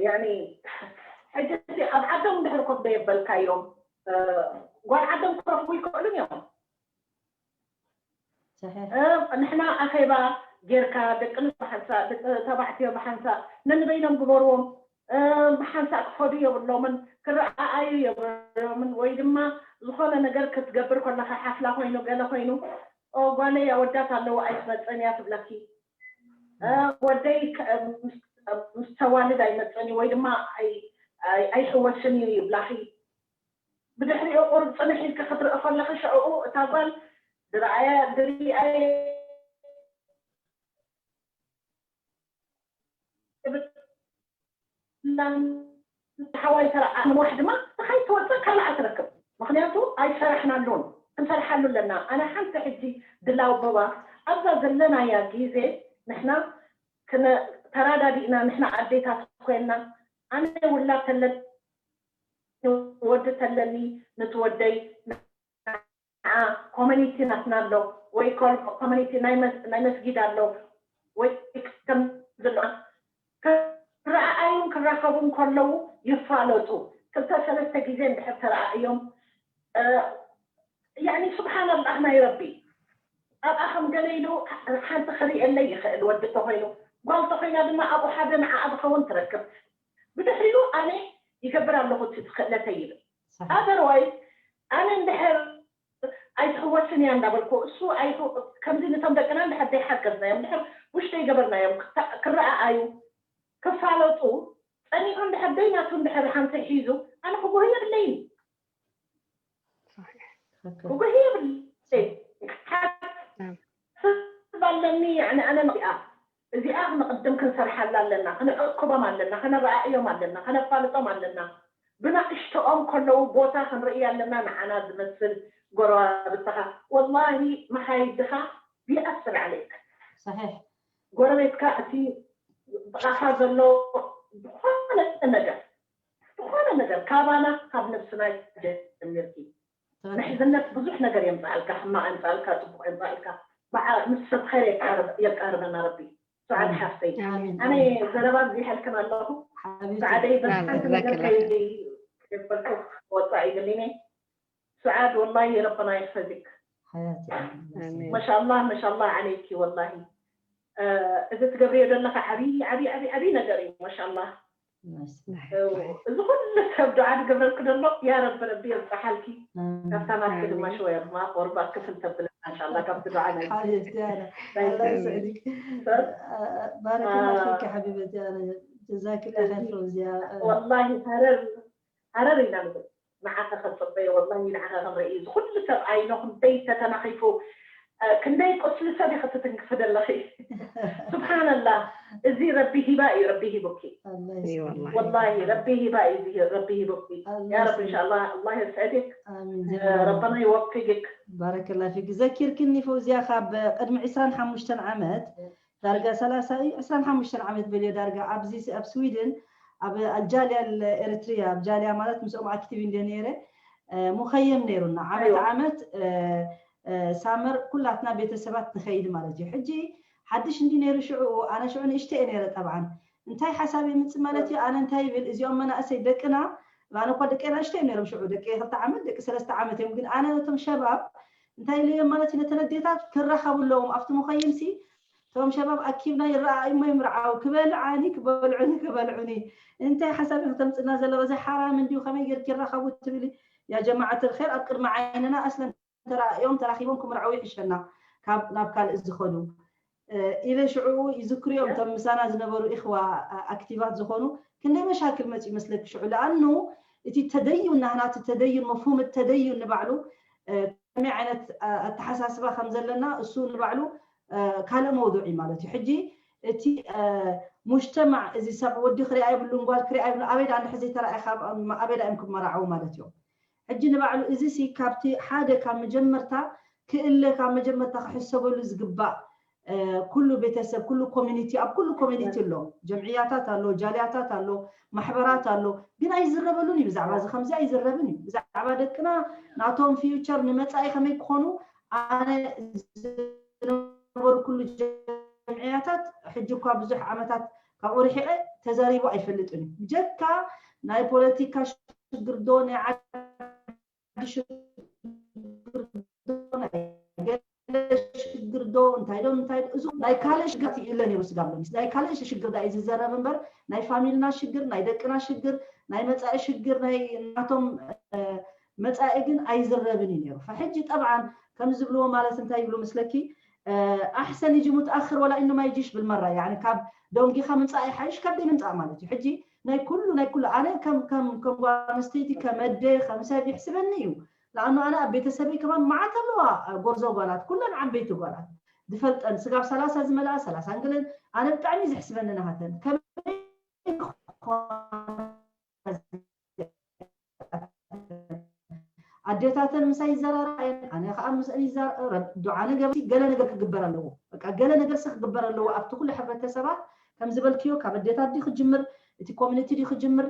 ያኒ ሕጂ ኣብ ዓዶም እንድሕር ኮፍ ደየበልካዮም ጓል ዓዶም ክረኽቡ ይክእሉን እዮም ንሕና ኣኼባ ጌርካ ደቂ ኣንስትዮ ብሓንሳእ ደቂ ተባዕትዮ ብሓንሳእ ነንበይኖም ግበርዎም ብሓንሳእ ክኸዱ የብሎምን ክረኣኣዩ የብሎምን ወይ ድማ ዝኾነ ነገር ክትገብር ከለኻ ሓፍላ ኮይኑ ገለ ኮይኑ ጓለይ ኣወዳት ኣለዉ ኣይትመፅን እያ ትብለኪ። ወደይ ምስ ተዋልድ ኣይመፅን እዩ ወይ ድማ ኣይሕወስን እዩ ይብላኪ። ብድሕሪኡ ቁሩብ ፅንሕ ኢልኪ ክትርኢ ከለኺ ሽዕኡ እታ ጓል ድርኣየ ድርኣየ ሓዋይ ተረኣ ምንዋሕ ድማ ተኻይ ትወፅእ ካልኣ ትረክብ። ምክንያቱ ኣይሰራሕናሉን። ክንሰርሓሉ ኣለና። ኣነ ሓንቲ ሕጂ ድላው በባ ኣብዛ ዘለናያ ግዜ ንሕና ተራዳዲእና ንሕና ኣዴታት ኮይንና ኣነ ውላድ ተለ ወዲ ተለኒ ንትወደይ ኮሚኒቲ ናትና ኣሎ ወይ ኮሚኒቲ ናይ መስጊድ ኣሎ ወይ ከም ዘለዋ ክረኣኣዩን ክራኸቡን ከለዉ ይፋለጡ። ክልተ ሰለስተ ግዜ እንድሕር ተረኣእዮም ያኒ ስብሓን ኣላህ ናይ ረቢ ኣብኣ ከም ገለ ኢሉ ሓንቲ ክርእየለይ ይኽእል ወዲ ተኮይኑ ጓል ተኮይና ድማ ኣብኡ ሓደ ንዓኣ ዝኸውን ትረክብ። ብድሕሪኡ ኣነ ይገብር ኣለኹ እቲ ክእለተይ ይብል። ኣደርዋይስ ኣነ እንድሕር ኣይትሕወስን እያ እንዳበልኩ እሱ ከምዚ ነቶም ደቅና እንድሕር ዘይሓገዝናዮም እንድሕር ውሽጢ ይገበርናዮም ክረኣኣዩ ክፋለጡ ጸኒሑ እንድሕር ደይናቱ እንድሕር ሓንቲ ሒዙ ኣነ ክጉህ የብለይን። ክጉህ የብለይ። ሓስብ ኣለኒ ኣነ ኣነ እዚኣ እዚኣ ክንቕድም ክንሰርሓላ ኣለና፣ ክነእክቦም ኣለና፣ ከነረኣእዮም ኣለና፣ ከነፋልጦም ኣለና። ብናእሽቶኦም ከለዉ ቦታ ክንርኢ ኣለና። ንዓና ዝመስል ጎረባብትኻ ወላሂ መሓይድኻ ቢኣስር ዓለይክ صحيح ጎረቤትካ እቲ ብቓኻ ዘሎ ዝኾነ ነገር ዝኾነ ነገር ካባና ካብ ነብስና ጀሚርኪ ምሕዝነት ብዙሕ ነገር የምፅኣልካ፣ ሕማቕ የምፅኣልካ፣ ፅቡቕ የምፅኣልካ። በዓ ምስ ሰብ ኸይር የቃርበና ረቢ። ሰዓድ ሓፍተይ ኣነ ዘረባ ዝሓልክን ኣለኹ። ሰዓደይ በሓንቲ ነገር ከይበልኩ ወፃእ ይብልኒ። ሰዓድ ወላሂ ረበና ይሕፈዝክ። ማሻላ ማሻላ ዓለይኪ ወላሂ እዚ ትገብርዮ ዘለካ ዓብይ ዓብይ ዓብይ ዓብይ ነገር እዩ። ማሻላ እዚ ኩሉ ሰብ ዱዓ ዝገብረልኪ ዘሎ ያ ረቢ ረቢ የብፅሓልኪ። ካብታ ናትኪ ድማ ሽወያ ድማ ቆርባ ክፍል ተብለና እንሻላ ካብቲ ዱዓ ናይ ሓቢብቲ ኣነ ኣላ ይስዕድክ። ባረከላ ፊኪ ሓቢበቲ ኣነ ጀዛክላ ኸይር ፈውዝያ። ወላሂ ሃረር ሃረር ኢና ንብል ንዓኸ ክንፅበዮ ወላሂ ንዓኸ ክንርኢ እዚ ኩሉ ሰብ ዓይኖ ክንደይ ተተናኺፉ ክንደይ ቁስሊ ሰብ ኢኺ ትትንክፊ ዘለኺ። ስብሓንላህ እዚ ረቢ ሂባ እዩ ረቢ ሂቡኪ። ወላሂ ረቢ ሂባ እዩ እዚ ረቢ ሂቡኪ። ያ ረቢ እንሻላ ኣላህ የስዕድክ። ረበና ይወፍቅክ። ባረከላ ፊክ ዘኪርክኒ ፈውዝያ ካብ ቅድሚ ዕስራን ሓሙሽተን ዓመት ዳርጋ ሰላሳ እዩ ዕስራን ሓሙሽተን ዓመት በልዮ ዳርጋ ኣብዚ ኣብ ስዊድን ኣብ ኣልጃልያ ኤርትርያ ኣብ ጃልያ ማለት ምስኦም ኣክቲቭ እንደ ነይረ ሙኸየም ነይሩና ዓመት ዓመት ሳመር ኩላትና ቤተሰባት ንኸይድ ማለት እዩ። ሕጂ ሓድሽ እንዲ ነይሩ ሽዑ ኣነ ሽዑ ንእሽተ እየ ነይረ ጠብዓን እንታይ ሓሳብ የምፅእ ማለት እዩ ኣነ እንታይ ይብል እዚኦም መናእሰይ ደቅና ኣነ እኳ ደቂ ኣናእሽተ እዮም ነይሮም ሽዑ ደቂ ክልተ ዓመት ደቂ ሰለስተ ዓመት እዮም ግን ኣነ ነቶም ሸባብ እንታይ ኢለዮም ማለት እዩ ነተን ኣዴታት ክራኸቡ ኣለዎም ኣብቲ ሙኸይም ሲ እቶም ሸባብ ኣኪብና ይረኣእሞ ይምርዓው ክበልዓኒ ክበልዑኒ ክበልዑኒ እንታይ ሓሳብ ከተምፅና ዘለዋ እዚ ሓራም እንዲሁ ከመይ ጌርክ ይራኸቡ ትብሊ ያ ጀማዓት ልኸይር ኣብ ቅድሚ ዓይንና ኣስለን ተራእዮም ተራኺቦም ክምርዓው ይሕሸና ካብ ናብ ካልእ ዝኸዱ ኢለ ሽዑ ይዝክርዮም እቶም ምሳና ዝነበሩ ኢኽዋ ኣክቲቫት ዝኾኑ ክንደይ መሻክል መፅኡ ይመስለኪ ሽዑ ለኣኑ እቲ ተደዩን ናህና እቲ ተደዩን መፍሁም ተደዩን ንባዕሉ ከመይ ዓይነት ኣተሓሳስባ ከም ዘለና እሱ ንባዕሉ ካልእ መውዱዕ እዩ ማለት እዩ። ሕጂ እቲ ሙጅተማዕ እዚ ሰብ ወዲ ክሪኣ የብሉን ጓል ክሪኣ የብሉ ኣበይ ደኣ እንድሕር ዘይተራእኻ ኣበይ ደኣ እዮም ክመራዓው ማለት እዮም። ሕጂ ንባዕሉ እዚ ሲ ካብቲ ሓደ ካብ መጀመርታ ክእለ ካብ መጀመርታ ክሕሰበሉ ዝግባእ ኩሉ ቤተሰብ ኩሉ ኮሚኒቲ ኣብ ኩሉ ኮሚኒቲ ኣሎ ጀምዕያታት ኣሎ ጃልያታት ኣሎ ማሕበራት ኣሎ ግን ኣይዝረበሉን እዩ ብዛዕባ እዚ ከምዚ ኣይዝረብን እዩ ብዛዕባ ደቅና ናቶም ፊውቸር ንመፃኢ ከመይ ክኾኑ ኣነ ዝነበሩ ኩሉ ጀምዕያታት ሕጂ እኳ ብዙሕ ዓመታት ካብኡ ርሒቐ ተዛሪቡ ኣይፈልጥን እዩ ብጀካ ናይ ፖለቲካ ሽግር ዶ ናይ ዓዲ ሽግር ዶ ናይ ገለ ሽግር ዶ እንታይ ዶ እንታይ ዶ እዚ ናይ ካልእ ሽግር ትኢለ ነይሩ ስጋብ ሎሚስ ናይ ካልእ ሽግር ዳ እዩ ዝዘረብ እምበር ናይ ፋሚልና ሽግር ናይ ደቅና ሽግር ናይ መፃኢ ሽግር ናይ ናቶም መፃኢ ግን ኣይዝረብን እዩ ነይሩ ሕጂ ጠብዓን ከም ዝብልዎ ማለት እንታይ ይብሉ ምስለኪ ኣሕሰን ይጂ ሙትኣኽር ወላ ኢኑ ማይጂሽ ብልመራ ያኒ ካብ ደንጊኻ ምንፃእ ይሓይሽ ካብ ደይ ምንፃእ ማለት እዩ ሕጂ ናይ ኩሉ ናይ ኩሉ ኣነ ከም ከም ከም ጓል ኣንስተይቲ ከም ኣደ ከም ሰብ ይሕስበኒ እዩ ለኣኑ ኣነ ኣብ ቤተሰበይ ከማን መዓት ኣለዋ ጎርዞ ጓላት ኩለን ዓበይቲ ጓላት ዝፈልጠን ስጋብ ሰላሳ ዝመልኣ ሰላሳ እንግልን ኣነ ብጣዕሚ ዝሕስበኒ ናሃተን ከመይ ኣዴታተን ምሳይ ይዘራረባ እየን ኣነ ከዓ ምስአን ይዛረብ ዱዓ ነገር ገለ ነገር ክግበር ኣለዎ በቃ ገለ ነገር ሲ ክግበር ኣለዎ ኣብቲ ኩሉ ሕብረተሰባት ከም ዝበልክዮ ካብ ኣዴታት ድዩ ክጅምር እቲ ኮሚኒቲ ድዩ ክጅምር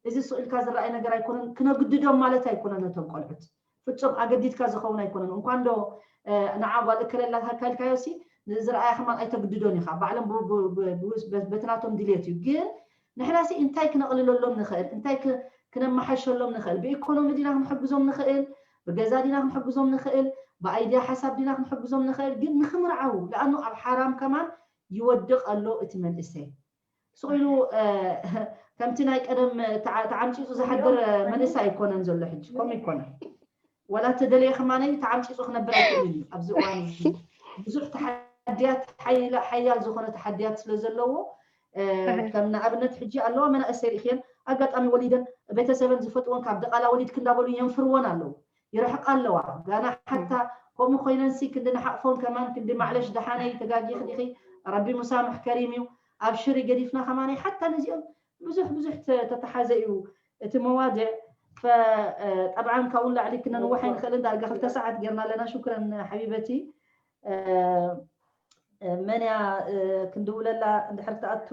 እዚ ስቕ ኢልካ ዝረኣይ ነገር ኣይኮነን ክነግድዶም ማለት ኣይኮነን ነቶም ቆልዑት ፍጹም ኣገዲድካ ዝኸውን ኣይኮነን እንኳን ዶ ንዓ ጓል እከለላ ሃካልካዮ ሲ ንዝረኣያ ከማን ኣይተግድዶን ኢኻ ባዕሎም በትናቶም ድልየት እዩ ግን ንሕና ሲ እንታይ ክነቕልለሎም ንኽእል እንታይ ክነመሓሸሎም ንኽእል ብኢኮኖሚ ዲና ክንሕግዞም ንኽእል ብገዛ ዲና ክንሕግዞም ንኽእል ብኣይድያ ሓሳብ ዲና ክንሕግዞም ንኽእል ግን ንኽምርዓው ለኣኑ ኣብ ሓራም ከማን ይወድቕ ኣሎ እቲ መንእሰይ ስቕ ኢሉ ከምቲ ናይ ቀደም ተዓምፂፁ ዝሓድር መንእሰይ ኣይኮነን ዘሎ ሕጂ ከምኡ ይኮነ ወላ ተደለየ ከማነይ ተዓምፂፁ ክነብር ኣይክእልን እዩ ኣብዚ እዋን ብዙሕ ተሓድያት ሓያል ዝኾነ ተሓድያት ስለ ዘለዎ ከም ንኣብነት ሕጂ ኣለዋ መናእሰይ ርኢኽየን ኣጋጣሚ ወሊደን ቤተሰበን ዝፈጥወን ካብ ደቓላ ወሊድክ እንዳበሉ የንፍርወን ኣለዉ ይርሕቃ ኣለዋ ጋና ሓታ ከምኡ ኮይነንሲ ክንዲ ንሓቕፎን ከማን ክንዲ ማዕለሽ ደሓነይ ተጋጊኺ ዲኺ ረቢ ሙሳምሕ ከሪም እዩ ኣብሽሪ ገዲፍና ከማነይ ሓታ ነዚኦም ብዙሕ ብዙሕ ተተሓዘ እዩ እቲ መዋድዕ ጠብዓን ካብኡ ንላዕሊ ክነንውሕ ኣይንኽእልን ዳርጋ ክልተ ሰዓት ጌርና ኣለና ሽክረን ሓቢበቲ መን እያ ክንድውለላ እንድሕር ትኣቱ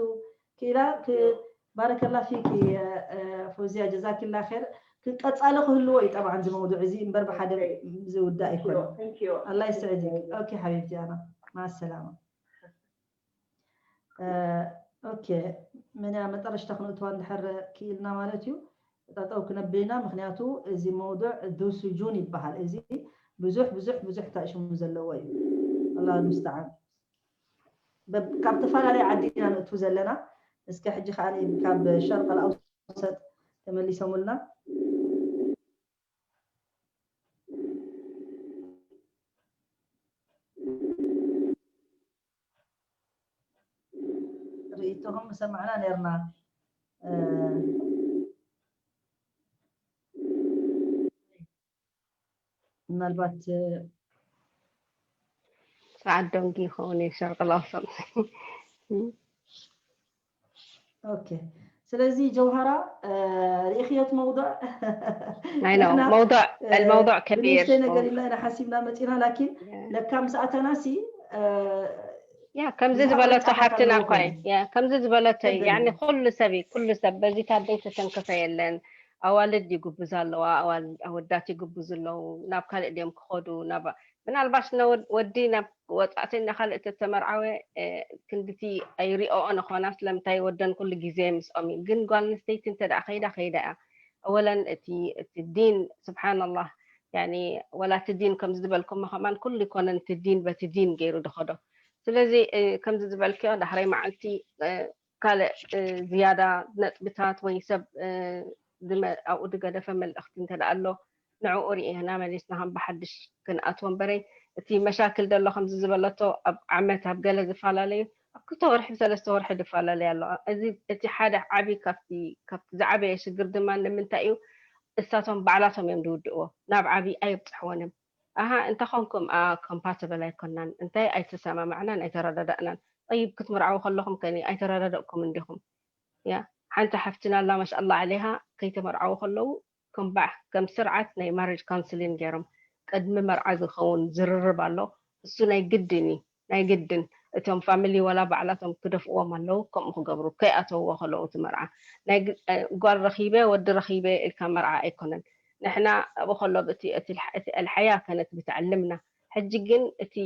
ክኢላ ባረከላ ፊኪ ፎዚያ ጀዛኪላ ር ክቀፃሊ ክህልዎ እዩ ጠብዓን ዝመውዱዕ እዚ እምበር ብሓደ ዝውዳእ ኣይኮነ ኣላ ይስዕድ ሓቢብቲ ኣና ማሰላማ ኦኬ መን እያ መጠረሽታ ክንእትዋ እንድሕር ክኢልና ማለት እዩ ጠጠው ክነብልና ምክንያቱ እዚ መውዱዕ ዱስጁን ይበሃል እዚ ብዙሕ ብዙሕ ብዙሕ ታእሽሙ ዘለዎ እዩ ኣላ ምስተዓን ካብ ተፈላለየ ዓዲ ኢና ንእቱ ዘለና እስከ ሕጂ ከዓ ካብ ሸርቅ ኣውሰጥ ተመሊሶምልና ርእይቶኹም ምሰማዕና ነርና ምናልባት ሰዓት ደንጊ ይኸውን እዩ ሸርቂ ለውሰጥ ኦኬ ስለዚ ጀውሃራ ርእኽዮት መውضዕ ናይ ነው መውضዕ الموضوع كبير ብንእሽተይ ነገር ኢልና ኢና ሓሲብና መፂና ላኪን ለካ ምስ ኣተናሲ ያ ከምዚ ዝበለቶ ሓፍትና እኳ ያ ከምዚ ዝበለቶ ያኒ ኩሉ ሰብ ኩሉ ሰብ በዚ ታደይ ተተንከፈ የለን ኣዋልድ ይጉብዝ ኣለዋ ኣዋልድ ኣወዳት ይጉብዝ ኣለዉ ናብ ካልእ ድዮም ክኸዱ ናብ ምናልባሽ ወዲ ናብ ወፃእተኛ ካልእ ተተመርዓወ ክንድቲ ኣይሪኦኦ ንኾና ስለምንታይ ወደን ኩሉ ግዜ ምስኦም እዩ ግን ጓል ኣንስተይቲ እንተ ደኣ ከይዳ ከይዳ እያ ኣወለን እቲ እቲ ዲን ስብሓንላህ ያኒ ወላ እቲ ዲን ከምዚ ዝበልኩሞ ከማን ኩሉ ይኮነን እቲ ዲን በቲ ዲን ገይሩ ድኸዶ ስለዚ ከምዚ ዝበልክዮ ዳሕረይ መዓልቲ ካልእ ዝያዳ ነጥብታት ወይ ሰብ ኣብኡ ዝገደፈ መልእኽቲ እንተ ኣሎ ንዕኡ ርኢና መሊስና ከም ብሓድሽ ክንኣትዎ እምበረይ እቲ መሻክል ዘሎ ከምዚ ዝበለቶ ኣብ ዓመት ኣብ ገለ ዝፈላለዩ ኣብ ክልተ ወርሒ ብሰለስተ ወርሒ ዝፈላለዩ ኣሎ እዚ እቲ ሓደ ዓብዪ ካብቲ ዝዓበየ ሽግር ድማ ንምንታይ እዩ እሳቶም ባዕላቶም እዮም ዝውድእዎ ናብ ዓብዪ ኣየብፅሕዎን እዮም ኣሃ እንተኾንኩም compatible ኣይኮናን እንታይ ኣይተሰማማዕናን ኣይተረዳዳእናን ጠይብ ክትምርዓው ከለኹም ከ ኣይተረዳደእኩም እንዲኹም ያ ሓንቲ ሓፍትና ኣላ ማሻኣላ ዓለይሃ ከይተመርዓው ከለዉ ከም ባዕ ከም ስርዓት ናይ marriage counselling ገይሮም ቅድሚ መርዓ ዝኸውን ዝርርብ ኣሎ እሱ ናይ ግድን እዩ ናይ ግድን እቶም family ወላ ባዕላቶም ክደፍእዎም ኣለዉ ከምኡ ክገብሩ ከይኣተውዎ ከለዉ እቲ መርዓ ናይ ጓል ረኺበ ወዲ ረኺበ ኢልካ መርዓ ኣይኮነን ንሕና ኣብኡ ከሎ እቲ ኣልሓያ ከነት ብትዕልምና ሕጂ ግን እቲ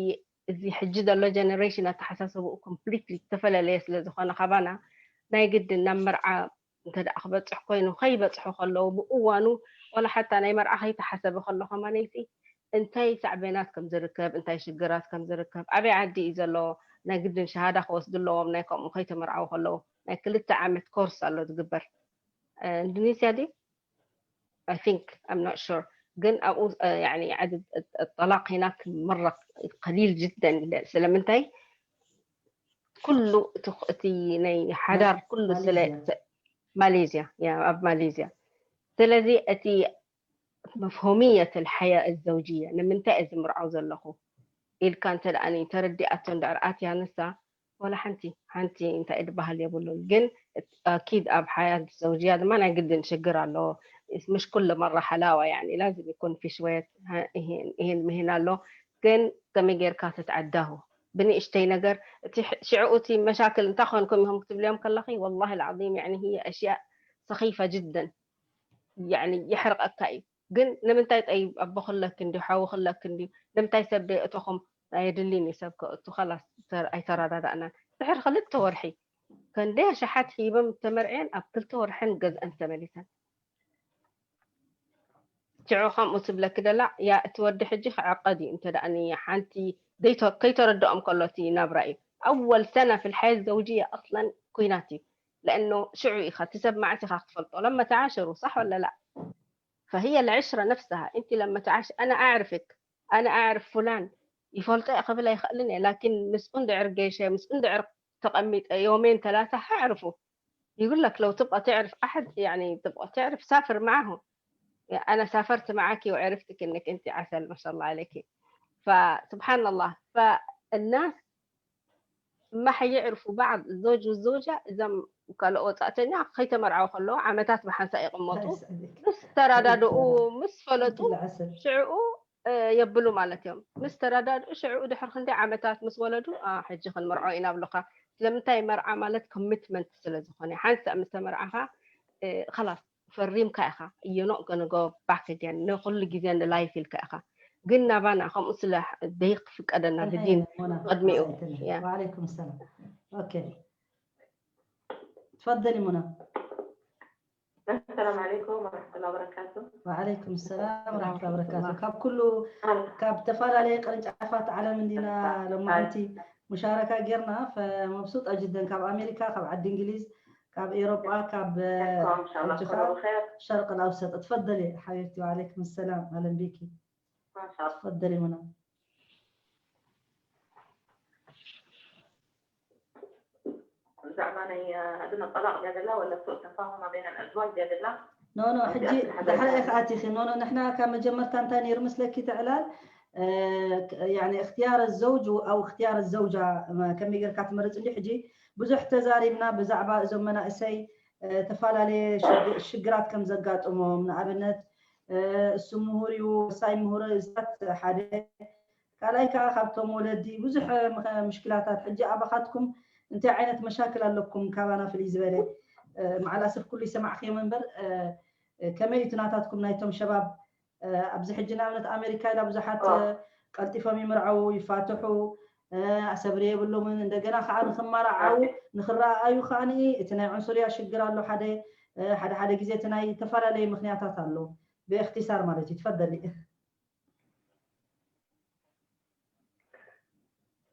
እዚ ሕጂ ዘሎ generation ኣተሓሳሰብኡ completely ዝተፈለለየ ስለ ዝኾነ ካባና ናይ ግድን ናብ መርዓ እንተ ደኣ ክበፅሕ ኮይኑ ከይበፅሑ ከለዉ ብእዋኑ ዋላ ሓታ ናይ መርዓ ከይተሓሰበ ከሎ ከማነይቲ እንታይ ሳዕቤናት ከም ዝርከብ እንታይ ሽግራት ከም ዝርከብ ኣበይ ዓዲ እዩ ዘሎ ናይ ግድን ሸሃዳ ክወስዱ ኣለዎም ናይ ከምኡ ከይተመርዓው ከለዉ ናይ ክልተ ዓመት ኮርስ ኣሎ ዝግበር ኢንዶኔስያ ድዩ I think I'm not sure ግን ኣብኡ يعني عدد الطلاق هناك مرة قليل جدا. ስለምንታይ? ኩሉ እቲ ናይ ሓዳር ኩሉ ስለ ማሌዝያ ኣብ ማሌዝያ ስለዚ እቲ مفهومية الحياة الزوجية ንምንታይ እዚ ምርዓው ዘለኹ ኢልካ እንተ ደኣ ተረዲኣቶ እንድሕር ኣትያ ንሳ ወላ ሓንቲ ሓንቲ እንታይ ድበሃል የብሉን። ግን ኣኪድ ኣብ ሓያት ዘውጅያ ድማ ናይ ግድን ሽግር ኣለዎ። ምሽ ኩሉ መራ ሓላዋ يعني لازم يكون في شوية ይህን ይህን ምህን ኣሎ። ግን ከመይ ጌርካ ተትዓዳሁ ብንእሽተይ ነገር እቲ ሽዕኡ እቲ መሻክል እንታይ ኮንኩም ኢኹም ክትብልዮም ከለኺ ወላሂ العظيم يعني هي أشياء سخيفة جدا يعني يحرقك እዩ። ግን ንምንታይ ጠይብ ኣቦ ክለክ እንዲ ሓዊ ክለክ እንዲ ንምንታይ ሰብ ደይ እተኹም ኣየድልን እዩ ሰብ ከእቱ ኸላስ ኣይተረዳዳእናን ድሕር ክልተ ወርሒ ከንደይ ኣሽሓት ሂበም ተመርዕየን ኣብ ክልተ ወርሐን ገዝአን ተመሊሰን ሽዑ ከምኡ ትብለኪ ደላ ያ እቲ ወዲ ሕጂ ክዕቀድ እዩ እንተ ደኣ ሓንቲ ከይተረድኦም ከሎ እቲ ናብራ እዩ ኣወል ሰና في الحياة الزوجية أصلا ኩናት እዩ لأنه ሽዑ ኢኻ እቲ ሰብ መዓት ኢኻ ክትፈልጦ لما تعاشروا صح ولا لا فهي العشرة نفسها انت لما تعاش انا اعرفك انا اعرف فلان ይፈልጦ እየ ክብል ኣይኽእልን እየ ላኪን ምስኡ እንድዕር ገይሸ ምስኡ እንድዕር ተቐሚጠ يومين ثلاثة هعرفه يقول لك لو تبغى تعرف احد يعني تبغى تعرف سافر معه انا سافرت معك وعرفتك انك انت عسل ما شاء الله عليك فسبحان الله فالناس ما حيعرفوا بعض الزوج والزوجة እዞም ካልኦ ወፃእተኛ ከይተመርዓው ከለዉ ዓመታት ብሓንሳ ይቕመጡ ምስ ተራዳድኡ ምስ ፈለጡ ሽዕኡ የብሉ ማለት እዮም ምስ ተራዳድኡ ሽዕኡ ድሕር ክንደይ ዓመታት ምስ ወለዱ ሕጂ ክንምርዖ ኢና ብሉካ ስለምንታይ መርዓ ማለት ኮሚትመንት ስለ ዝኾነ ሓንሳእ ምስ ተመርዓኻ ኸላስ ፈሪምካ ኢኻ እየኖ ገንጎ ባክ ገን ንኩሉ ግዜ ንላይፍ ኢልካ ኢኻ ግን ናባና ከምኡ ስለ ደይክ ፍቀደና ብዲን ቅድሚኡ وعليكم السلام اوكي تفضلي منى السلام عليكم ورحمة الله وبركاته وعليكم السلام ورحمة الله وبركاته ካብ ኩሉ ካብ ተፈላለየ ቅርንጫፋት ዓለም እንዲና ሎማዓንቲ ሙሻረካ ጌርና ፈመብሱጣ ጅደን ካብ ኣሜሪካ ካብ ዓዲ እንግሊዝ ካብ ኤሮጳ ካብ ሕጂ ከዓ ሸርቅ ልኣውሰጥ ትፈደሊ ሓቢብቲ ወዓለይኩም ሰላም ኣለን ቢኪ ትፈደሊ ሙና ብዛዕባ ናይ ኣድነ ጠላቅ ድያ ዘላ ወላ ሱእ ተፋሁማ በይነ ኣዝዋጅ ድያ ዘላ ኖ ኖ ሕጂ ዳሕራ ኢኻ ኣቲኺ ኖ ኖ ንሕና ካብ መጀመርታ እንታይ ነይሩ ምስለኪ ትዕላል يعني اختيار الزوج او اختيار الزوجة ከመይ ጌርካ ትመርጽ እንዲ ሕጂ ብዙሕ ተዛሪብና ብዛዕባ እዞም መናእሰይ ተፈላለየ ሽግራት ከም ዘጋጥሞም ንኣብነት እሱ ምሁር እዩ ወሳኝ ምሁር እዛት ሓደ ካልኣይ ከዓ ካብቶም ወለዲ ብዙሕ ምሽክላታት ሕጂ ኣባኻትኩም እንታይ ዓይነት መሻክል ኣለኩም ካባና ፍልይ ዝበለ መዓል ኣስር ኩሉ ይሰማዕክዮም እምበር ከመይ እዩ ናታትኩም ናይቶም ሸባብ ኣብዚ ሕጂ ንኣብነት ኣሜሪካ ኢላ ብዙሓት ቀልጢፎም ይምርዐው ይፋትሑ ኣሰብሪ የብሎምን እንደገና ከዓ ንክመራዓው ንክረኣዩ ከዓ እቲ ናይ ዕንሱርያ ሽግር ኣሎ ሓደ ሓደ ሓደ ግዜ እቲ ናይ ዝተፈላለዩ ምክንያታት ኣሎ ብእክትሳር ማለት እዩ ትፈደሊ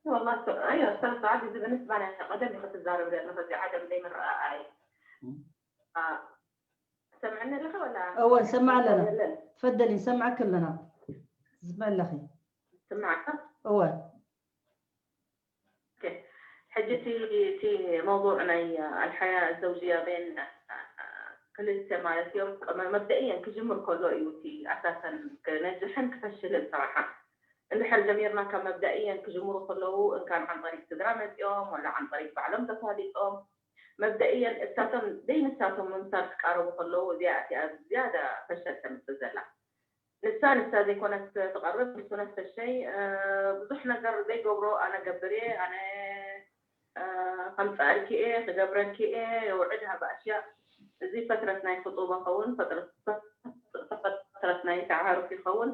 والله أيوة أستاذ سعد إذا بالنسبة لنا قدم يخص الزارب لأنه في عدم دايما رأي سمعنا لك ولا أول سمع لنا تفضلي نسمعك كلنا زبال لخي سمعك أول ሕጂ እቲ እቲ መውضوع ናይ ኣልሓያ ዘውጅያ በን ክልተ ማለት እዮም መብደእየን ክጅምር ከሎ እዩ እቲ ኣሳሰን ክነጅሕን ክፈሽልን ሰራሓ እንድሕር ጀሚርና ካብ መብደእየን ክጅምሩ ከለዉ እንካን ዓንጠሪት ስድራ መፂኦም ወላ ዓንጠሪት ባዕሎም ተፋሊጦም መብደእየን እሳቶም ደይ ንሳቶም ምምሳል ክቃረቡ ከለዉ እዚኣ እቲኣ ዝያዳ ፈሸል ተምፅእ ዘላ ንሳ ንሳ ዘይኮነት ትቐርብ ንሱ ነፍሰሸይ ብዙሕ ነገር ዘይገብሮ ኣነ ገብር እየ ኣነ ከምፀኣልኪ እየ ክገብረልኪ እየ የውዕድ ሃባ ኣሽያ እዚ ፈትረት ናይ ክጡበ ኸውን ፈትረት ናይ ተዓሩፍ ይኸውን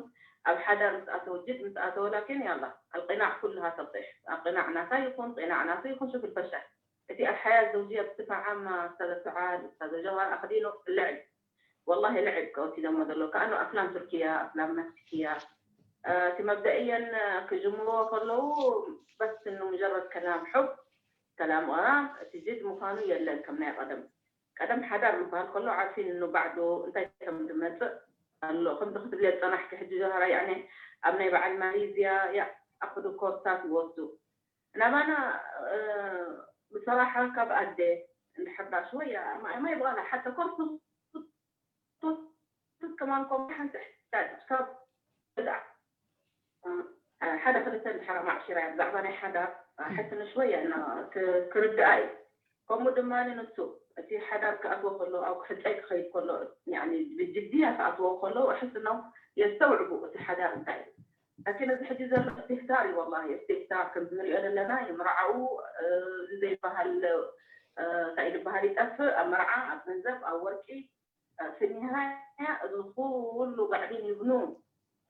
ኣብ ሓዳር ምስ ኣተው ጅድ ምስ ኣተው ላኪን ያላ ኣልቂናዕ ኩልሃ ተብፅሕ ኣቂናዕ ናታ ይኹን ቂናዕ ናቱ ይኹን ሽክል ፈሻል እቲ ኣልሓያ ዘውጅያ ብስፋ ዓማ ስታዘ ሱዓድ ስታዘ ጀውሃር ኣክዲኖ ልዕል والله لعب كوتي دم دلو كأنه أفلام تركية أفلام مكسيكية እቲ መብደእየን ክጅምርዎ ከለዉ በስ ን مجرد كلام حب كلام غرام እቲ ጅድ ምዃኑ የለን ከም ናይ ቀደም ቀደም ሓዳር ምባል ከሎ ዓርፊን ን ባዕዱ እንታይ ከም ዝመፅእ ኣሎ። ከምዚ ክትብልዮ ዝጸናሕኪ ሕጂ ጀውሃራ፣ ያዕኒ ኣብ ናይ በዓል ማሌዝያ ይኣኽሉ ኮርሳት ይወስዱ። ናባና፣ እ፣ ብሰራሓ ካብ ኣደ እንድሕር ዳኣ ሽወያ ማይ፣ ማይ ብቓላ ሓተ ኮርስ ንሱ ከማን ከምኡ ሓንቲ ሕሳድ ካብ ገዛ፣ እ፣ ሓደ ክልተ እንድሕር ኣማዕሺራ እያ ብዛዕባ ናይ ሓዳር፣ እ፣ ሕቲ ንሽወያ እና ክ-፣ ክርድኣ እዩ። ከምኡ ድማ ንሱ እቲ ሓዳር ክኣትዎ ከሎ፣ ኣብ ክሕጸይ ክኸይድ ከሎ፣ ያዕኒ ብጅድያ ክኣትዎ ከሎ፣ እሕስኖም የስተውዕቡ እቲ ሓዳር እንታይ እዩ። ላኪን እዚ ሕጂ ዘሎ እስትህታር እዩ፣ ወላሂ እስትህታር። ከምዚ ንሪኦ ዘለና ይምርዓው፣ እ፣ እዚ ዘይበሃል፣ እ፣ እንታይ ዝበሃል ይጠፍእ፣ ኣብ መርዓ፣ ኣብ ገንዘብ፣ ኣብ ወርቂ፣ እ፣ ፊ ኒሃያ እዚ ኩሉ ባዕዲን ይብኑ።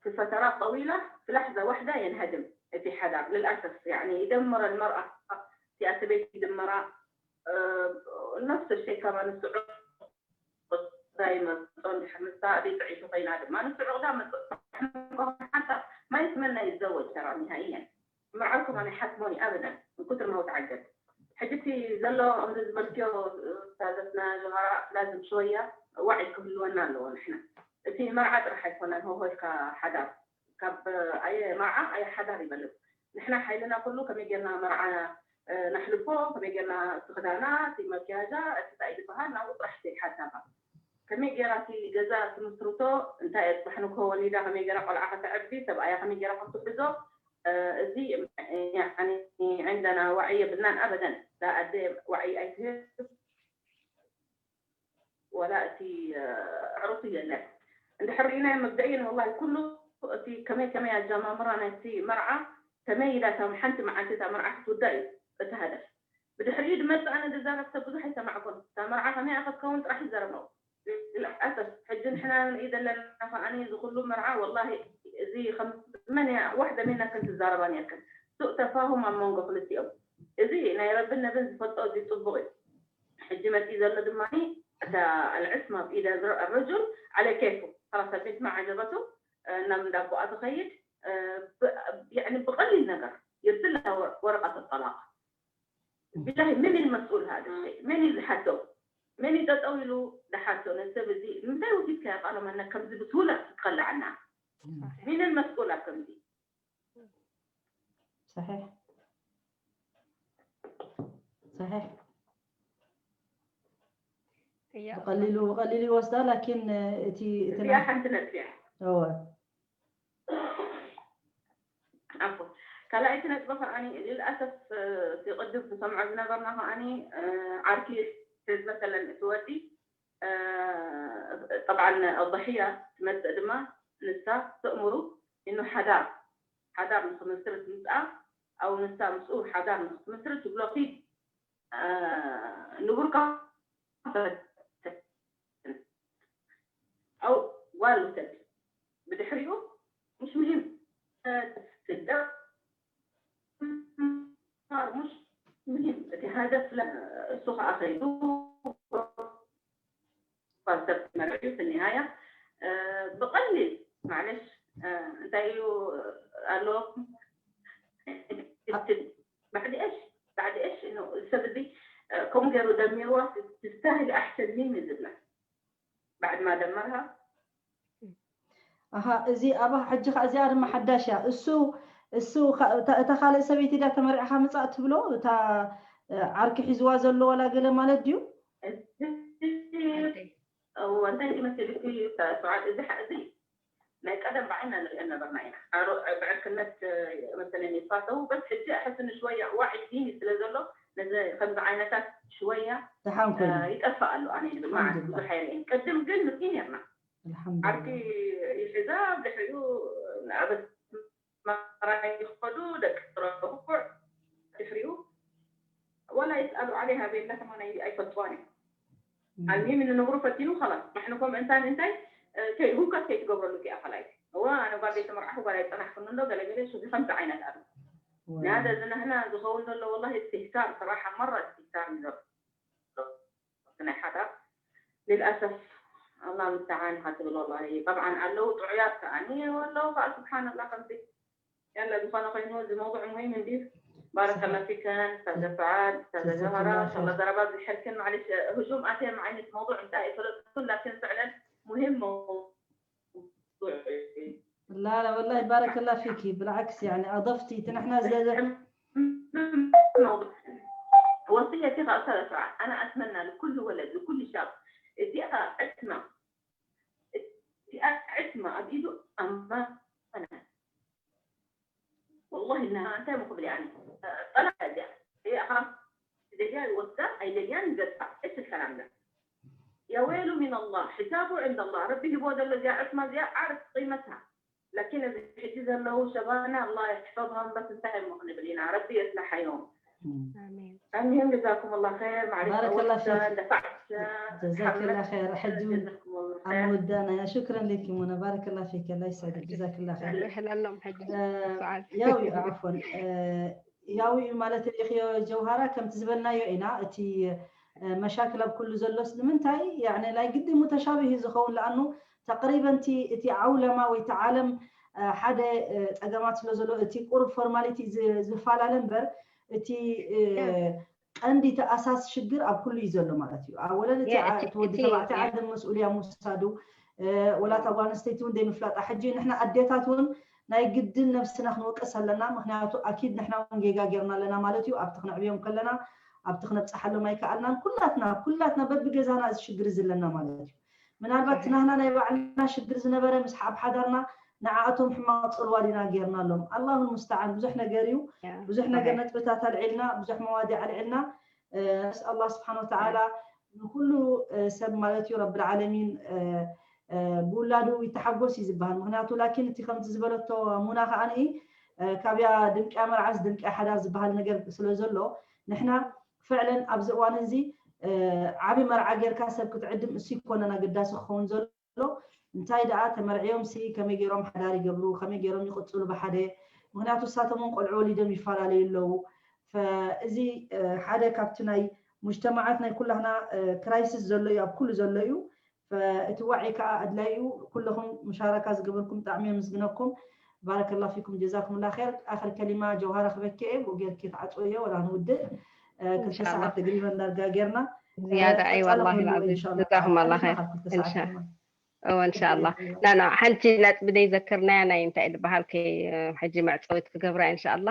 في فترات طويلة في لحظة واحدة ينهدم እቲ ሓዳር للأسف، يعني يدمر المرأة، እቲ ሰበይቲ ይድምራ፣ እ፣ نفس الشيء كمان الصعود ዳይመ እንድሕር ንሳ ዘይጥዒቱ ኮይና ድማ ንስዑቕ ዳ መጽእ ሓንታ ما يتمنى يتزوج ترى نهائيا። መርዓው ከማን ኣይሓስቦን እዩ ኣበደን من كثر ما هو تعقد። ሕጂ እቲ ዘሎ ከምዚ ዝበልክዮ ኡስታዘትና ጀውሃራ ላዝም ሽወያ ዋዒ ክህልወና ኣለዎ። ንሕና እቲ መርዓ ጥራሕ ኣይኮነን ሆሆልካ ሓዳር ካብ ኣየ መርዓ ኣየ ሓዳር ይበልጽ። ንሕና ሓይልና ኩሉ ከመይ ጌርና መርዓ፣ እ፣ ነሕልፎ፣ ከመይ ጌርና እቲ ክዳና፣ እቲ መክያጃ፣ እቲ እንታይ ዝበሃል ናብኡ ጥራሕ ዘይሓሳባ። ከመይ ጌራ እቲ ገዛ ትምስርቶ፣ እንታይ እያ ጽባሕ ንግሆ ወሊዳ፣ ከመይ ጌራ ቆልዓ ከተዕቢ፣ ሰብኣያ ከመይ ጌራ ከም ትሕዞ፣ እ፣ እዚ ያኒ عندنا وعي የብልናን ኣበደን። እዛ ኣደ ዋዒ ኣይትህብ። ወላ እቲ፣ እ፣ ዕሩሱ የለን። እንድሕር ርኢናዮ መብደእየን ወላሂ ኩሉ እቲ ከመይ ከመይ ኣጀማምራ ናይቲ መርዓ ከመይ ኢላ እታ ሓንቲ መዓልቲ እታ መርዓ ክትውዳእ እዩ እቲ ሃደፍ። ብድሕሪኡ ድመጽእ ኣነ ዝዛረብ ሰብ ብዙሕ ኣይሰማዕኩን። እታ መርዓ ከመይ እያ ክትከውን ጥራሕ ይዛረብ ነው። للأسف ሕጂ ንሕና ንርኢ ዘለና ከኣኒ እዚ ኩሉ መርዓ ወላሂ እዚ ከም መን እያ ዋሕደ ሚና ክንትዛረባ ነርክን። ሱእ ተፋሁም ኣብ መንጎ ክልቲኦም። እዚ ናይ ረብን ነብን ዝፈልጦ እዚ ጽቡቕ እዩ። ሕጂ መጺኡ ዘሎ ድማ እታ العصمة بإيد الرجل على كيفه. خلاص البنت ما عجبته، እ፣ ናብ እንዳ ኣቦኣ ትኸይድ፣ እ፣ ብ-፣ ያዕኒ ብቐሊል ነገር يرسل لها ور-، ورقة الطلاق. بالله من المسؤول هذا الشيء؟ መን እዩ ዝሓቶ? መን እዩ ጠጠው ኢሉ ዝሓቶ? ነዚ ሰብ እዚ ንምንታይ ወሲድካዮ ቃለ መነ ከምዚ ብስሁላ ክትቀልዓና? من المسؤول ኣብ ከምዚ? صحيح صحيح እያ ብቐሊሉ ብቐሊሉ ይወስዳ ላኪን እቲ እቲ እዚኣ ናይ ሓንቲ ነጥቢ እያ። እወ ዓፎ ካልኣይቲ ነጥቢ ከዓኒ للأسف እቲ ቅድም ንሰምዖ ዝነበርና ከዓኒ ዓርኪ መሰለን እቲ ወዲ ጠብዓን ኣضሕያ ትመፅእ ድማ ንሳ ተእምሩ إنه ሓዳር ሓዳር ንክምስርት ምስኣ ኣው ንሳ ምስኡ ሓዳር ንክትምስርት ትብሎ ኪድ ንቡርካ ፈትን ኣው ጓል ውሰድ ብድሕሪኡ مش مهم ትስደር مش مهم እቲ ሃደፍ እሱ ከዓ ከይዱ ኳንሰፕት መርዕዩ في النهاية ብቐሊል معلش እንታይ እዩ ኣሎ بعد ايش بعد ايش انه السبب ከምኡ ገይሩ ደሚርዋ تستاهل احسن مني ዝብላ بعد ما دمرها ኣሃ እዚ ኣባ ሕጂ ኸዓ እዚኣ ድማ ሓዳሽ እያ እሱ እሱ እታ ካልእ ሰበይቲ ዳ ተመሪዕኻ ምፃእ ትብሎ እታ ዓርኪ ሒዝዋ ዘሎ ዋላ ገለ ማለት ድዩ እንታይ ይመስልኪ ሰዓት እዚ እዚ ናይ ቀደም ብዓይና ንሪኦ ነበርና ኢና ብዕርክነት መሰለኒ ይፋተው በስ ሕጂ ሕስኒ ሽወያ ዋዒ ዲኒ ስለ ዘሎ ነዚ ከምዚ ዓይነታት ሽወያ ደሓን ኮይኑ ይጠፍእ ኣሎ ኣነ ይብል ማለት ብዙሕ ኣይርእን ቅድም ግን ንርኢ ነርና ዓርኪ ይሕዛ ድሕሪኡ ኣብ ኣስመራ ይኸዱ ደቂ ረቡዕ ድሕሪኡ ወላ ይስኣሉ ዓለይሃ ቤላ ከማን ኣይፈልጥዋን እዮም ኣልሚም ንነብሩ ፈቲኑ ኸላስ ማሕንኮም እንታን እንታይ ሁከት ከይትገብረሉ ኪኣ ኸላይ እዋ ኣነ ጓል ዘይተመርዓኹ ጓል ኣይፀናሕኩን እንዶ ገለገለ ሹ ከምዚ ዓይነት ኣሎ ናደ ዝናህና ዝኸውን ዘሎ ወላ እስትህታር ሰራሓ መራ እስትህታር እዩ ዘሎ ናይ ሓዳር للأسف الله المستعان ሃትብል والله طبعا ኣለዉ ጥዑያት ከዓኒ ኣለዉ ከዓ سبحان الله ከምዚ ያላ ዝኾነ ኮይኑ እዚ موضوع مهم እንድዩ بارك الله فيكن استاذة سعاد استاذة جوهرة ان شاء الله ضربات بحركن معلش هجوم اتي معين موضوع انت فلسطين لكن فعلا مهم لا لا والله بارك الله فيك، بالعكس يعني أضفتي نحن زاد. وصيتي خاصة أنا أتمنى لكل ولد، لكل شاب، اديها عصمة، اديها عصمة أبيدو أمانة. والله إنها أنت مقبل يعني طلع هذا هي أخا إذا جاء الوسع أي ليان زدفع إيش الكلام ده؟ يا ويله من الله، حسابه عند الله. ربي هو ده الذي عصمة زي عارف قيمتها. لكن إذا حجز له شبابنا الله يحفظهم، بس انتهى المغني بلينا. ربي يصلح يوم. አሜን። المهم جزاكم الله خير. معلش بارك الله طولت، فيك. دفعت، جزاك الله خير. حجون جزاكم الله ኣብ خير. ምውዳእና እያ። شكرا لك منى، بارك الله فيك، الله يسعدك، جزاك الله خير. ይሕለሎም ሕጂ آه، ሰዓት ያው ዓፎን ያው እዩ ማለት ርኢኽዮ ጀውሃራ፣ ከምቲ ዝበልናዮ ኢና። እቲ መሻክል ኣብ ኩሉ ዘሎስ ንምንታይ ያዕኒ ናይ ግዲ ሙተሻብህ እዩ ዝኸውን ለኣኑ ተቅሪበን እቲ እቲ ዓውለማ ወይ እቲ ዓለም ሓደ ጸገማት ስለ ዘሎ እቲ ቁሩብ ፎርማሊቲ ዝፈላለ እምበር እቲ ቀንዲ እቲ ኣሳስ ሽግር ኣብ ኩሉ እዩ ዘሎ ማለት እዩ። ኣወለን እቲ ወዲ ተባዕታይ ዓለም መስኡልያ ምውሳዱ፣ ወላ እታ ጓል ኣንስተይቲ እውን ዘይምፍላጣ። ሕጂ ንሕና ኣዴታት እውን ናይ ግድን ነብስና ክንወቅስ ኣለና። ምክንያቱ ኣኪድ ንሕና እውን ጌጋ ጌርና ኣለና ማለት እዩ። ኣብቲ ክነዕብዮም ከለና ኣብቲ ክነብፅሓሎም ኣይከኣልናን። ኩላትና ኩላትና በብገዛና እዚ ሽግር እዚ ኣለና ማለት እዩ። ምናልባት ናህና ናይ ባዕልና ሽግር ዝነበረ ምስ ኣብ ሓዳርና ንዓኣቶም ሕማቕ ፅልዋ ዲና ጌርናሎም። ኣላሁ ልሙስተዓን። ብዙሕ ነገር እዩ፣ ብዙሕ ነገር ነጥብታት ኣልዒልና፣ ብዙሕ መዋዲዕ ኣልዒልና። ነስኣል ኣላህ ስብሓን ወተዓላ ንኩሉ ሰብ ማለት እዩ ረብል ዓለሚን ብውላዱ ይተሓጎስ እዩ ዝበሃል። ምክንያቱ ላኪን እቲ ከምቲ ዝበለቶ ሙና ከዓኒ ካብያ ድምቅያ መርዓስ ድምቅያ ሓዳር ዝበሃል ነገር ስለ ዘሎ ንሕና ፍዕለን ኣብዚ እዋን እዚ ዓቢ መርዓ ጌርካ ሰብ ክትዕድም እሱ ይኮነን ኣገዳሲ ክኸውን ዘሎ። እንታይ ደኣ ተመርዕዮም ሲ ከመይ ገይሮም ሓዳር ይገብሩ፣ ከመይ ገይሮም ይቕጽሉ ብሓደ። ምክንያቱ እሳቶም እውን ቆልዑ ወሊዶም ይፈላለዩ ኣለዉ። እዚ ሓደ ካብቲ ናይ ሙጅተማዓት ናይ ኩላህና ክራይሲስ ዘሎ እዩ፣ ኣብ ኩሉ ዘሎ እዩ። እቲ ዋዒ ከዓ ኣድላይ እዩ። ኩለኹም ሙሻረካ ዝገበርኩም ብጣዕሚ የመስግነኩም። ባረከላሁ ፊኩም ጀዛኩምላ ኸይር። ኣኽር ከሊማ ጀውሃራ ክበኪ እየ፣ ብኡ ጌርኪ ትዓፅውዮ ወላ ንውድእ። ክልተ ሰዓት ተግሪበን ዳርጋ ጌርና። ዝያዳ ኣይ ወላሂ ልዓዚም ጀዛኩም ኣላ ኸይር። እንሻ ኣላ ና ና ሓንቲ ነጥቢ ደይ ዘክርናያ ናይ እንታይ ዝበሃል ከይ ሕጂ መዕፀዊት ክገብራ እንሻ ኣላ።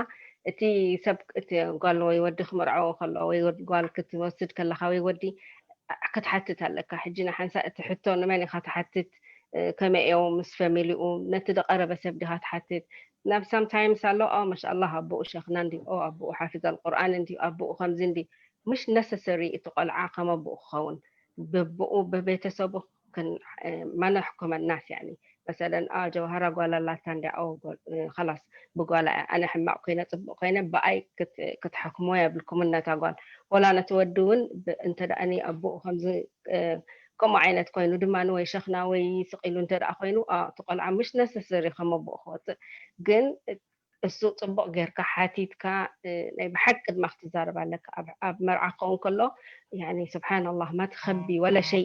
እቲ ሰብ እቲ ጓል ወይ ወዲ ክምርዖ ከሎ ወይ ጓል ክትወስድ ከለኻ ወይ ወዲ ክትሓትት ኣለካ። ሕጂ ንሓንሳ እቲ ሕቶ ንመን ኢኻ ትሓትት? ከመይ እዮም ምስ ፈሚሊኡ? ነቲ ዝቐረበ ሰብ ዲኻ ትሓትት? ናብ ሳምታይምስ ኣሎ ኦ ማሻኣላህ ኣቦኡ ሸኽና እንዲ ኦ ኣቦኡ ሓፊዝ ኣልቁርኣን እንዲ ኣቦኡ ከምዚ እንዲ ምሽ ነሰሰሪ እቲ ቆልዓ ከም ኣቦኡ ክኸውን በቦኡ በቤተሰቡ ማነሕኩመ ናስ ያኒ መሰለን አ ጀውሃራ ጓል ኣላታ እንዲያ ኦ ኸላስ ብጓላ እያ ኣነ ሕማቕ ኮይነ ፅቡቕ ኮይነ ብኣይ ክትሓክሞ የብልኩምን ነታ ጓል ወላ ነቲ ወዲ እውን እንተ ደኣ ኣቦኡ ከምዚ ከምኡ ዓይነት ኮይኑ ድማ ወይ ሸኽና ወይ ስቕ ኢሉ እንተ ደኣ ኮይኑ እቲ ቆልዓ ምሽ ነሰሰሪ ከም ኣቦኡ ክወፅእ ግን እሱ ፅቡቕ ጌርካ ሓቲትካ ናይ ብሓቂ ድማ ክትዛረብ ኣለካ ኣብ መርዓ ክኸውን ከሎ ስብሓን ኣላህ ማ ትኸቢ ወላ ሸይ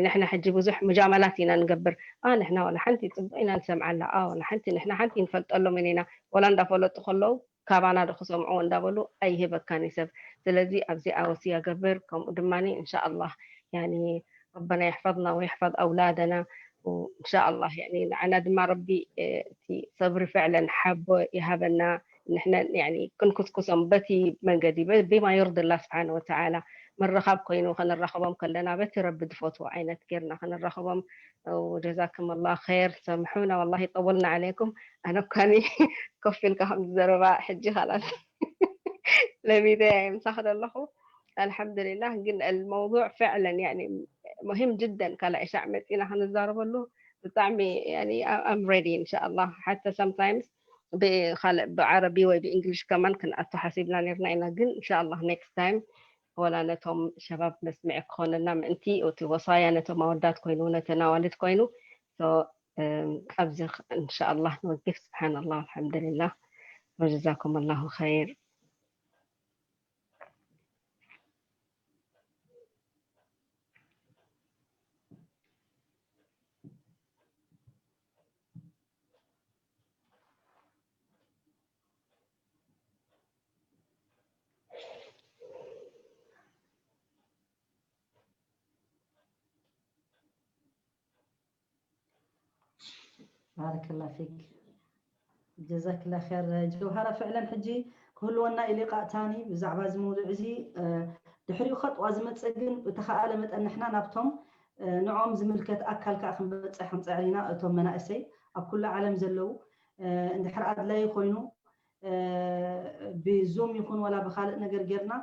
ንሕና ሕጂ ብዙሕ ሙጃመላት ኢና ንገብር ንሕና ወላ ሓንቲ ፅቡቕ ኢና ንሰምዓላ ወላ ሓንቲ ንሕና ሓንቲ ንፈልጠሎም ኢና ወላ እንዳፈለጡ ከለዉ ካባና ዶ ክሰምዑ እንዳበሉ ኣይህበካን እዩ ሰብ ስለዚ ኣብዚኣ ወስያ ገብር ከምኡ ድማ እንሻ ኣላህ ረበና የሕፈظና ወየሕፈظ ኣውላደና እንሻ ኣላህ ንዓና ድማ ረቢ እቲ ሰብሪ ፍዕለን ሓቦ ይሃበና ንሕነ ክንኩስኩሶም በቲ መንገዲ ብማ ዩርዲ ላ ስብሓን ወተዓላ ምርኻብ ኮይኑ ክንራኸቦም ከለና በቲ ረቢ ዝፈትዎ ዓይነት ጌርና ክንራኸቦም وجزاكم الله خير سامحونا والله طولنا عليكم ኣነ እኳኒ ኮፍ ኢልካ ከም ዘረባ ሕጂ خلاص ለሚደ ምሳኽ ዘለኹ الحمد لله ግን الموضوع فعلا يعني مهم جدا ካልእ ሻዕ መፂና ክንዛረበሉ ብጣዕሚ I'm ready إن شاء الله حتى sometimes ብኻልእ ብዓረቢ ወይ ብእንግሊሽ ከማን ክንኣቱ ሓሲብና ነርና ኢና ግን إن شاء الله next time ወላ ነቶም ሸባብ መስምዒ ክኾነና ምእንቲ እቲ ወሳያ ነቶም ኣወዳት ኮይኑ ነተን ኣዋልድ ኮይኑ ኣብዚ إن شاء الله ንወግፍ سبحان الله والحمد لله وجزاكم الله خير ባረከላ ፊክ። ጀዛክላ ኸይር ጀውሃራ። ፍዕለን ሕጂ ክህልወና ኢሊቃእ ታኒ ብዛዕባ እዚ መውዱዕ እዚ፣ ድሕሪኡ ከጥዋ ዝመፅእ ግን ብተኸኣለ መጠን ንሕና ናብቶም ንዖም ዝምልከት ኣካል ከዓ ክንበፅሕ ክንፅዕር ኢና። እቶም መናእሰይ ኣብ ኩሉ ዓለም ዘለዉ እንድሕር ኣድላይ ኮይኑ ብዙም ይኹን ዋላ ብካልእ ነገር ጌርና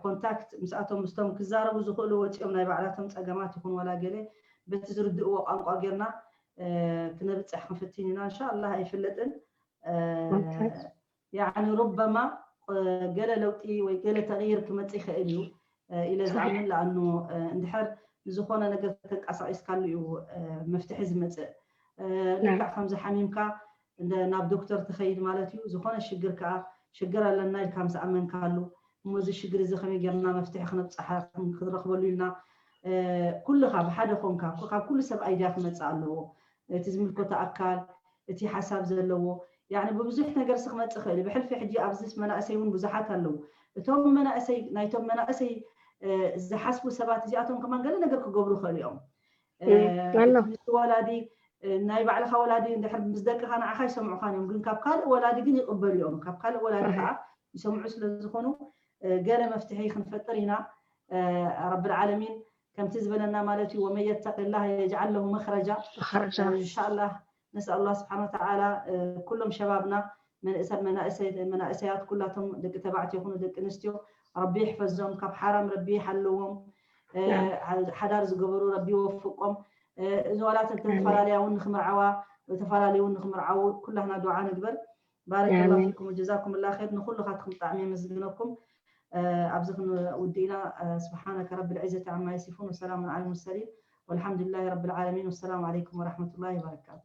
ኮንታክት ምስኣቶም ምስቶም ክዛረቡ ዝኽእሉ ወፂኦም ናይ ባዕላቶም ፀገማት ይኹን ዋላ ገለ በቲ ዝርድእዎ ቋንቋ ጌርና ክነብፅሕ ክንፍትን ኢና። እንሻላ ኣይፍለጥን ያኒ ሩበማ ገለ ለውጢ ወይ ገለ ተቕይር ክመፅእ ይኽእል እዩ ኢለ ዝኣምን። ለኣኑ እንድሕር ንዝኾነ ነገር ተንቀሳቒስካሉ እዩ መፍትሒ ዝመፅእ። ልክዕ ከምዚ ሓሚምካ ናብ ዶክተር ትኸይድ ማለት እዩ። ዝኾነ ሽግር ከዓ ሽግር ኣለና ኢልካ ምስ ኣመንካሉ እሞ እዚ ሽግር እዚ ከመይ ጌርና መፍትሒ ክነብፅሓ ክንረኽበሉ ኢልና ኩልኻ ብሓደ ኮንካ ካብ ኩሉ ሰብ ኣይድያ ክመፅእ ኣለዎ። እቲ ዝምልከቶ ኣካል እቲ ሓሳብ ዘለዎ ያኒ ብብዙሕ ነገር ሲ ክመፅእ ይኽእል እዩ። ብሕልፊ ሕጂ ኣብዚ መናእሰይ እውን ብዙሓት ኣለዉ። እቶም መናእሰይ ናይቶም መናእሰይ ዝሓስቡ ሰባት እዚኣቶም ከማን ገለ ነገር ክገብሩ ይኽእሉ እዮም። እቲ ወላዲ ናይ ባዕልኻ ወላዲ እንድሕር ምስ ደቅኻ ንዓኻ ይሰምዑኻን እዮም፣ ግን ካብ ካልእ ወላዲ ግን ይቕበሉ እዮም። ካብ ካልእ ወላዲ ከዓ ይሰምዑ ስለ ዝኾኑ ገለ መፍትሒ ክንፈጥር ኢና። ረቢ ልዓለሚን ከምቲ ዝበለና ማለት እዩ፣ ወመን የተቂ ላህ የጅዓል ለሁ መኽረጃ። እንሻላ ነስኣል ላህ ስብሓን ወተዓላ ኩሎም ሸባብና መናእሰያት ኩላቶም ደቂ ተባዕትዮ ይኹኑ ደቂ ኣንስትዮ ረቢ ይሕፈዞም፣ ካብ ሓራም ረቢ ይሓልዎም፣ ሓዳር ዝገበሩ ረቢ ይወፍቆም። እዚ ዋላ ተፈላለያ እውን ንክምርዓዋ ተፈላለዩ እውን ንክምርዓዉ ኩላህና ዱዓ ንግበር። ባረከላ ፊኩም ወጀዛኩም ላ ር። ንኩልኻትኩም ብጣዕሚ የመስግነኩም። ኣብዚ ክንውድእ ኢና። ስብሓነከ ረቢ ልዕዘቲ ዓማ የሲፉን ወሰላሙን ዓላ ልሙርሰሊን ወልሓምዱሊላሂ ረቢ ልዓለሚን። ወሰላሙ ዓለይኩም ወረሕመቱላሂ ወበረካቱ።